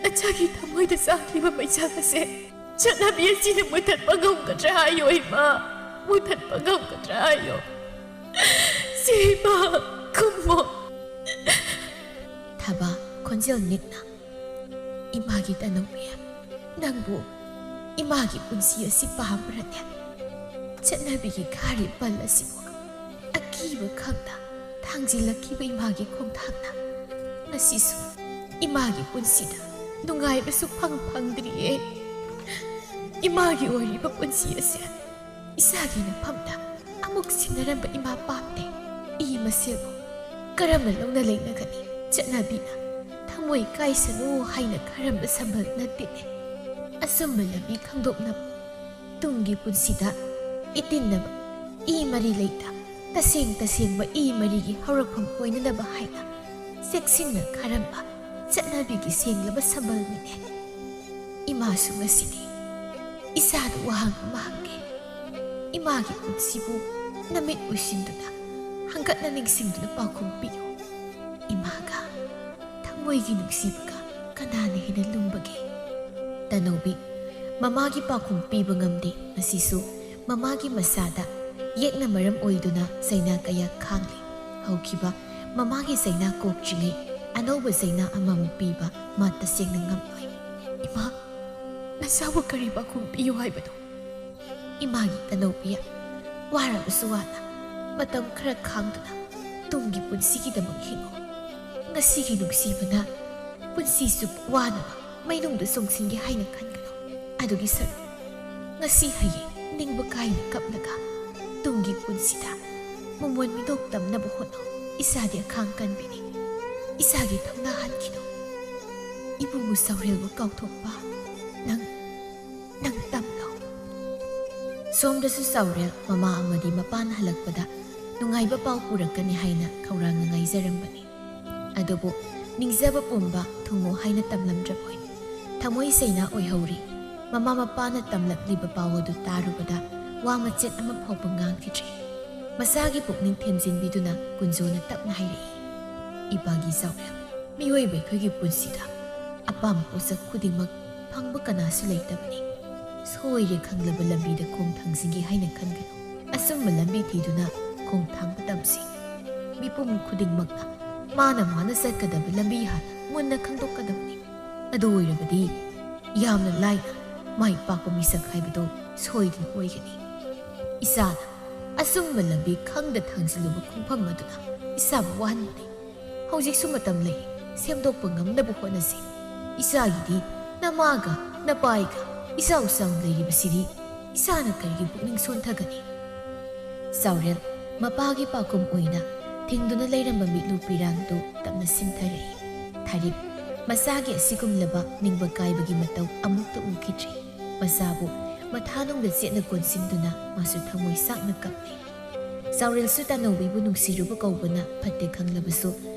ꯅꯆꯥꯒꯤ ꯊꯃꯣꯏꯗ ꯆꯥꯛꯂꯤꯕ ꯃꯩꯆꯥꯛ ꯑꯁꯦ ꯆꯠꯅꯕꯤ ꯑꯁꯤꯅ ꯃꯨꯊꯠꯄ ꯉꯝꯒꯗ꯭ꯔꯥ ꯍꯥꯏꯌꯣ, ꯏꯃꯥ? ꯃꯨꯊꯠꯄ ꯉꯝꯒꯗ꯭ꯔꯥ ꯍꯥꯏꯌꯣ? ꯁꯤ ꯏꯃꯥ, ꯈꯨꯝꯃꯣ꯫" ꯊꯕꯥ ꯈꯣꯟꯖꯦꯜ ꯅꯤꯛꯅ, "ꯏꯃꯥꯒꯤ ꯇꯅꯧꯕꯤ, ꯅꯪꯕꯨ ꯏꯃꯥꯒꯤ ꯄꯨꯟꯁꯤ ꯑꯁꯤ ꯄꯥꯝꯕ꯭ꯔꯅꯦ? ꯆꯠꯅꯕꯤꯒꯤ ꯈꯥꯔꯤ ꯄꯜ ꯑꯁꯤꯕꯨ ꯑꯀꯤꯕ ꯈꯪꯗ ꯊꯥꯡꯖꯤꯜꯂꯛꯈꯤꯕ ꯏꯃꯥꯒꯤ ꯈꯣꯡꯊꯥꯡꯅ ꯉꯁꯤꯁꯨ ꯏꯃꯥꯒꯤ ꯄꯨꯟꯁꯤꯗ ꯅꯨꯡꯉꯥꯏꯕꯁꯨ ꯐꯪ ꯐꯪꯗ꯭ꯔꯤꯌꯦ꯫ ꯏꯃꯥꯒꯤ ꯑꯣꯏꯔꯤꯕ ꯄꯨꯟꯁꯤ ꯑꯁꯦ ꯏꯁꯥꯒꯤ ꯅꯐꯝꯗ ꯑꯃꯨꯛ ꯁꯤꯟꯅꯔꯝꯕ ꯏꯃꯥ ꯄꯥꯝꯗꯦ꯫ ꯏ ꯃꯁꯦꯜꯕꯨ ꯀꯔꯝꯅ ꯂꯧꯅ ꯂꯩꯅꯒꯅꯤ? ꯆꯠꯅꯕꯤꯅ ꯊꯃꯣꯏ ꯀꯥꯏꯁꯅꯨ ꯍꯥꯏꯅ ꯈꯔꯝꯕ ꯁꯝꯕꯜ ꯅꯠꯇꯦꯅꯦ꯫ ꯑꯆꯨꯝꯕ ꯂꯝꯕꯤ ꯈꯪꯗꯣꯛꯅꯕ, ꯇꯨꯡꯒꯤ ꯄꯨꯟꯁꯤꯗ ꯏꯇꯤꯟꯅꯕ ꯏ ꯃꯔꯤ ꯂꯩꯇ, ꯇꯁꯦꯡ ꯇꯁꯦꯡꯕ ꯏ ꯃꯔꯤꯒꯤ ꯍꯧꯔꯛꯐꯝ ꯑꯣꯏꯅꯅꯕ ꯍꯥꯏꯅ ꯆꯦꯛꯁꯤꯟꯅ ꯈꯔꯝꯕ ꯆꯠꯅꯕꯤꯒꯤ ꯁꯦꯡꯂꯕ ꯁꯝꯕꯜꯅꯤꯅꯦ꯫ ꯏꯃꯥꯁꯨ ꯉꯁꯤꯗꯤ ꯏꯆꯥꯗ ꯋꯥꯍꯪ ꯑꯃ ꯍꯪꯒꯦ꯫ ꯏꯃꯥꯒꯤ ꯄꯨꯟꯁꯤꯕꯨ ꯅꯃꯤꯠ ꯎꯏꯁꯤꯟꯗꯨꯅ, ꯍꯪꯒꯠꯅ ꯅꯤꯡꯁꯤꯡꯗꯨꯅ ꯄꯥꯎꯈꯨꯝ ꯄꯤꯌꯨ꯫ ꯏꯃꯥꯒ ꯊꯃꯣꯏꯒꯤ ꯅꯨꯡꯁꯤꯕꯒ ꯀꯅꯥꯅ ꯍꯦꯟꯅ ꯂꯨꯝꯕꯒꯦ? ꯇꯅꯧꯕꯤ, ꯃꯃꯥꯒꯤ ꯄꯥꯎꯈꯨꯝ ꯄꯤꯕ ꯉꯝꯗꯦ꯫ ꯉꯁꯤꯁꯨ ꯃꯃꯥꯒꯤ ꯃꯁꯥꯗ ꯌꯦꯛꯅ ꯃꯔꯝ ꯑꯣꯏꯗꯨꯅ ꯆꯩꯅꯥ ꯀꯌꯥ ꯈꯥꯡꯂꯤ꯫ ꯍꯧꯈꯤꯕ ꯃꯃꯥꯒꯤ ꯆꯩꯅꯥ ꯀꯣꯛꯇ꯭ꯔꯤꯉꯩ ꯑꯅꯧꯕ ꯆꯩꯅꯥ ꯑꯃꯃꯨꯛ ꯄꯤꯕ ꯃꯥ ꯇꯁꯦꯡꯅ ꯉꯝꯂꯣꯏ꯫ ꯏꯃꯥ, ꯅꯆꯥꯕꯨ ꯀꯔꯤ ꯄꯥꯎꯈꯨꯝ ꯄꯤꯌꯨ ꯍꯥꯏꯕꯅꯣ? ꯏꯃꯥꯒꯤ ꯇꯅꯧꯕꯤ, ꯋꯥꯔꯕꯁꯨ ꯋꯥꯅ ꯃꯇꯝ ꯈꯔ ꯈꯥꯡꯗꯨꯅ ꯇꯨꯡꯒꯤ ꯄꯨꯟꯁꯤꯒꯤꯗꯃꯛ ꯍꯤꯡꯉꯨ꯫ ꯉꯁꯤꯒꯤ ꯅꯨꯡꯁꯤꯕꯅ ꯄꯨꯟꯁꯤ ꯆꯨꯞꯄ ꯋꯥꯅꯕ ꯃꯩꯅꯨꯡꯗ ꯆꯣꯡꯁꯤꯟꯒꯦ ꯍꯥꯏꯅ ꯈꯟꯒꯅꯨ꯫ ꯑꯗꯨꯒꯤ ꯁꯔꯨꯛ ꯉꯁꯤ ꯍꯌꯦꯡ ꯅꯤꯡꯕ ꯀꯥꯏꯅ ꯀꯞꯂꯒ ꯇꯨꯡꯒꯤ ꯄꯨꯟꯁꯤꯗ ꯃꯃꯣꯟ ꯃꯤꯅꯣꯛ ꯇꯝꯅꯕ ꯍꯣꯠꯅꯧ꯫ ꯏꯆꯥꯗꯤ ꯑꯈꯥꯡ ꯀꯟꯕꯤꯅꯤ꯫ ꯏꯆꯥꯒꯤ ꯊꯧꯅꯥ ꯍꯟꯈꯤꯅꯨ꯫ ꯏꯕꯨꯡꯉꯣ ꯁꯥꯎꯔꯦꯜꯕꯨ ꯀꯥꯎꯊꯣꯛꯄ ꯅꯪ, ꯅꯪ ꯇꯝꯂꯣ꯫ ꯁꯣꯝꯗꯁꯨ ꯁꯥꯎꯔꯦꯜ ꯃꯃꯥ ꯑꯃꯗꯤ ꯃꯄꯥꯅ ꯍꯜꯂꯛꯄꯗ ꯅꯨꯡꯉꯥꯏꯕ ꯄꯥꯎ ꯄꯨꯔꯛꯀꯅꯤ ꯍꯥꯏꯅ ꯈꯧꯔꯥꯡꯅ ꯉꯥꯏꯖꯔꯝꯕꯅꯤ꯫ ꯑꯗꯨꯕꯨ ꯅꯤꯡꯖꯕ ꯄꯨꯝꯕ ꯊꯨꯡꯉꯣ ꯍꯥꯏꯅ ꯇꯝꯂꯝꯗ꯭ꯔꯕꯣꯏ꯫ ꯊꯃꯣꯏ ꯁꯦꯡꯅ ꯑꯣꯏꯍꯧꯔꯤ꯫ ꯃꯃꯥ ꯃꯄꯥꯅ ꯇꯝꯂꯛꯂꯤꯕ ꯄꯥꯎ ꯑꯗꯨ ꯇꯥꯔꯨꯕꯗ ꯋꯥ ꯃꯆꯦꯠ ꯑꯃ ꯐꯥꯎꯕ ꯉꯥꯡꯈꯤꯗ꯭ꯔꯦ꯫ ꯃꯆꯥꯒꯤ ꯄꯨꯛꯅꯤꯡ ꯊꯦꯝꯖꯤꯟꯕꯤꯗꯨꯅ ꯀꯨꯟꯖꯣꯅ ꯇꯞꯅ ꯍꯥꯏꯔꯛꯏ, "ꯏꯄꯥꯒꯤ ꯁꯥꯎꯔꯦꯜ, ꯃꯤꯑꯣꯏꯕ ꯑꯩꯈꯣꯏꯒꯤ ꯄꯨꯟꯁꯤꯗ ꯑꯄꯥꯝꯕ ꯄꯣꯠꯁꯛ ꯈꯨꯗꯤꯡꯃꯛ ꯐꯪꯕ ꯀꯅꯥꯁꯨ ꯂꯩꯇꯕꯅꯤ꯫ ꯁꯣꯏꯔꯦ ꯈꯪꯂꯕ ꯂꯝꯕꯤꯗ ꯈꯣꯡ ꯊꯥꯡꯖꯤꯟꯒꯦ ꯍꯥꯏꯅ ꯈꯟꯒꯅꯨ꯫ ꯑꯆꯨꯝꯕ ꯂꯝꯕꯤ ꯊꯤꯗꯨꯅ ꯈꯣꯡ ꯊꯥꯡꯕ ꯇꯝꯁꯤ꯫ ꯃꯤꯄꯨꯝ ꯈꯨꯗꯤꯡꯃꯛꯅ ꯃꯥꯅ ꯃꯥꯅ ꯆꯠꯀꯗꯕ ꯂꯝꯕꯤ ꯍꯥꯟꯅ ꯃꯨꯟꯅ ꯈꯪꯗꯣꯛꯀꯗꯕꯅꯤ꯫ ꯑꯗꯨ ꯑꯣꯏꯔꯕꯗꯤ ꯌꯥꯝꯅ ꯂꯥꯏꯅ ꯃꯥꯏ ꯄꯥꯛꯄ ꯃꯤꯁꯛ ꯍꯥꯏꯕꯗꯨ ꯁꯣꯏꯗꯅ ꯑꯣꯏꯒꯅꯤ꯫ ꯏꯆꯥꯅ ꯑꯆꯨꯝꯕ ꯂꯝꯕꯤ ꯈꯪꯗ ꯊꯥꯡꯖꯤꯜꯂꯨꯕ ꯈꯣꯡꯐꯝ ꯑꯗꯨꯅ ꯏꯁꯥꯕꯨ ꯋꯥꯍꯟꯕꯅꯤ꯫ ꯍꯧꯖꯤꯛꯁꯨ ꯃꯇꯝ ꯂꯩ, ꯁꯦꯝꯗꯣꯛꯄ ꯉꯝꯅꯕ ꯍꯣꯠꯅꯁꯤ꯫ ꯏꯆꯥꯒꯤꯗꯤ ꯅꯃꯥꯒ ꯅꯄꯥꯏꯒ ꯏꯆꯥꯎ ꯆꯥꯎꯅ ꯂꯩꯔꯤꯕꯁꯤꯗꯤ ꯏꯆꯥꯅ ꯀꯔꯤꯒꯤ ꯄꯨꯛꯅꯤꯡ ꯁꯣꯟꯊꯒꯅꯤ? ꯆꯥꯎꯔꯦꯜ ꯃꯄꯥꯒꯤ ꯄꯥꯈꯨꯝ ꯑꯣꯏꯅ ꯊꯤꯡꯗꯨꯅ ꯂꯩꯔꯝꯕ ꯃꯤꯠꯂꯨ ꯄꯤꯔꯥꯡꯗꯨ ꯇꯞꯅ ꯁꯤꯟꯊꯔꯛꯏ꯫ ꯊꯥꯔꯤꯛ ꯃꯆꯥꯒꯤ ꯑꯁꯤꯒꯨꯝꯂꯕ ꯅꯤꯡꯕ ꯀꯥꯏꯕꯒꯤ ꯃꯇꯧ ꯑꯃꯨꯛꯇ ꯎꯈꯤꯗ꯭ꯔꯤ꯫ ꯃꯆꯥꯕꯨ ꯃꯊꯥꯅꯨꯡꯗ ꯆꯦꯠꯅ ꯀꯣꯟꯁꯤꯟꯗꯨꯅ ꯃꯥꯁꯨ ꯊꯃꯣꯏ ꯆꯥꯛꯅ ꯀꯞꯂꯤ꯫ ꯆꯥꯎꯔꯦꯜꯁꯨ ꯇꯥꯅꯧꯕꯤꯕꯨ ꯅꯨꯡꯁꯤꯔꯨꯕ ꯀꯧꯕꯅ ꯐꯠꯇꯦ ꯈꯪꯂꯕꯁꯨ,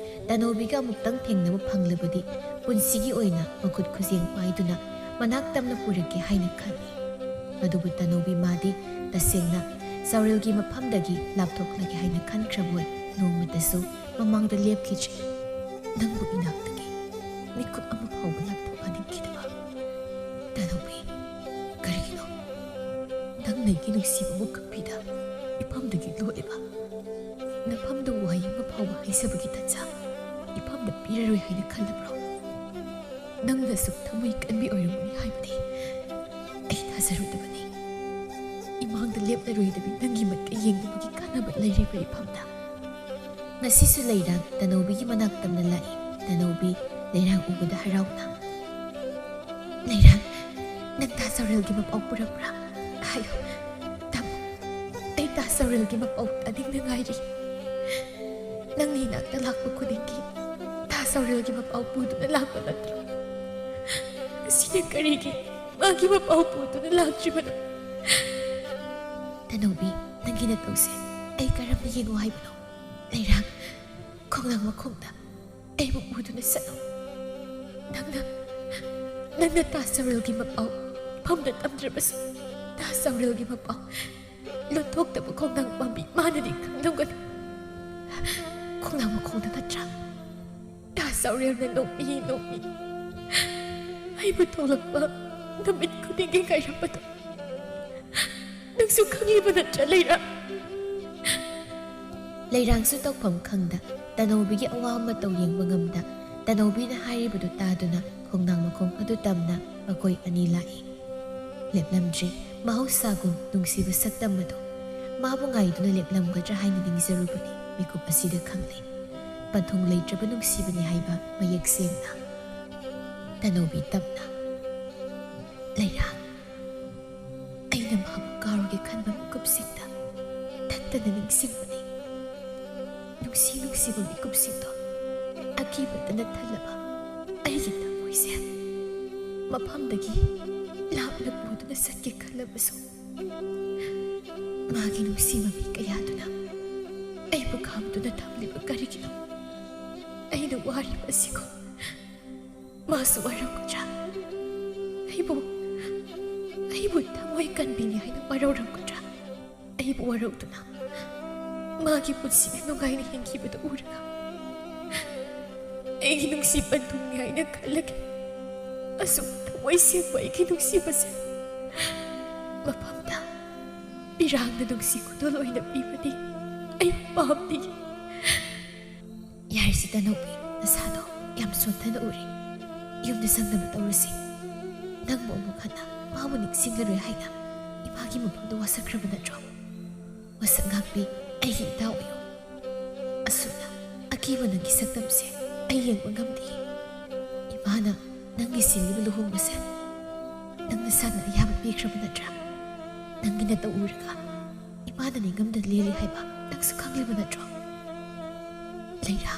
ꯇꯥꯅꯧꯕꯤꯒ ꯑꯃꯨꯛꯇꯪ ꯊꯦꯡꯅꯕ ꯐꯪꯂꯕꯗꯤ ꯄꯨꯟꯁꯤꯒꯤ ꯑꯣꯏꯅ ꯃꯈꯨꯠ ꯈꯨꯖꯦꯡ ꯄꯥꯏꯗꯨꯅ ꯃꯅꯥꯛ ꯇꯝꯅ ꯄꯨꯔꯛꯀꯦ ꯍꯥꯏꯅ ꯈꯜꯂꯤ꯫ ꯑꯗꯨꯕꯨ ꯇꯥꯅꯧꯕꯤ ꯃꯥꯗꯤ ꯇꯁꯦꯡꯅ ꯆꯥꯎꯔꯦꯜꯒꯤ ꯃꯐꯝꯗꯒꯤ ꯂꯥꯞꯊꯣꯛꯂꯒꯦ ꯍꯥꯏꯅ ꯈꯟꯈ꯭ꯔꯕꯣꯏ ꯅꯣꯡꯃꯇꯁꯨ ꯃꯃꯥꯡꯗ ꯂꯦꯞꯈꯤꯗ꯭ꯔꯤ꯫ ꯅꯪꯕꯨ ꯏꯅꯥꯛꯇꯒꯤ ꯃꯤꯀꯨꯞ ꯑꯃ ꯐꯥꯎꯕ ꯂꯥꯞꯊꯣꯛꯍꯟꯅꯤꯡꯈꯤꯗꯕ꯫ ꯇꯥꯅꯧꯕꯤ, ꯀꯔꯤꯒꯤꯅꯣ ꯅꯪꯅ ꯑꯩꯒꯤ ꯅꯨꯡꯁꯤꯕꯕꯨ ꯀꯛꯄꯤꯗ ꯏꯐꯝꯗꯒꯤ ꯂꯣꯠꯂꯤꯕ? ꯅꯐꯝꯗ ꯋꯥꯍꯩ ꯑꯃ ꯐꯥꯎꯕ ꯍꯥꯏꯖꯕꯒꯤ ꯇꯟꯖꯥ ꯏꯐꯝꯗ ꯄꯤꯔꯔꯣꯏ ꯍꯥꯏꯅ ꯈꯜꯂꯕ꯭ꯔꯣ? ꯅꯪꯅ ꯑꯁꯨꯛ ꯊꯃꯣꯏ ꯀꯟꯕꯤ ꯑꯣꯏꯔꯝꯒꯅꯤ ꯍꯥꯏꯕꯗꯤ ꯑꯩ ꯊꯥꯖꯔꯨꯗꯕꯅꯤ꯫ ꯏꯃꯥꯡꯗ ꯂꯦꯞꯂꯔꯣꯏꯗꯕꯤ ꯅꯪꯒꯤ ꯃꯥꯏꯀꯩ ꯌꯦꯡꯗꯕꯒꯤ ꯀꯥꯟꯅꯕ ꯂꯩꯔꯤꯕ꯭ꯔꯥ ꯏꯐꯝꯗ? ꯉꯁꯤꯁꯨ ꯂꯩꯔꯥꯡ ꯇꯥꯅꯧꯕꯤꯒꯤ ꯃꯅꯥꯛ ꯇꯝꯅ ꯂꯥꯛꯏ꯫ ꯇꯥꯅꯧꯕꯤ ꯂꯩꯔꯥꯡ ꯎꯕꯗ ꯍꯔꯥꯎꯅ, "ꯂꯩꯔꯥꯡ, ꯅꯪ ꯇꯥ ꯆꯥꯎꯔꯦꯜꯒꯤ ꯃꯄꯥꯎ ꯄꯨꯔꯛꯄ꯭ꯔꯥ? ꯍꯥꯏꯌꯨ, ꯇꯥꯃꯣ, ꯑꯩ ꯇꯥ ꯆꯥꯎꯔꯦꯜꯒꯤ ꯃꯄꯥꯎ ꯇꯥꯅꯤꯡꯗ ꯉꯥꯏꯔꯤ꯫ ꯅꯪꯒꯤ ꯏꯅꯥꯛꯇ ꯂꯥꯛꯄ ꯈꯨꯗꯤꯡꯒꯤ ꯇꯥ ꯆꯥꯎꯔꯦꯜꯒꯤ ꯃꯄꯥꯎ ꯄꯨꯗꯨꯅ ꯂꯥꯛꯄ ꯅꯠꯇ꯭ꯔꯣ? ꯉꯁꯤꯅ ꯀꯔꯤꯒꯤ ꯃꯥꯒꯤ ꯃꯄꯥꯎ ꯄꯨꯗꯨꯅ ꯂꯥꯛꯇ꯭ꯔꯤꯕꯅꯣ?" "ꯇꯥꯅꯧꯕꯤ, ꯅꯪꯒꯤ ꯅꯇꯧꯁꯦ ꯑꯩ ꯀꯔꯝꯅ ꯌꯦꯡꯉꯨ ꯍꯥꯏꯕꯅꯣ? ꯂꯩꯔꯥꯡ, ꯈꯣꯡꯅꯥꯡ ꯃꯈꯣꯡꯗ ꯑꯩꯕꯨ ꯄꯨꯗꯨꯅ ꯆꯠꯂꯨ꯫ ꯅꯪꯅ, ꯅꯪꯅ ꯇꯥ ꯆꯥꯎꯔꯦꯜꯒꯤ ꯃꯄꯥꯎ ꯏꯐꯝꯗ ꯇꯝꯗ꯭ꯔꯕꯁꯨ, ꯇꯥ ꯆꯥꯎꯔꯦꯜꯒꯤ ꯃꯄꯥꯎ ꯂꯣꯟꯊꯣꯛꯇꯕ ꯈꯣꯡꯅꯥꯡ ꯄꯥꯝꯕꯤ ꯃꯥꯅꯗꯤ ꯈꯪꯂꯝꯒꯅꯤ꯫ ꯈꯣꯡꯅꯥꯡ ꯃꯈꯣꯡꯗ ꯅꯠꯇ꯭ꯔꯥ ꯇꯥ ꯆꯥꯎꯔꯦꯜꯅ ꯅꯣꯛꯃꯤ ꯅꯣꯛꯃꯤ ꯑꯩꯕꯨ ꯊꯣꯛꯂꯛꯄ ꯅꯨꯃꯤꯠ ꯈꯨꯗꯤꯡꯒꯤ ꯉꯥꯏꯔꯝꯕꯗꯣ? ꯅꯪꯁꯨ ꯈꯪꯂꯤꯕ ꯅꯠꯇ꯭ꯔꯥ, ꯂꯩꯔꯥꯡ?" ꯂꯩꯔꯥꯡꯁꯨ ꯇꯧꯐꯝ ꯈꯪꯗ ꯇꯥꯅꯧꯕꯤꯒꯤ ꯑꯋꯥꯕ ꯃꯇꯧ ꯌꯦꯡꯕ ꯉꯝꯗ, ꯇꯥꯅꯧꯕꯤꯅ ꯍꯥꯏꯔꯤꯕꯗꯨ ꯇꯥꯗꯨꯅ ꯈꯣꯡꯅꯥꯡ ꯃꯈꯣꯡ ꯑꯗꯨ ꯇꯝꯅ ꯃꯈꯣꯏ ꯑꯅꯤ ꯂꯥꯛꯏ꯫ ꯂꯦꯞꯂꯝꯗ꯭ꯔꯤ ꯃꯍꯧꯁꯥꯒꯨꯝ ꯅꯨꯡꯁꯤꯕ ꯁꯛꯇꯝ ꯑꯗꯨ꯫ ꯃꯥꯕꯨ ꯉꯥꯏꯗꯨꯅ ꯂꯦꯞꯂꯝꯒꯗ꯭ꯔꯥ ꯍꯥꯏꯅ ꯅꯤꯡꯖꯔꯨꯕꯅꯤ꯫ ꯃꯤꯀꯨꯞ ꯑꯁꯤꯗ ꯈꯪꯂꯦ, ꯄꯟꯊꯨꯡ ꯂꯩꯇ꯭ꯔꯕ ꯅꯨꯡꯁꯤꯕꯅꯤ ꯍꯥꯏꯕ ꯃꯌꯦꯛ ꯁꯦꯡꯅ꯫ ꯇꯅꯧꯕꯤ ꯇꯞꯅ, "ꯂꯩꯔꯥ, ꯑꯩꯅ ꯃꯍꯥꯛꯄꯨ ꯀꯥꯎꯔꯒꯦ ꯈꯟꯕ ꯃꯤꯀꯨꯞꯁꯤꯡꯗ ꯊꯠꯇꯅ ꯅꯤꯡꯁꯤꯡꯕꯅꯤ꯫ ꯅꯨꯡꯁꯤ ꯅꯨꯡꯁꯤꯕ ꯃꯤꯀꯨꯞꯁꯤꯡꯗꯣ ꯑꯀꯤꯕꯇꯅ ꯊꯜꯂꯕ ꯑꯩꯒꯤ ꯊꯃꯣꯏꯁꯦ ꯃꯐꯝꯗꯒꯤ ꯂꯥꯞꯅ ꯄꯨꯗꯨꯅ ꯆꯠꯀꯦ ꯈꯜꯂꯕꯁꯨ, ꯃꯥꯒꯤ ꯅꯨꯡꯁꯤ ꯃꯃꯤ ꯀꯌꯥꯗꯨꯅ ꯑꯩꯕꯨ ꯈꯥꯝꯗꯨꯅ ꯊꯝꯂꯤꯕ ꯀꯔꯤꯒꯤꯅꯣ? ꯑꯩꯅ ꯋꯥꯔꯤꯕ ꯑꯁꯤꯀꯣ ꯃꯥꯁꯨ ꯋꯥꯔꯝꯒꯗ꯭ꯔꯥ? ꯑꯩꯕꯨ, ꯑꯩꯕꯨ ꯊꯃꯣꯏ ꯀꯟꯕꯤꯅꯤ ꯍꯥꯏꯅ ꯋꯥꯔꯧꯔꯝꯒꯗ꯭ꯔꯥ? ꯑꯩꯕꯨ ꯋꯥꯔꯧꯗꯨꯅ ꯃꯥꯒꯤ ꯄꯨꯟꯁꯤꯗ ꯅꯨꯡꯉꯥꯏꯅ ꯍꯤꯡꯈꯤꯕꯗꯨ ꯎꯔꯒ ꯑꯩꯒꯤ ꯅꯨꯡꯁꯤ ꯄꯟꯊꯨꯡꯅꯤ ꯍꯥꯏꯅ ꯈꯜꯂꯒꯦ꯫ ꯑꯁꯨꯛ ꯊꯃꯣꯏ ꯁꯦꯡꯕ ꯑꯩꯒꯤ ꯅꯨꯡꯁꯤꯕꯁꯦ ꯃꯐꯝꯗ ꯄꯤꯔꯥꯡꯅ ꯅꯨꯡꯁꯤ ꯈꯨꯗꯣꯜ ꯑꯣꯏꯅ ꯄꯤꯕꯗꯤ ꯑꯩ ꯄꯥꯝꯗꯦ꯫" "ꯌꯥꯔꯤꯁꯤ ꯇꯅꯧꯕꯤ, ꯅꯁꯥꯗꯣ ꯌꯥꯝ ꯁꯣꯟꯊꯅ ꯎꯔꯦ꯫ ꯌꯨꯝꯗ ꯆꯪꯅꯕ ꯇꯧꯔꯁꯤ꯫ ꯅꯪꯕꯨ ꯑꯃꯨꯛ ꯍꯟꯅ ꯃꯥꯕꯨ ꯅꯤꯡꯁꯤꯡꯂꯔꯣꯏ ꯍꯥꯏꯅ ꯏꯃꯥꯒꯤ ꯃꯐꯝꯗ ꯋꯥꯁꯛꯈ꯭ꯔꯕ ꯅꯠꯇ꯭ꯔꯣ? ꯋꯥꯁꯛ ꯉꯥꯛꯄꯤ, ꯑꯩꯒꯤ ꯏꯇꯥ ꯑꯣꯏꯌꯨ꯫ ꯑꯁꯨꯝꯅ ꯑꯀꯤꯕ ꯅꯪꯒꯤ ꯁꯛꯇꯝꯁꯦ ꯑꯩ ꯌꯦꯡꯕ ꯉꯝꯗꯦ꯫ ꯏꯃꯥꯅ ꯅꯪꯒꯤ ꯁꯤꯜꯂꯤꯕ ꯂꯨꯍꯣꯡꯕꯁꯦ ꯅꯪ ꯅꯁꯥꯅ ꯑꯌꯥꯕ ꯄꯤꯈ꯭ꯔꯕ ꯅꯠꯇ꯭ꯔꯥ? ꯅꯪꯒꯤ ꯅꯇꯧ ꯎꯔꯒ ꯏꯃꯥꯅ ꯅꯤꯡꯉꯝꯗ ꯂꯦꯜꯂꯤ ꯍꯥꯏꯕ ꯅꯪꯁꯨ ꯈꯪꯂꯤꯕ ꯅꯠꯇ꯭ꯔꯣ? ꯂꯩꯔꯥ,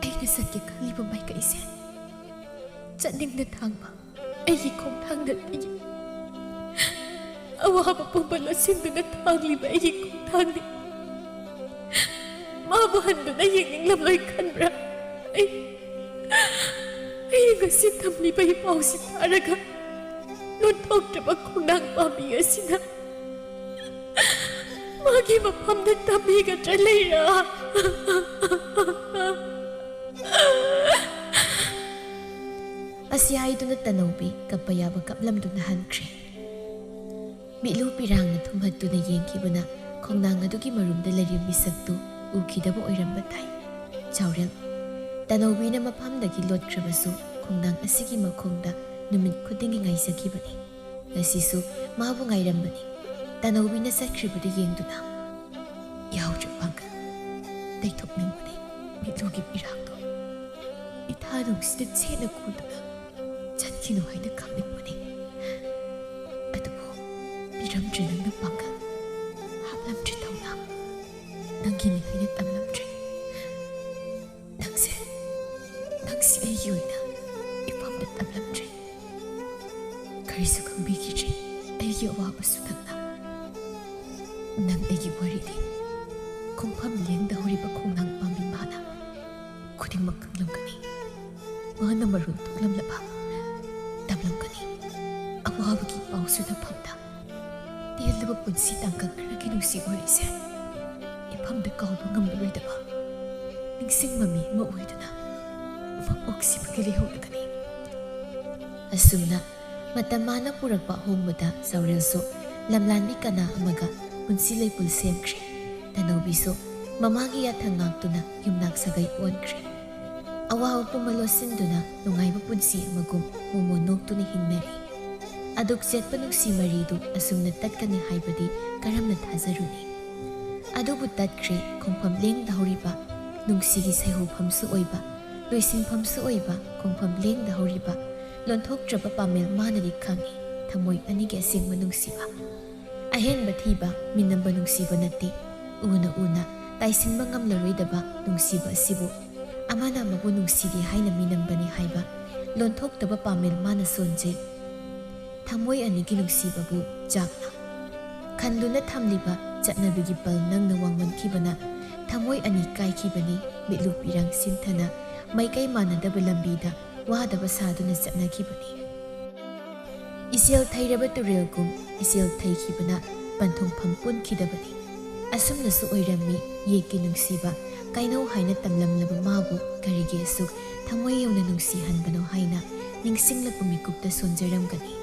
ꯑꯩꯅ ꯆꯠꯀꯦ ꯈꯜꯂꯤꯕ ꯃꯥꯏꯀꯩꯁꯦ ꯆꯠꯅꯤꯡꯅ ꯊꯥꯡꯕ ꯑꯩꯒꯤ ꯈꯣꯡꯊꯥꯡ ꯅꯠꯇꯦ꯫ ꯑꯋꯥꯕ ꯄꯨꯝꯕ ꯂꯣꯠꯁꯤꯟꯗꯨꯅ ꯊꯥꯡꯂꯤꯕ ꯑꯩꯒꯤ ꯈꯣꯡꯊꯥꯡꯅꯤ꯫ ꯃꯥꯕꯨ ꯍꯟꯗꯨꯅ ꯌꯦꯡꯅꯤꯡꯂꯝꯂꯣꯏ ꯈꯟꯕ꯭ꯔꯥ? ꯑꯩ, ꯑꯩ ꯉꯁꯤ ꯊꯝꯂꯤꯕ ꯏ ꯄꯥꯎꯁꯤ ꯇꯥꯔꯒ ꯂꯣꯟꯊꯣꯛꯇ꯭ꯔꯕ ꯈꯣꯡꯅꯥꯡ ꯄꯥꯝꯕꯤ ꯑꯁꯤꯅ ꯃꯥꯒꯤ ꯃꯐꯝꯗ ꯇꯝꯕꯤꯒꯗ꯭ꯔꯥ ꯂꯩꯔꯥ?" ꯑꯁꯤ ꯍꯥꯏꯗꯨꯅ ꯇꯅꯧꯕꯤ ꯀꯞꯄ ꯌꯥꯕ ꯀꯞꯂꯝꯗꯨꯅ ꯍꯟꯈ꯭ꯔꯦ꯫ ꯃꯤꯠꯂꯨ ꯄꯤꯔꯥꯡꯅ ꯊꯨꯝꯍꯠꯇꯨꯅ ꯌꯦꯡꯈꯤꯕꯅ ꯈꯣꯡꯅꯥꯡ ꯑꯗꯨꯒꯤ ꯃꯔꯨꯝꯗ ꯂꯩꯔꯤꯕ ꯃꯤꯁꯛꯇꯨ ꯎꯈꯤꯗꯕ ꯑꯣꯏꯔꯝꯕ ꯇꯥꯏ꯫ ꯆꯥꯎꯔꯦꯜ꯫ ꯇꯅꯧꯕꯤꯅ ꯃꯐꯝꯗꯒꯤ ꯂꯣꯠꯈ꯭ꯔꯕꯁꯨ ꯈꯣꯡꯅꯥꯡ ꯑꯁꯤꯒꯤ ꯃꯈꯣꯡꯗ ꯅꯨꯃꯤꯠ ꯈꯨꯗꯤꯡꯒꯤ ꯉꯥꯏꯖꯈꯤꯕꯅꯤ꯫ ꯉꯁꯤꯁꯨ ꯃꯥꯕꯨ ꯉꯥꯏꯔꯝꯕꯅꯤ꯫ ꯇꯅꯧꯕꯤꯅ ꯆꯠꯈ꯭ꯔꯤꯕꯗ ꯌꯦꯡꯗꯨꯅ ꯌꯥꯎꯗ꯭ꯔꯦ ꯄꯥꯡꯒꯜ꯫ ꯇꯩꯊꯣꯛꯅꯤꯡꯕꯅꯤ ꯃꯤꯠꯂꯨꯒꯤ ꯄꯤꯔꯥꯡꯗꯣ꯫ ꯏꯊꯥ ꯅꯨꯡꯁꯤꯗ ꯆꯦꯠꯅ ꯀꯣꯟꯗꯨꯅ ꯆꯠꯈꯤꯅꯨ ꯍꯥꯏꯅ ꯈꯪꯅꯤꯡꯕꯅꯤ꯫ ꯑꯗꯨꯕꯨ ꯄꯤꯔꯝꯗ꯭ꯔꯦ ꯅꯪꯅ ꯄꯥꯡꯒꯜ, ꯍꯥꯞꯂꯝꯗ꯭ꯔꯦ ꯊꯧꯅꯥ, ꯅꯪꯒꯤꯅꯤ ꯍꯥꯏꯅ ꯇꯝꯂꯝꯗ꯭ꯔꯦ꯫ ꯅꯪꯁꯦ, ꯅꯪꯁꯤ ꯑꯩꯒꯤ ꯑꯣꯏꯅ ꯏꯄꯥꯝꯗ ꯇꯝꯂꯝꯗ꯭ꯔꯦ꯫ ꯀꯔꯤꯁꯨ ꯈꯪꯕꯤꯈꯤꯗ꯭ꯔꯦ ꯑꯩꯒꯤ ꯑꯋꯥꯕꯁꯨ ꯅꯪꯅ꯫ ꯅꯪ ꯑꯩꯒꯤ ꯋꯥꯔꯤꯗꯤ ꯈꯣꯡꯐꯝ ꯂꯦꯡꯗ ꯍꯧꯔꯤꯕ ꯈꯣꯡꯅꯥꯡ ꯄꯥꯝꯕꯤ ꯃꯥꯅ ꯈꯨꯗꯤꯡꯃꯛ ꯈꯪꯂꯝꯒꯅꯤ꯫ ꯃꯥꯅ ꯃꯔꯣꯜ ꯊꯣꯛꯂꯝꯂꯕ ꯇꯝꯂꯝꯒꯅꯤ꯫ ꯑꯋꯥꯕꯒꯤ ꯄꯥꯎꯁꯨ ꯅꯐꯝꯗ ꯇꯦꯜꯂꯕ ꯄꯨꯟꯁꯤ ꯇꯥꯡꯀꯛ ꯈꯔꯒꯤ ꯅꯨꯡꯁꯤ ꯋꯥꯔꯤꯁꯦ ꯏꯐꯝꯗ ꯀꯥꯎꯕ ꯉꯝꯂꯔꯣꯏꯗꯕ ꯅꯤꯡꯁꯤꯡ ꯃꯃꯤ ꯑꯃ ꯑꯣꯏꯗꯨꯅ ꯃꯄꯣꯛꯁꯤꯃꯒꯤ ꯂꯩꯍꯧꯔꯒꯅꯤ꯫ ꯑꯁꯨꯝꯅ ꯃꯇꯝ ꯃꯥꯅ ꯄꯨꯔꯛꯄ ꯑꯍꯣꯡꯕꯗ ꯆꯥꯎꯔꯦꯜꯁꯨ ꯂꯝꯂꯥꯟꯕꯤ ꯀꯅꯥ ꯑꯃꯒ ꯄꯨꯟꯁꯤ ꯂꯩꯄꯨꯟ ꯁꯦꯝꯈ꯭ꯔꯦ꯫ ꯇꯅꯧꯕꯤꯁꯨ ꯃꯃꯥꯒꯤ ꯌꯥꯊꯪ ꯉꯥꯛꯇꯨꯅ ꯌꯨꯝꯅꯥꯛ ꯁꯥꯒꯩ ꯑꯣꯟꯈ꯭ꯔꯦ꯫ ꯑꯋꯥꯕ ꯄꯨꯝꯕ ꯂꯣꯠꯁꯤꯟꯗꯨꯅ ꯅꯨꯡꯉꯥꯏꯕ ꯄꯨꯟꯁꯤ ꯑꯃꯒꯨꯝ ꯃꯣꯃꯣꯟ ꯅꯣꯛꯇꯨꯅ ꯍꯤꯡꯅꯔꯤ꯫ ꯑꯗꯨꯛ ꯆꯦꯠꯄ ꯅꯨꯡꯁꯤ ꯃꯔꯤꯗꯨ ꯑꯁꯨꯝꯅ ꯇꯠꯀꯅꯤ ꯍꯥꯏꯕꯗꯤ ꯀꯔꯝꯅ ꯊꯥꯖꯔꯨꯅꯤ? ꯑꯗꯨꯕꯨ ꯇꯠꯈ꯭ꯔꯦ ꯈꯣꯡꯐꯝ ꯂꯦꯡꯗ ꯍꯧꯔꯤꯕ, ꯅꯨꯡꯁꯤꯒꯤ ꯁꯩꯍꯧꯐꯝꯁꯨ ꯑꯣꯏꯕ, ꯂꯣꯏꯁꯤꯟꯐꯝꯁꯨ ꯑꯣꯏꯕ, ꯈꯣꯡꯐꯝ ꯂꯦꯡꯗ ꯍꯧꯔꯤꯕ ꯂꯣꯟꯊꯣꯛꯇ꯭ꯔꯕ ꯄꯥꯃꯦꯜ ꯃꯥꯅꯗꯤ ꯈꯪꯏ ꯊꯃꯣꯏ ꯑꯅꯤꯒꯤ ꯑꯁꯦꯡꯕ ꯅꯨꯡꯁꯤꯕ꯫ ꯑꯍꯦꯟꯕ ꯊꯤꯕ, ꯃꯤꯅꯝꯕ ꯅꯨꯡꯁꯤꯕ ꯅꯠꯇꯦ꯫ ꯎꯅ ꯎꯅ ꯇꯥꯏꯁꯤꯟꯕ ꯉꯝꯂꯔꯣꯏꯗꯕ ꯅꯨꯡꯁꯤꯕ ꯑꯁꯤꯕꯨ ꯑꯃꯅ ꯑꯃꯕꯨ ꯅꯨꯡꯁꯤꯔꯤ ꯍꯥꯏꯅ ꯃꯤꯅꯝꯕꯅꯤ ꯍꯥꯏꯕ ꯂꯣꯟꯊꯣꯛꯇꯕ ꯄꯥꯃꯦꯜ ꯃꯥꯅ ꯁꯣꯟꯖꯩ꯫ ꯊꯃꯣꯏ ꯑꯅꯤꯒꯤ ꯅꯨꯡꯁꯤꯕꯕꯨ ꯆꯥꯛꯅ ꯈꯟꯗꯨꯅ ꯊꯝꯂꯤꯕ ꯆꯠꯅꯕꯤꯒꯤ ꯄꯜ ꯅꯪꯅ ꯋꯥꯡꯃꯟꯈꯤꯕꯅ ꯊꯃꯣꯏ ꯑꯅꯤ ꯀꯥꯏꯈꯤꯕꯅꯤ꯫ ꯃꯤꯠꯂꯨ ꯄꯤꯔꯥꯡ ꯁꯤꯟꯊꯅ ꯃꯥꯏꯀꯩ ꯃꯥꯟꯅꯗꯕ ꯂꯝꯕꯤꯗ ꯋꯥꯗꯕ ꯁꯥꯗꯨꯅ ꯆꯠꯅꯈꯤꯕꯅꯤ꯫ ꯏꯆꯦꯜ ꯊꯩꯔꯕ ꯇꯨꯔꯦꯜꯒꯨꯝ ꯏꯆꯦꯜ ꯊꯩꯈꯤꯕꯅ ꯄꯟꯊꯨꯡꯐꯝ ꯄꯨꯟꯈꯤꯗꯕꯅꯤ꯫ ꯑꯁꯨꯝꯅꯁꯨ ꯑꯣꯏꯔꯝꯃꯤ ꯌꯦꯛꯀꯤ ꯅꯨꯡꯁꯤꯕ ꯀꯩꯅꯧ ꯍꯥꯏꯅ ꯇꯝꯂꯝꯂꯕ ꯃꯥꯕꯨ ꯀꯔꯤꯒꯤ ꯑꯁꯨꯛ ꯊꯃꯣꯏ ꯌꯧꯅ ꯅꯨꯡꯁꯤꯍꯟꯕꯅꯣ ꯍꯥꯏꯅ ꯅꯤꯡꯁꯤꯡꯂꯛꯄ ꯃꯤꯀꯨꯞꯇ ꯁꯣꯟꯖꯔꯝꯒꯅꯤ꯫